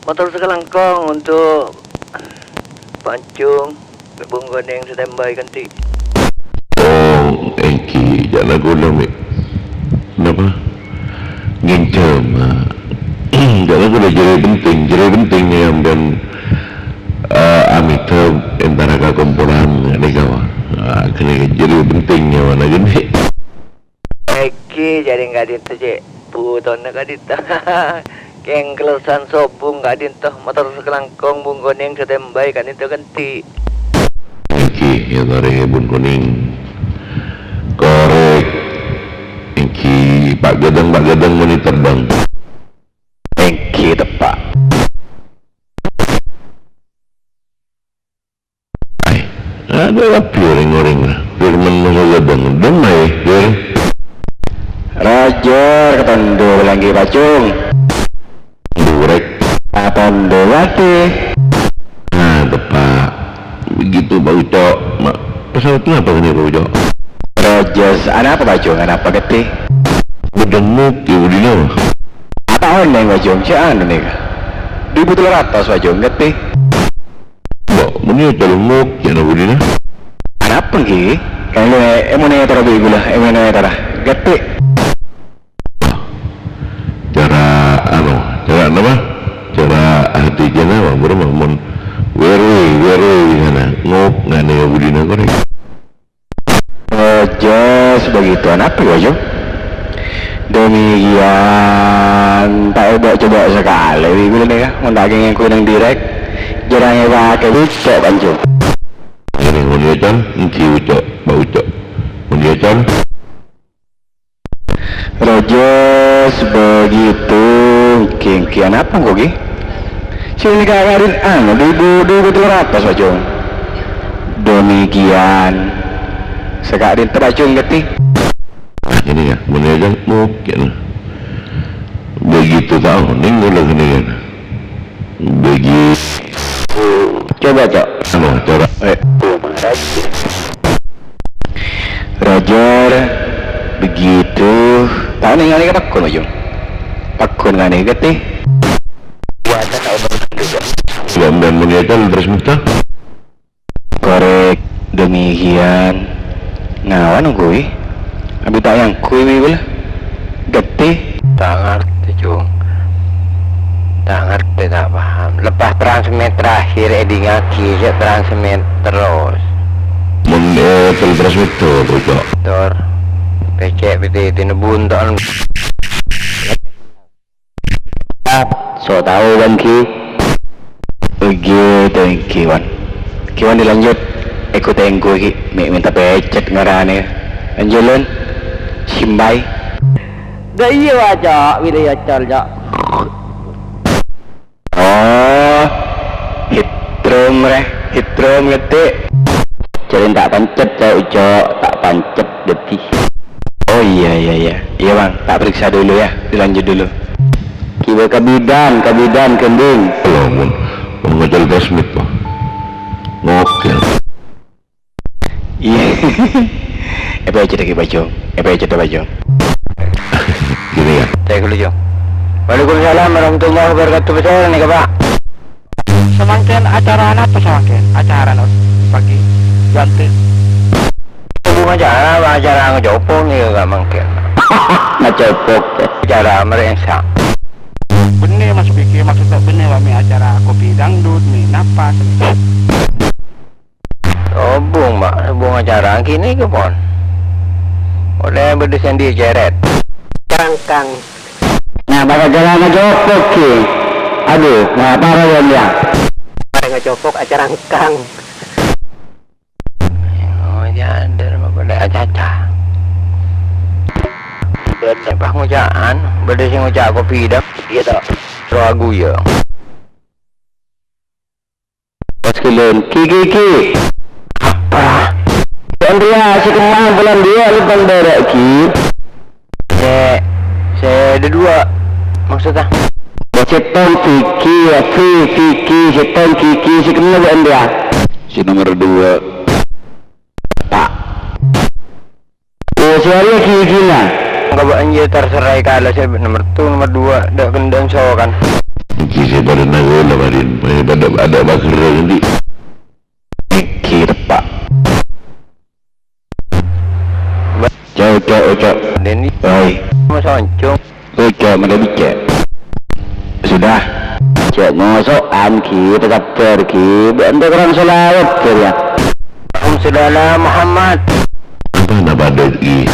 Motor sakalangkong untuk Pancung, Bung Goneng standby ganti. Oh, engghi, jana gula mi. Napa? Nginjam, ah. Jana gula jere penting, jere penting ya, dan, eh, amita entara kakumpulan, ini kawa. Ah, kene jere penting ya, mana gini? Èngghi, jhârèng ka'dinto, Cè'. Butona ka'dinto. Kèng kellosan sobung ka'dinto, motor sakalangkong Bung Konèng standby ka'dinto ghânti. Èngghi, ya, torè Bung Konèng. Korèk. Èngghi, Pak Gadang, Pak Gadang, monitor, Bang. Èngghi, teppa'. Ay, ada rapi orèng-orèng, Firman Musa Gadang, dong, ay, Fir. Roger, katondo lagi pacung. Burek. Katondo lagi. Nah, tepat. Begitu, Pak Ucok. Ma-, pesawat kenapa ini, Pak Ucok? Roger, ada apa, Pak Ucok? Ada apa, Keti? Bedenguk, ya, Udino. Onèng, Wajong, sè anu nèka. Duwâ èbu tello ratos, Wajong, ngerti? Mbok, mènè colo'na, jhâ' na budina. Anapa, Ki? Kan lu, eh, mon ètara bi' ghulâ, eh, mon ètara. Ngerti? Cara, anu, cara napa? Cara hati jana, Bang, buru, Bang, mon wèrè, wèrè di sana. Ngok, nggak ada yang budina, korek. Roja sebegitu, anapa, Wajong? Demikian, tak coba-coba sekali, wi, ghulâ nèka, mon ta' kèngèng kuwi nang direct, jhârâng èpakè, Ucok, Kanjeng. Ini, mon ècan, èngghi Ucok, Pak Ucok. Mon ècan. Roja sebegitu, èngghi, èngghi, anapa, engko', Ki? Sini ka karin, anu, duwâ èbu, duwâ èbu tello ratos, Wajong. Demikian. Saka'dinto, Wajong, ngerti? Ini ya, mon ècan, mungkin. Begitu tahu, ning udah gini kan. Begitu. Coba, Cok. Anu, coba. Eh. Roger, begitu. Tahu nih, nganè ka pagghun, Wajong. Pagghun nganè, ngerti? Buatan apa? Sampeyan muni aja, terus minta. Korek, demikian. Ngawan kuwi. Abi ta' yang kuwi, wi, bela. Getih. Ta' ngartè, Cung. Ta' ngartè, ta' paham. Lepas transmit terakhir, èdingngaghi, jhâ' transmit terros. Mon, eh, bel transmit tor, Cok. Tor. Pècè' pètè, tèna bunto'an. So tao, Bang Ki. Oke, thank you, Wan. Ki, Wan, dilanjut. Èkotènggu, Ki. Mi-, minta pècèt ngaranè. Lanjut, Lun. Simbai. Dâ' iyâ, wa, Cok. Bilâ èocol, Cok. Oh, hitrum, rè. Hitrum, ngerti. Jhâ' rèn ta' pancet, Cok, Ucok. Ta' pancet. Dâddhi. Oh, iya, iya, iya. Iya, Bang. Tak periksa dulu, ya. Dilanjut dulu. Kiba ka bidan, ka bidan, gending. Lamun, mau ngocol transmit, Bang. Ngokel. Iya. Èpècèt lagi, Bajong. Èpècèt, Bajong. Gini, ya. Saya dulu, Jong. Waalaikumsalam warahmatullahi wabarakatuh. Besar nih, Pak. Samangkèn acara napa samangkèn? Acara napa pagi? Ganti. Hubung acara, acara ngejopong ya, gak mangkèn. Ngejopong. Acara merengsa. Benne, Mas Piki, maksudnya benne, Wa, mi acara kopi dangdut, mi napa, seni. Hubung, Mak, hubung acara gini ke, pon. Oleh berdisandi ceret. Cangkang. Nah, bakal jalan ngejopok, Ki. Aduh, nah, parah ya, ya. Parah ngejopok, acara engkang. Oh, ya, ada apa pada acaca. Beda pas ngucaan, beda sing ngucak kopi dah. Iya, toh. Lagu ya. Pas kalian, Ki, Ki, Ki. Apa? Andrea, si kemang bulan dua lu bang berak, Ki. Se, se ada dua. Maksudnya? Settong Vicky, ya, Fi, Vicky, settong Kiki, si kemang bulan dua. Si nomor dua. Pak. Oh, soalnya gini, gini. Enggak, Pak, anjir, terserah kala saya nomor tu, nomor dua, dak kendang so kan. Iki saya pada nago lah, Marin. Saya pada ada bakar nanti. Iki, Pak. Cok, cok, cok. Denny. Oi. Mas Oncung. Oke, mana bicara? Sudah. Cek ngosokan, Ki, sabar, Ki. Bantu kurang selawat, Ki, ya. Allahumma sholli ala Muhammad. Apa napa ada, Ki?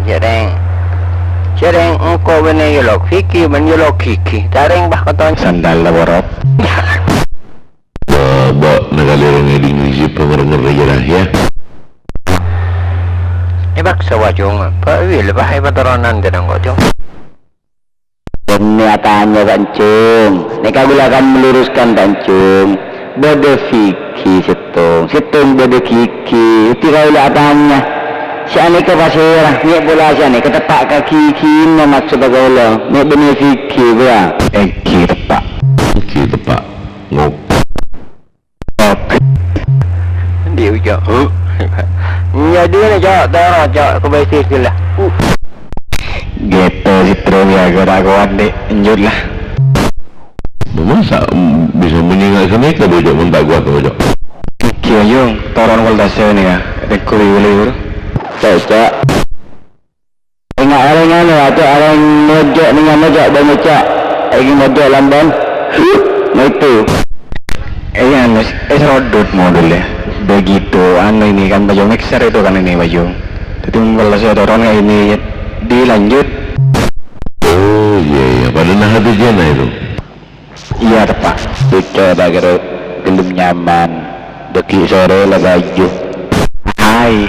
Jereng. Jereng engko' benne yolok Vicky, ben yolok Kiki. Tareng bah katon. Sandal la borok. Ba, ba, nakali rong eding riji pengerenger ya, ya. Ebak sawajung, ba, wil, bah, epatoronan tenang kok, Jung. Benne atanya, Kancung. Neka gula akan meluruskan, Kancung. Bade Vicky settong, settong bade Kiki. Uti kaula atanya. Si aneka pasera, nek bola si aneka tepak ka Kiki, no maksud kaula. Nek benne Vicky, gula. Eki tepak. Eki tepak. Ngok. Oke. Dia ucap, huh? Jadi ni, Cok, tara, Cok, ke basis je lah. Uh. Ghita' sè terro ya, ghâ' ta' kowat, Dhi'. Lanjut, la. Masa bisa monyènga' samèka, Bojong, mon ta' kowat, Bojong? Ghi, Bojong, toron koltase nèka. Rèko buru-buru. Cak, cak. Enga' arèng anu, atau arèng mojok nèngan mojok, bân mojok. Èngghi mojok lambân. Nah, itu. Eh, anu, eh, serodot modulnya. Begitu, anu ini kan, Bojong, mixer itu kan ini, Bojong. Jadi, kalau saya turun kayak ini, dilanjut. Oh, iya, iya. Pada nah hati jana itu. Iya, tepat. Itu tak kira belum nyaman. Deki sore lah baju. Hai.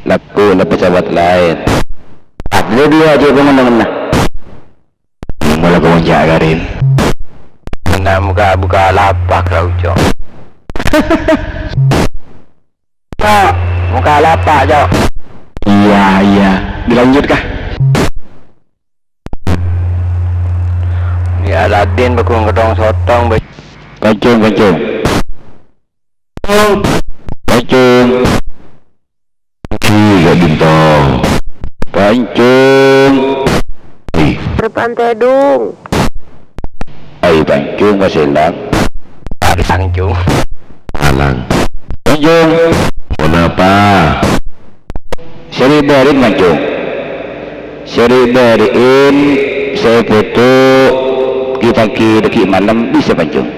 Laku la pesawat laèn. Adlè dua aja kemana-mana. Mula kau onjak, Karin. Kena muka buka lapak kau, Cok. Cok, muka lapak, Cok. Iya, iya. Dilanjut kah? Ya, Aladin bakung gedong sotong, Bay. Kancung, kancung. Pancung. Pancung. Pancung. Ih. Berpantedung. Ayo pancung, Mas Elang. Pancung. Alang. Pancung. Kenapa? Seri barin pancung. Seri barin, saya foto, kita ki, ki malam bisa pancung.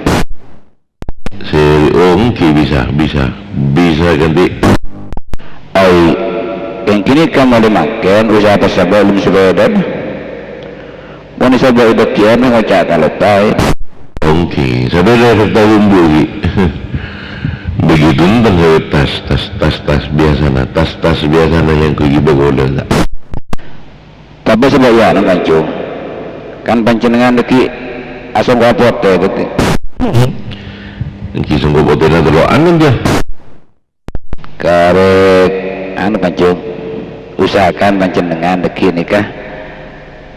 Seri, oh, engghi, bisa, bisa. Bisa ganti. Ai, yang kini kamu dimakan, usaha tersebut belum sebadan. Mon saba' dhâggiyan ngoca' kaloppaè. Ongkè, sabâdâ rèkta bumbu ghi'. Begitu enten sè tas, tas, tas, tas biasana, tas, tas biasana yang kuwi bagola, Kak. Tapè saba' iyâ, nang kancung. Kan panjhennengngan dhâggi' asongko potè, bhâti. Èngghi songko potèna tello'an, kan, yâ? Karè, anu, Pancung, usahakan panjhennengngan dhâggi' nèka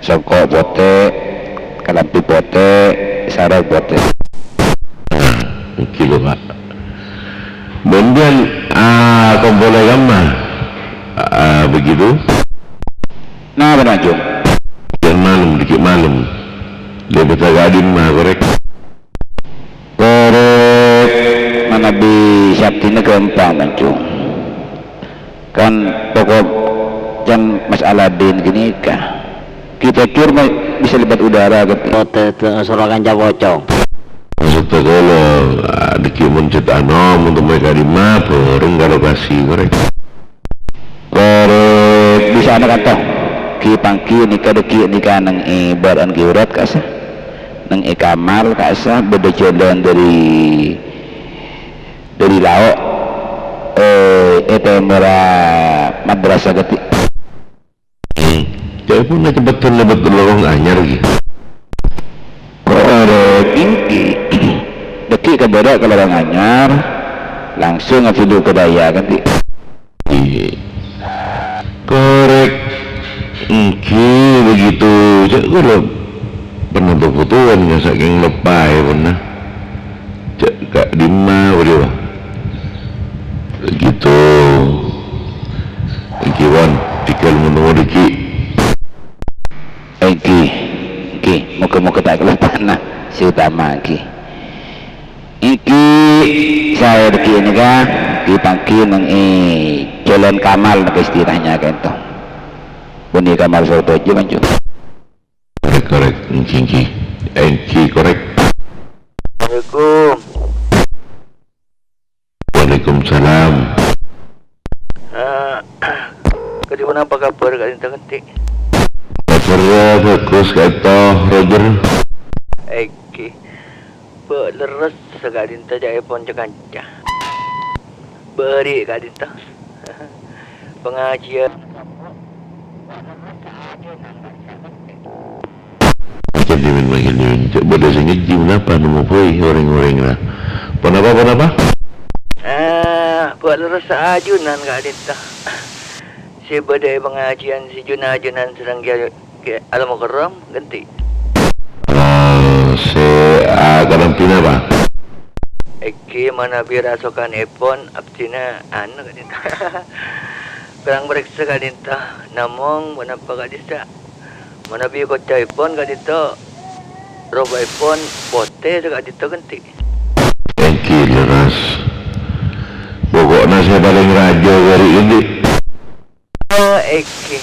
songko' potè, kalambhi potè, sarong potè. Nah, èngghi lho, Pak. Bân biyân, ah, kompola kamma. Ah, begitu? Napa, Pancung? Biyân malem, dhâggi' malem. Lèbât ka dimma, korèk? Korèk manabi Sabdina ghâmpang, Pancung. Kan pokok can Mas Aladin ghânèka. Kita cur ma-, bisa lèbât udara, gitu. Potè, soro kanca pocong. Maksudnya kalau, ah, dhâggi' mon cèt anom untuk mereka di ma, bareng ka lokasi, korèk. Korèk, bisa ana' kantong. Ghi-pangghi nèka dhâggi' nèka neng è Baran Ghi Urat ka'issa. Neng è Kamal ka'issa bâdâ jhâlân dhâri, dhâri Lao', eh, è tèmorra madrasah ghâti'. Hmm. Ca'èpon cepet lèbât lorong anyar ghi. Korèk, èngghi. Dhâggi' ka bârâ' ka lorong anyar, langsung abidu ka dâjâ ghâti'. Iya. Korèk. Èngghi begitu. Ca'na kaulâ pernah bâbutuhan, nga' sakèng loppaè pernah. Ca'na ka dimma, bâdâ, Pak? Begitu. Èngghi, Wan. Tinggal menunggu dhâggi'. Èngghi. Èngghi. Moga-moga ta' kaloppaè sè utama, èngghi. Èngghi saè dhâggi' nèka, ghi-pangghi neng è Jhâlân Kamal nèka istilahnya ka'ènto. Bânnè Kamal Sorbhâjâ, Pancung. Korèk, korèk, èngghi, èngghi. Èngghi, korèk. Assalamualaikum. Waalaikumsalam. Eh, kadhi ponapa kabhâr ka'dinto, Kenti? Kabhâr, eh, bhâghus ka'ènto, Roger. Èngghi. Bâ' lerres ka'dinto ca'èpon ca-kanca. Bâri' ka'dinto. Pangajiyân. Makin dhimen, makin dhimen. Cè' bâdâ sè ngajhi, napa nemmo bhâi orèng-orèng, nah. Ponapa, ponapa? Eh, bâ' lerres ajunan ka'dinto. Sè bâdâ è pangajiyân sè jun-ajunan sareng Kè-, Kè Al-Mukarram, Kenti. Oh, sè, ah, kalambhina, Pak? Èngghi manabi rasokanèpon abdhina, anu, ka'dinto. Korang parèksa ka'dinto, namong ponapa ka'dissa'? Manabi kocaèpon ka'dinto, ropaèpon potè saka'dinto ghânti. Èngghi, lerres. Poko'na sè palèng rajâ ghâri' ghânti. Oh, èngghi.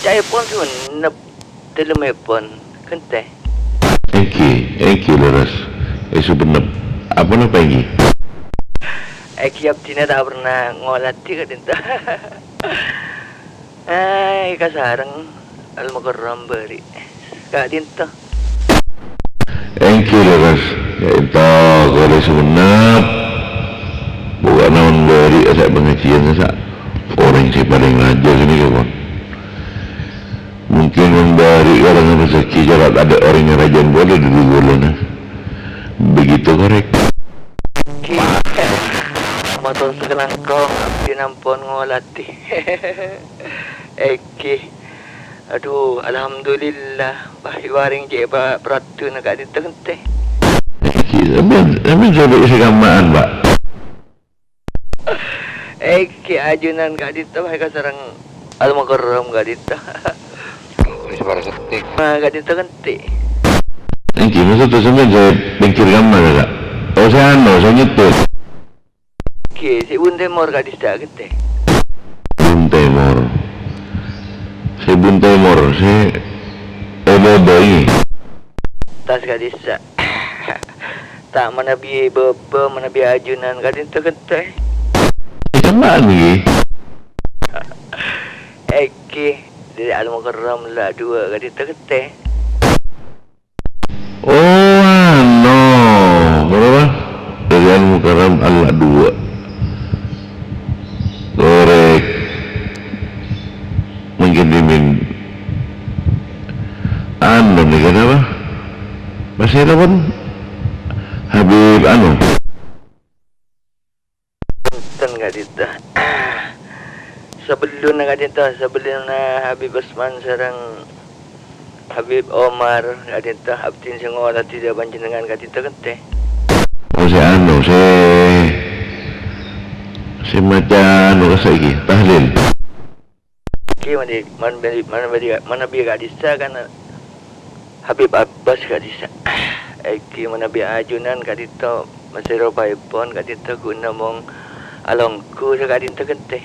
Caèpon sunnep. Dhâlemmèpon, ghântè. Èngghi, èngghi, lerres. È, sunnep. Apa napa èngghi? Èngghi, abdhina ta' pernah ngolatè ka'dinto. Ai, kasareng Al-Mukarram bâri'. Ka'dinto. Èngghi, lerres. Yâ, ènto, ghâri' sunnep. Bukan naon bâri' sè pangajiyân sè sa'. Orèng sè palèng rajâ sè nèka, pon. Mungkin mon bâri' kalangan rejeki jârâ' tadâ' orèng ngarajâ'ân polè dâri kaulâ, nah. Begitu, korèk. Mator sakalangkong, abdhi ampon ngolatè. Èngghi. Adu, alhamdulillah. Bâ, èparèng cè' pa-, paraddhuna ka'dinto ghântè. Èngghi, sampèyan, sampèyan sè bâi sè kamma'an, Pak. Èngghi, ajunan ka'dinto, bâ, èkasareng Al-Mukarram ka'dinto. Wis para setik. Nah, ka'dinto ghântè. Èngghi, maksud sampèyan sè pèngghir kamma, Kak? Oh, sè anu, sè nyetir. Èngghi, sè bun tèmor ka'dinto ghântè. Bun tèmor. Sè bun tèmor, sè, eh, bâbâ, èngghi. Tas ka'dinto. Ta' manabi bâbâ, manabi ajunan ka'dinto ghântè. Sè kamma'an, èngghi. Èngghi, dâri Al-Mukarram la duwâ' ka'dinto ghântè. Oh, anu, ponapa? Dâri Al-Mukarram la duwâ'. Korèk. Mungkin dhimèn. Anu, nèka napa? Masih ada pon? Habib anu. Bhunten, ka'dinto. Sabellunna, ka'dinto, sabellunna Habib Usman sareng Habib Omar, ka'dinto, abdhina sè ngolatè dâ' panjhennengngan, ka'dinto, ghântè. Oh, sè anu, sè, sè maca anu, saiki, tahlil. Èngghi, manabi, manabi, manabi, manabi ka'dinto kan Habib Abbas ka'dinto. Èngghi, manabi ajunan ka'dinto, masè ropaèpon ka'dinto ghun namong alongghu saka'dinto ghântè.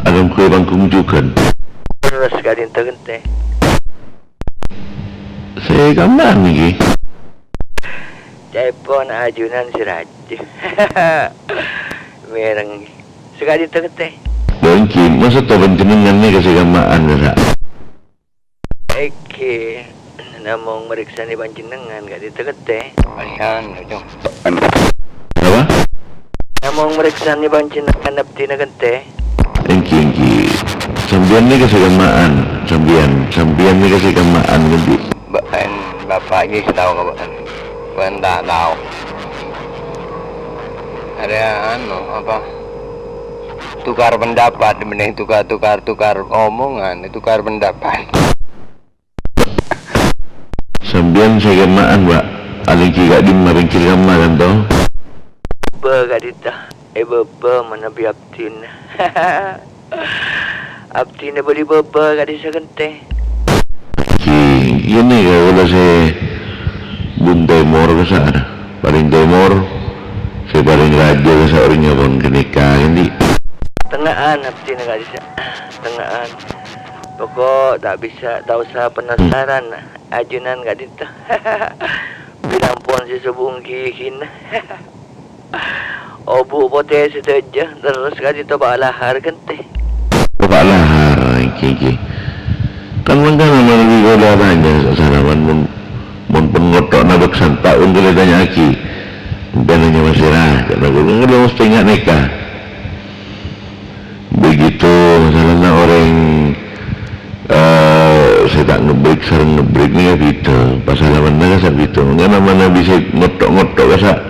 Alongghu è panggung jhughân. Terros ka'dinto ghântè. Sè kamma'an, èngghi? Caèpon ajunan sè rajâ. Mèreng. Saka'dinto ghântè. Mungkin, maksud panjhennengngan nèka sè kamma'an, Kak? Èngghi, namong marèksanè panjhennengngan ka'dinto ghântè. Ayan, Cong. Apa? Namong marèksanè panjhennengngan abdhina ghântè. Èngghi, èngghi. Sampèyan nèka sè kamma'an, sampèyan, sampèyan nèka sè kamma'an, ghântè. Bâ'en, Bapak, iki sè tao ka bâ'en. Bâ'en ta' tao. Arèya, anu, apa? Tukar pendapat, mending tukar, tukar, tukar omongan, tukar pendapat. Sampèyan sè kamma'an, Pak. Alèngghi ka'dimma pèngghir kamma, kan, to? Bâ, ka'dinto. È bâbâ manabi abdhina. Abdhina bâli bâbâ ka'dinto ghântè. Ghi, ghânèka kaulâ sè bun tèmor kassa', palèng tèmor, sè palèng rajâ kassa' orèngnga pon ghânèka, ghântè. Tengnga'an abdhina ka'dinto. Tengnga'an. Pokok ta' bisa, ta' osa penasaran. Ajunan ka'dinto. Bilang pon sè sobung ghighina. Obu' potè sadhâjâ, terros ka'dinto Pa' Lahar ghântè. Pa' Lahar, ghi, ghi. Kan mangkana manabi kaulâ atanya, sasalaman mon, mon pon ngottho'na bâk santa, un kaulâ tanya'aghi. Sampèyan nanya masèra, karna kaulâ, kaulâ mestè nga' nèka. Begitu masalana orèng, eh, sè ta' ngebrik sareng ngebrik nèka bhidhâ. Pasalamanna kassa' bhidhâ. Mangkana manabi sè ngottho'-ngottho' kassa'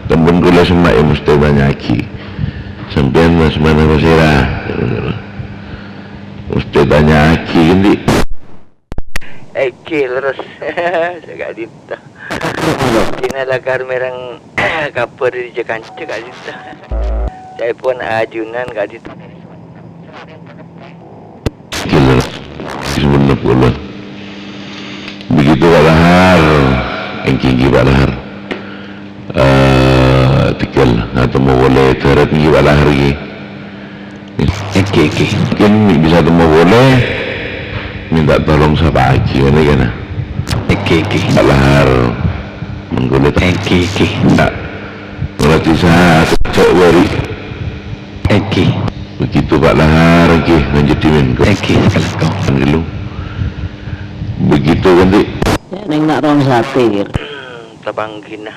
tempon kaulâ semma'è mestè tanya'aghi. Sampèyan mas-, mana masèra? Mestè tanya'aghi, ghântè. Èngghi, lerres. Saka'dinto. Dina lakar mèreng kabhâr dhâri jhâ-kanca ka'dinto. Ca'èpon ajunan ka'dinto. Sebenep ulun. Begitu Pak Lahar, èngghi, èngghi, Pak Lahar. Eh, tegal, ngatemmo polè dhârât èngghi Pak Lahar èngghi. Èngghi, èngghi. Mungkin bisa temmo polè, minta tolong sapa'aghi, ngènè kèna. Èngghi, èngghi. Pak Lahar, monggo lè. Èngghi, èngghi. Ya. Mulai desa, cok wari. Èngghi. Begitu Pak Lahar, èngghi, lanjut dimin. Èngghi, sakalangkong. Dulu. Begitu, ganti. Ya, neng nak rong sate, Gir. Tapanggina.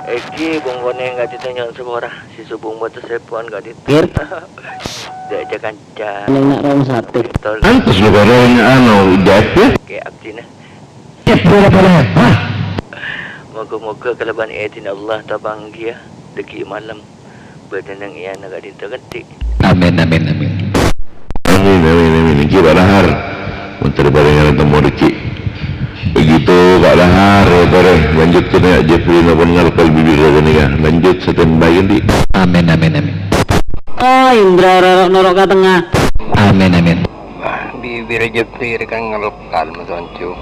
Èngghi, bongkone nggak ditanya sepora, si subung batas repuan nggak dit-, Gir. Dek jakan jan. Neng nak rong sate. Betul. Antus lo korong, anu, jatuh. Kayak abdina. Cep, boleh, boleh. Hah? Moga-moga kalaban idin Allah tapanggih ya, dâgghi' malem. Bâdâna neng iyana ka'dinto ghântè. Amin, amin, amin. Amin, amin, amin. Èngghi, Pak Lahar. Menteri paringan temmo dâgghi'. Begitu, Pak Lahar, ya, Pak, lanjut kèna, Jeffrey napa ngalkal bibir kènè, ya. Lanjut, standby, èngghi. Amin, amin, amin. Oh, Indra, rorok, norok ka tengah. Amin, amin. Bibir Jeffrey kan ngalkal, masonco.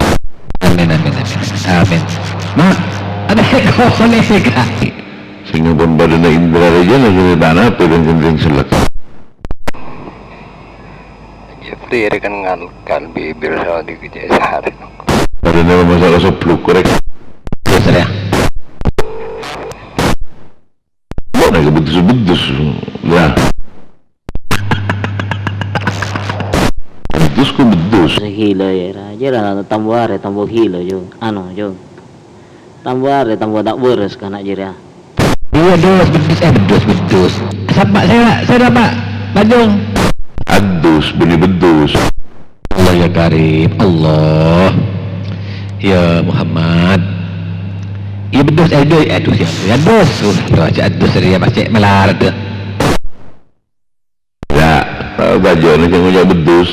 Amin, amin, amin. Amin. Ma, ada kau nih, Kak. Sèngapon bâdâna Indra Raja nagârâ tanah, pèlèng gendeng selek. Jeffrey kan ngalkal bibir Saudi kejaya sehari. Bâdâna masalah sebluk korek. Terus ya. Mana kebetus-betus. Ya. Betus ku betus. Sekilo ya, Ra. Jera tambu arè, tambu kilo, Jung. Anu, Jung. Tambu arè, tambu ta' bârâs kana' jârèya. Iyâ, dus, beddus, eh, beddus, beddus. Sapa, saya, saya, Pak, Tanjung. Adus, bânnè beddus. Allah ya Karim, Allah. Ya Muhammad. Iyâ, beddus, eh, dus, eh, dus, ya, ya, dus. Uh, ya, aja adus, ya, pasti melarat, tuh. Ya, eh, bajuna sè ngoca' beddus.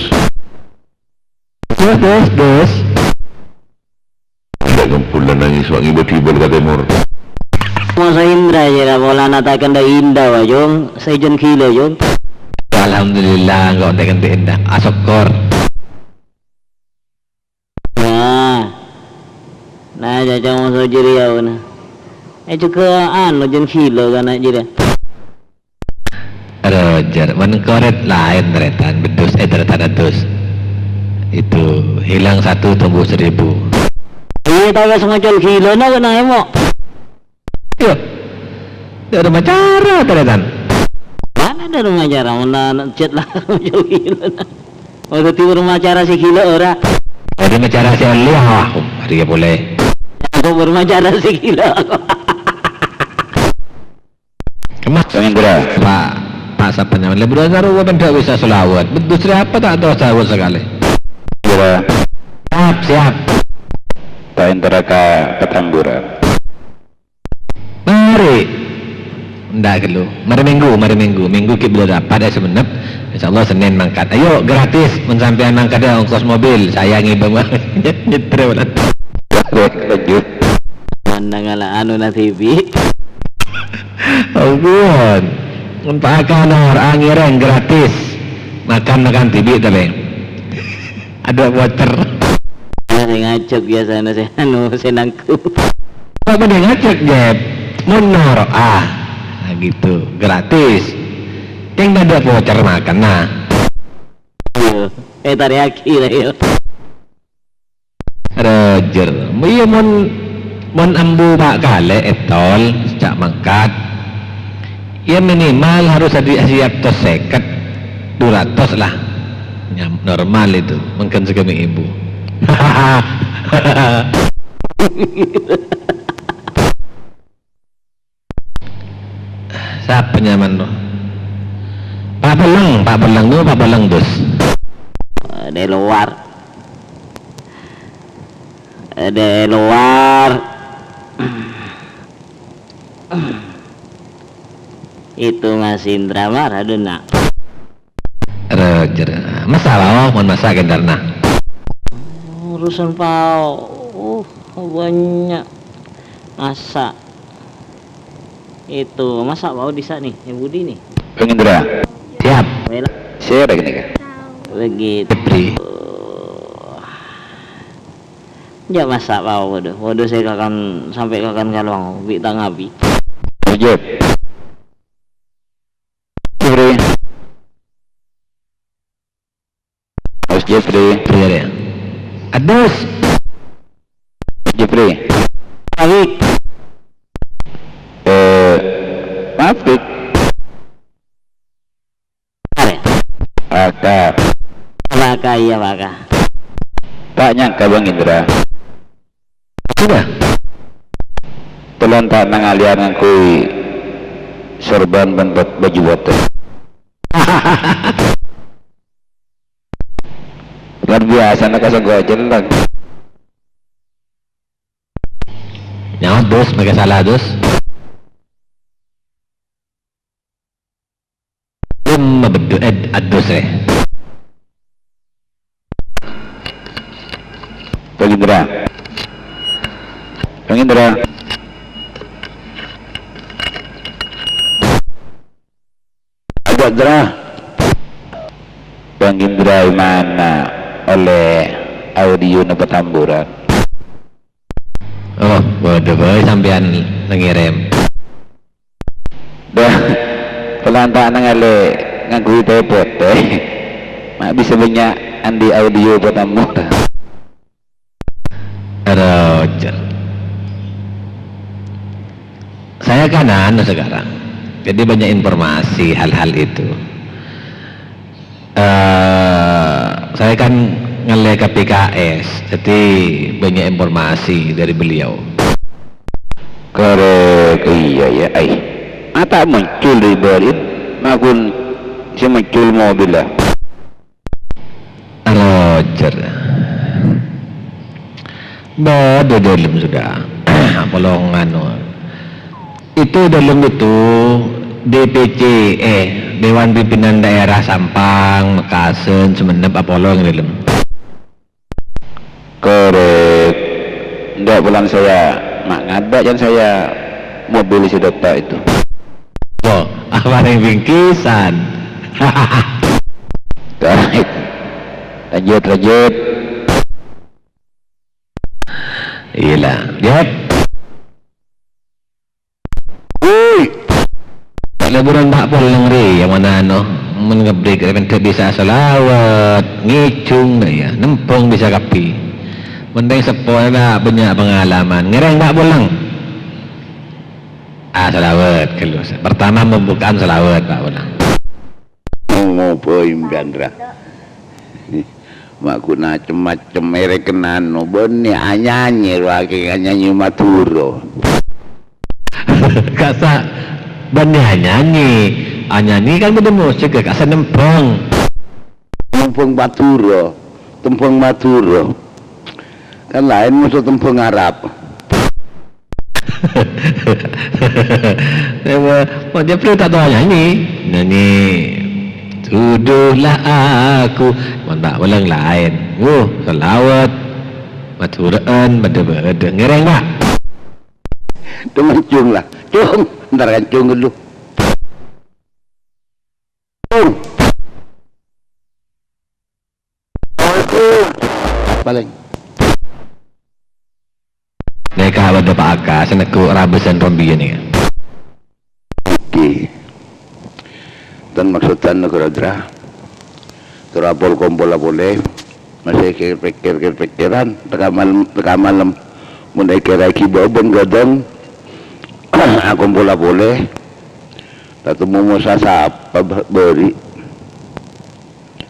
Dus, dus, dus. Dâ' ngempol nangès, wa' ngibâ dhibâl ka tèmor. Masa Indra, jârèya polana ta' kèndhâ Inda, wa, Jung. Sè jân ghilâ, Jung. Alhamdulillah, engko' ta' kèndhâ Inda. Asokkor. Nah. Nah, cocok masa jârèya, wa, nah. Eh, jhughân, anu, jân ghilâ, kana' jârèya. Roger, mon korèt laèn tarètan, beddus, eh, tarètan adus. Itu, hilang satu, tumbuh seribu. Iyâ, ta' wis ngocol ghilâna kok nang èmo'. Iyâ. Dâ' roma cara tarètan. Mana dâ' roma cara, mon na-, na-, chat la ngocol ghilâna. Oh, dâddhi roma cara sè ghilâ ora? Dâddhi roma cara sè elli, ah, wah, arèya polè. Aku roma cara sè ghilâ. Kemma? Bang Indra. Pak, Pak, sapa nyamana? Lah, Bro Sarwo kan ndak bisa selawat. Betul, siapa tak tahu selawat sekali? Indra. Siap, siap. Pak Indra ka Petamburan. Mari. Ndak ghellu. Mari Minggu, mari Minggu. Minggu ki belum dapat ya semenep. Insyaallah Senin mangkat. Ayo, gratis. Mun sampean mangkat ya ongkos mobil. Saya ngibang. Nyetir, Bang. Lanjut. Mana ngala anu nasibi? Ampun. Mun Pak Akanor, angèrèng gratis. Makan, makan dhibi' ta, Bang? Ada voucher. Sè ngajhâk biasana sè anu, sè nanggung. Kok bâdâ ngajhâk, Jep? Mon noro', ah. Nah, gitu. Gratis. Yang ada voucher makan, nah. Iya. Eh, tarèyaghi la, ya. Roger. Iyâ, mon, mon ambu pa' kalè ètol, ca'na mangkat. Ya, minimal harus adi-, siap tos sèket, dua ratus lah. Nyam-, normal itu, mangkèn sagâmè' èbu. Sapa nyamana, Bro? Pak Beleng, Pak Beleng, no, Pak Beleng, Dus. Di luar. Di luar. Itu Mas Indra marah, dena. Roger. Masa, Pao, mon masa gendarna. Urusan Pao. Uh, banyak. Masa. Itu, masa Pao bisa nih, yang Budi nih. Bang Indra. Siap. Wela. Siapa ini, Kak? Begitu. Jeffrey. Jhâ' masa' pao, waduh. Waduh, sè kakan, sampè' kakan kalowang, bi' ta' ngabi. Jep. Jeffrey. Mas Jeffrey. Jeffrey, ya. Adus. Jeffrey. Awik. Eh, maaf, Dik. Are. Baka. Baka, iyâ, baka. Ta' nyangka, Bang Indra. Sudah. Telon ta' nangalèyan ngangghuy sorban bân bâ-, bhâjhu bâto. Luar biasa, na' ka sengko' jelleng. Nyaot, Dus, mèkè sala, Dus. Em, mabeddu, eh, adus, eh. Bang Indra. Bang Indra. Agak Dra. Bang Indra, gimana oleh audio napa tamburan? Oh, waduh, boy, sampèyan ngirim. Dah, pelanta'na ngalè ngangghuy tèpot, eh. Ma' bisa bânnya' andi' audio pertama. Roger. Saya kan anu sekarang, jadi banyak informasi hal-hal itu. Eh, saya kan ngalè ka P K S, jadi banyak informasi dari beliau. Korèk, iyâ, iyâ, ai. Mata muncul di bâri', magun sè muncul mobil, ya. Roger. Bâdâ dâlem sudah. Polong anu. Itu dâlem itu D P C, eh, Dewan Pimpinan Daerah Sampang, Mekasen, Sumenep, apolong dâlem. Korèk. Enggak, pulang saya. Ma' ngadâ' can saya mobil si Dota itu. Oh, apa yang bingkisan? Korèk. Lanjut, lanjut. Iyâ, lanjut. Woi. Leburan Pak Poleng rè, yang mana anu, men ngebrik rè, men ta' bisa salawat, ngèjhung, ya, nembhâng bisa kabbhi. Penting seppo la bânnya' pengalaman. Ngèrèng Pak Poleng. Ah, salawat, ghâllu. Pertama pembukaan salawat, Pak Poleng. Ngopo, Imbandra? Ma' ghu' na cem-macem èrèken anu, bânnè anyanyi rowa kè anyanyi Madhurâ. Kasa' bânnè anyanyi. Anyanyi kan bâdâ musik, kasa' nembhâng. Nembhâng Madhurâ, tembhâng Madhurâ. Kan laèn moso tembhâng Arab. Apa, kok dia perlu tak tahu nyanyi? Nyanyi, "Tuduhlah aku." Mon tak ulang laèn. Wuh, selawat. Madhurâ'ân, bâdâ-bâdâ. Ngèrèng, Pak. Dong, Cung lah. Cung, entar kan Cung dulu. Palèng. Nèka bâdâ Pak Aka, sè neggu' rabâsan rombiyân nèka. Oke. Tan maksodhân negara dra. Terapol kompola polè. Masih kir-pikir, kir-pikiran, teka malem, teka malem. Mun èkèrègi bâbân ghâdhâng, akompola polè. Tatemmo mosa sapa bâ-, bâri'.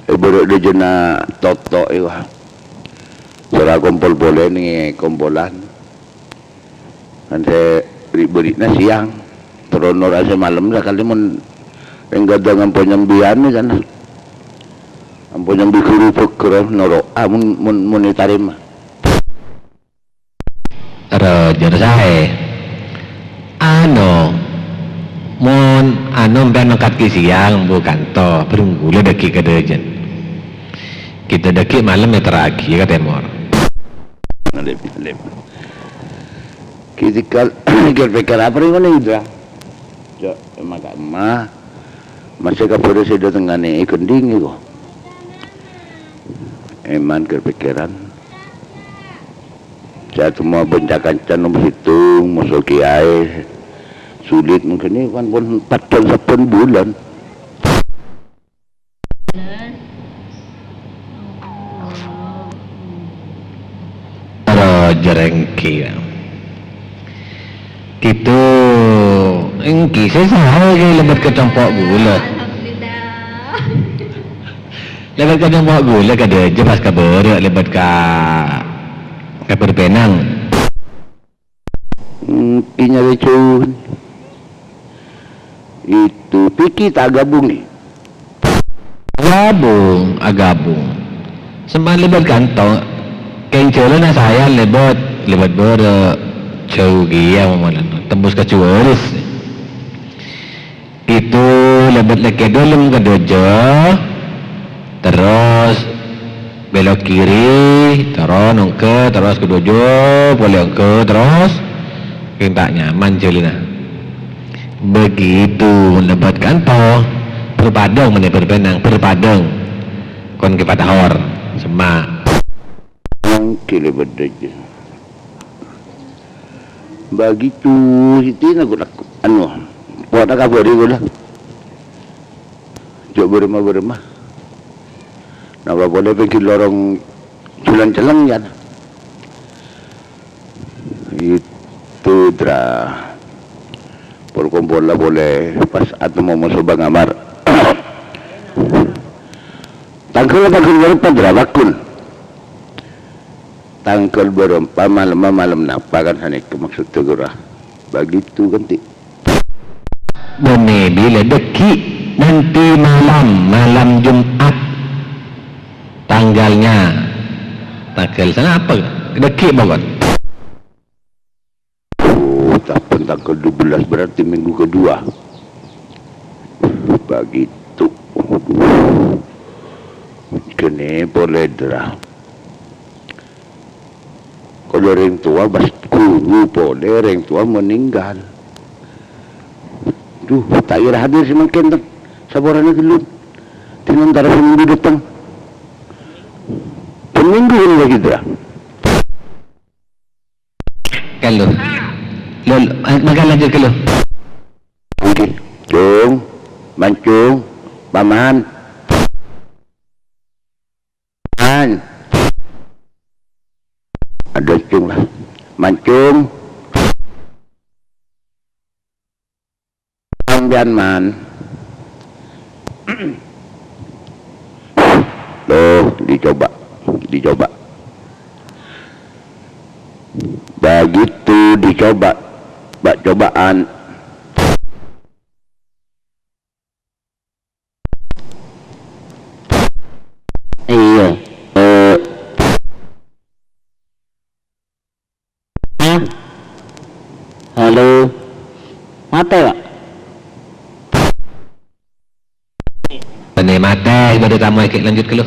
È bârâ' dhâjâna Toto, èwa. Sèra kompol polè nèng è kompolan. Kan sè ri'-bâri'na sèyang. Terro nora sè malem sakalè mon rèng ghâdhâng ampon nyambi anu, jhâna. Ampon nyambi ghuru bhâghâr, noro'a mon, mon, mon ètarèma. Roger saè. Ano, mon ano sampèyan mangkat ghi' sèyang, bu kanto, bârung ghulâ dhâggi' ka dhâjâna. Kita dhâggi' malem èterraghi ka tèmor. Alif, alif. Ketika kira-kira apa nih, Indra? Cok, emang gak emah. Masih kabur sè dâtengnga nè, gending iku. Memang kepikirân. Sè atemmo bân ca-kanca nomer sèttong, moso kiyaè. Sulit mungkin ini kan pon padhâ sabbhân bulân. Ro jerengki. Gitu. Ènggi, sè saè ghi' lebât ka compo' ghulâ. Alhamdulillah. Lebât ka compo' ghulâ kadhâjâ pas ka bârâ', lebât ka, ka Bârbâinang. Hmm, nyarè jhân. Itu, Piki ta' agabung, è? Agabung, agabung. Sèmpa' lebât kanto, kèng jhâlânna saèyan lebât, lebât bârâ', jhâu kèya molan, tembus ka Juwâris. Itu lebât lèkè' dâlem kadhâjâ, terros belok kiri, terros ongghâ, terros kadhâjâ, polè ongghâ, terros kèng ta' nyaman jhâlânna. Begitu lebât kanto, Bârpadâng mènè Bârbâinang, Bârpadâng. Kon kè Patahor, sèmpa'. Mangkè lebât dhâjâ. Begitu, sètèna ghulâ, anu, pona kabhâri ghulâ. Jhâ' bârâmma-bârâmma. Napa polè pènggir lorong Jhulân Celleng, yâ. Itu, Dra. Pol-kompolla polè pas atemmo moso Bang Amar. Tangghâl, tangghâl bârâmpa, Dra, bhâghus. Tangghâl bârâmpa, malemma malem napa kan sanèka maksodda ghârâ? Begitu kan, Ti'? Bânnè bilâ dhâggi'? Nanti malam, malam Jumat. Tangghâlnya. Tangghâl sanapa? Dhâggi' pokok. Oh, sabbhân tangghâl dua belas berarti minggu kedua. Begitu. Ghânèka polè, Dra. Kaulâ rèng towa bâs ghuru polè, rèng towa meninggal. Duh, ta' kèra hadir samangkèn, ten. Saporana ghellun. Dinantara seminggu dâteng. Seminggu ini lagi, Dra. Ghâllu. Lho, lho, mangkana lanjut ghâllu. Oke. Cung, Mancung, Paman. An. Adâ Cung lah. Mancung. Sampèyan, Man. Tuh, dicoba. Dicoba. Begitu dicoba. Bâ' cobaan. Iyâ. Eh. Hah? Halo? Matè, Pak? Bânnè matè, bâdâ tamoy, ghi' lanjut ghâllu.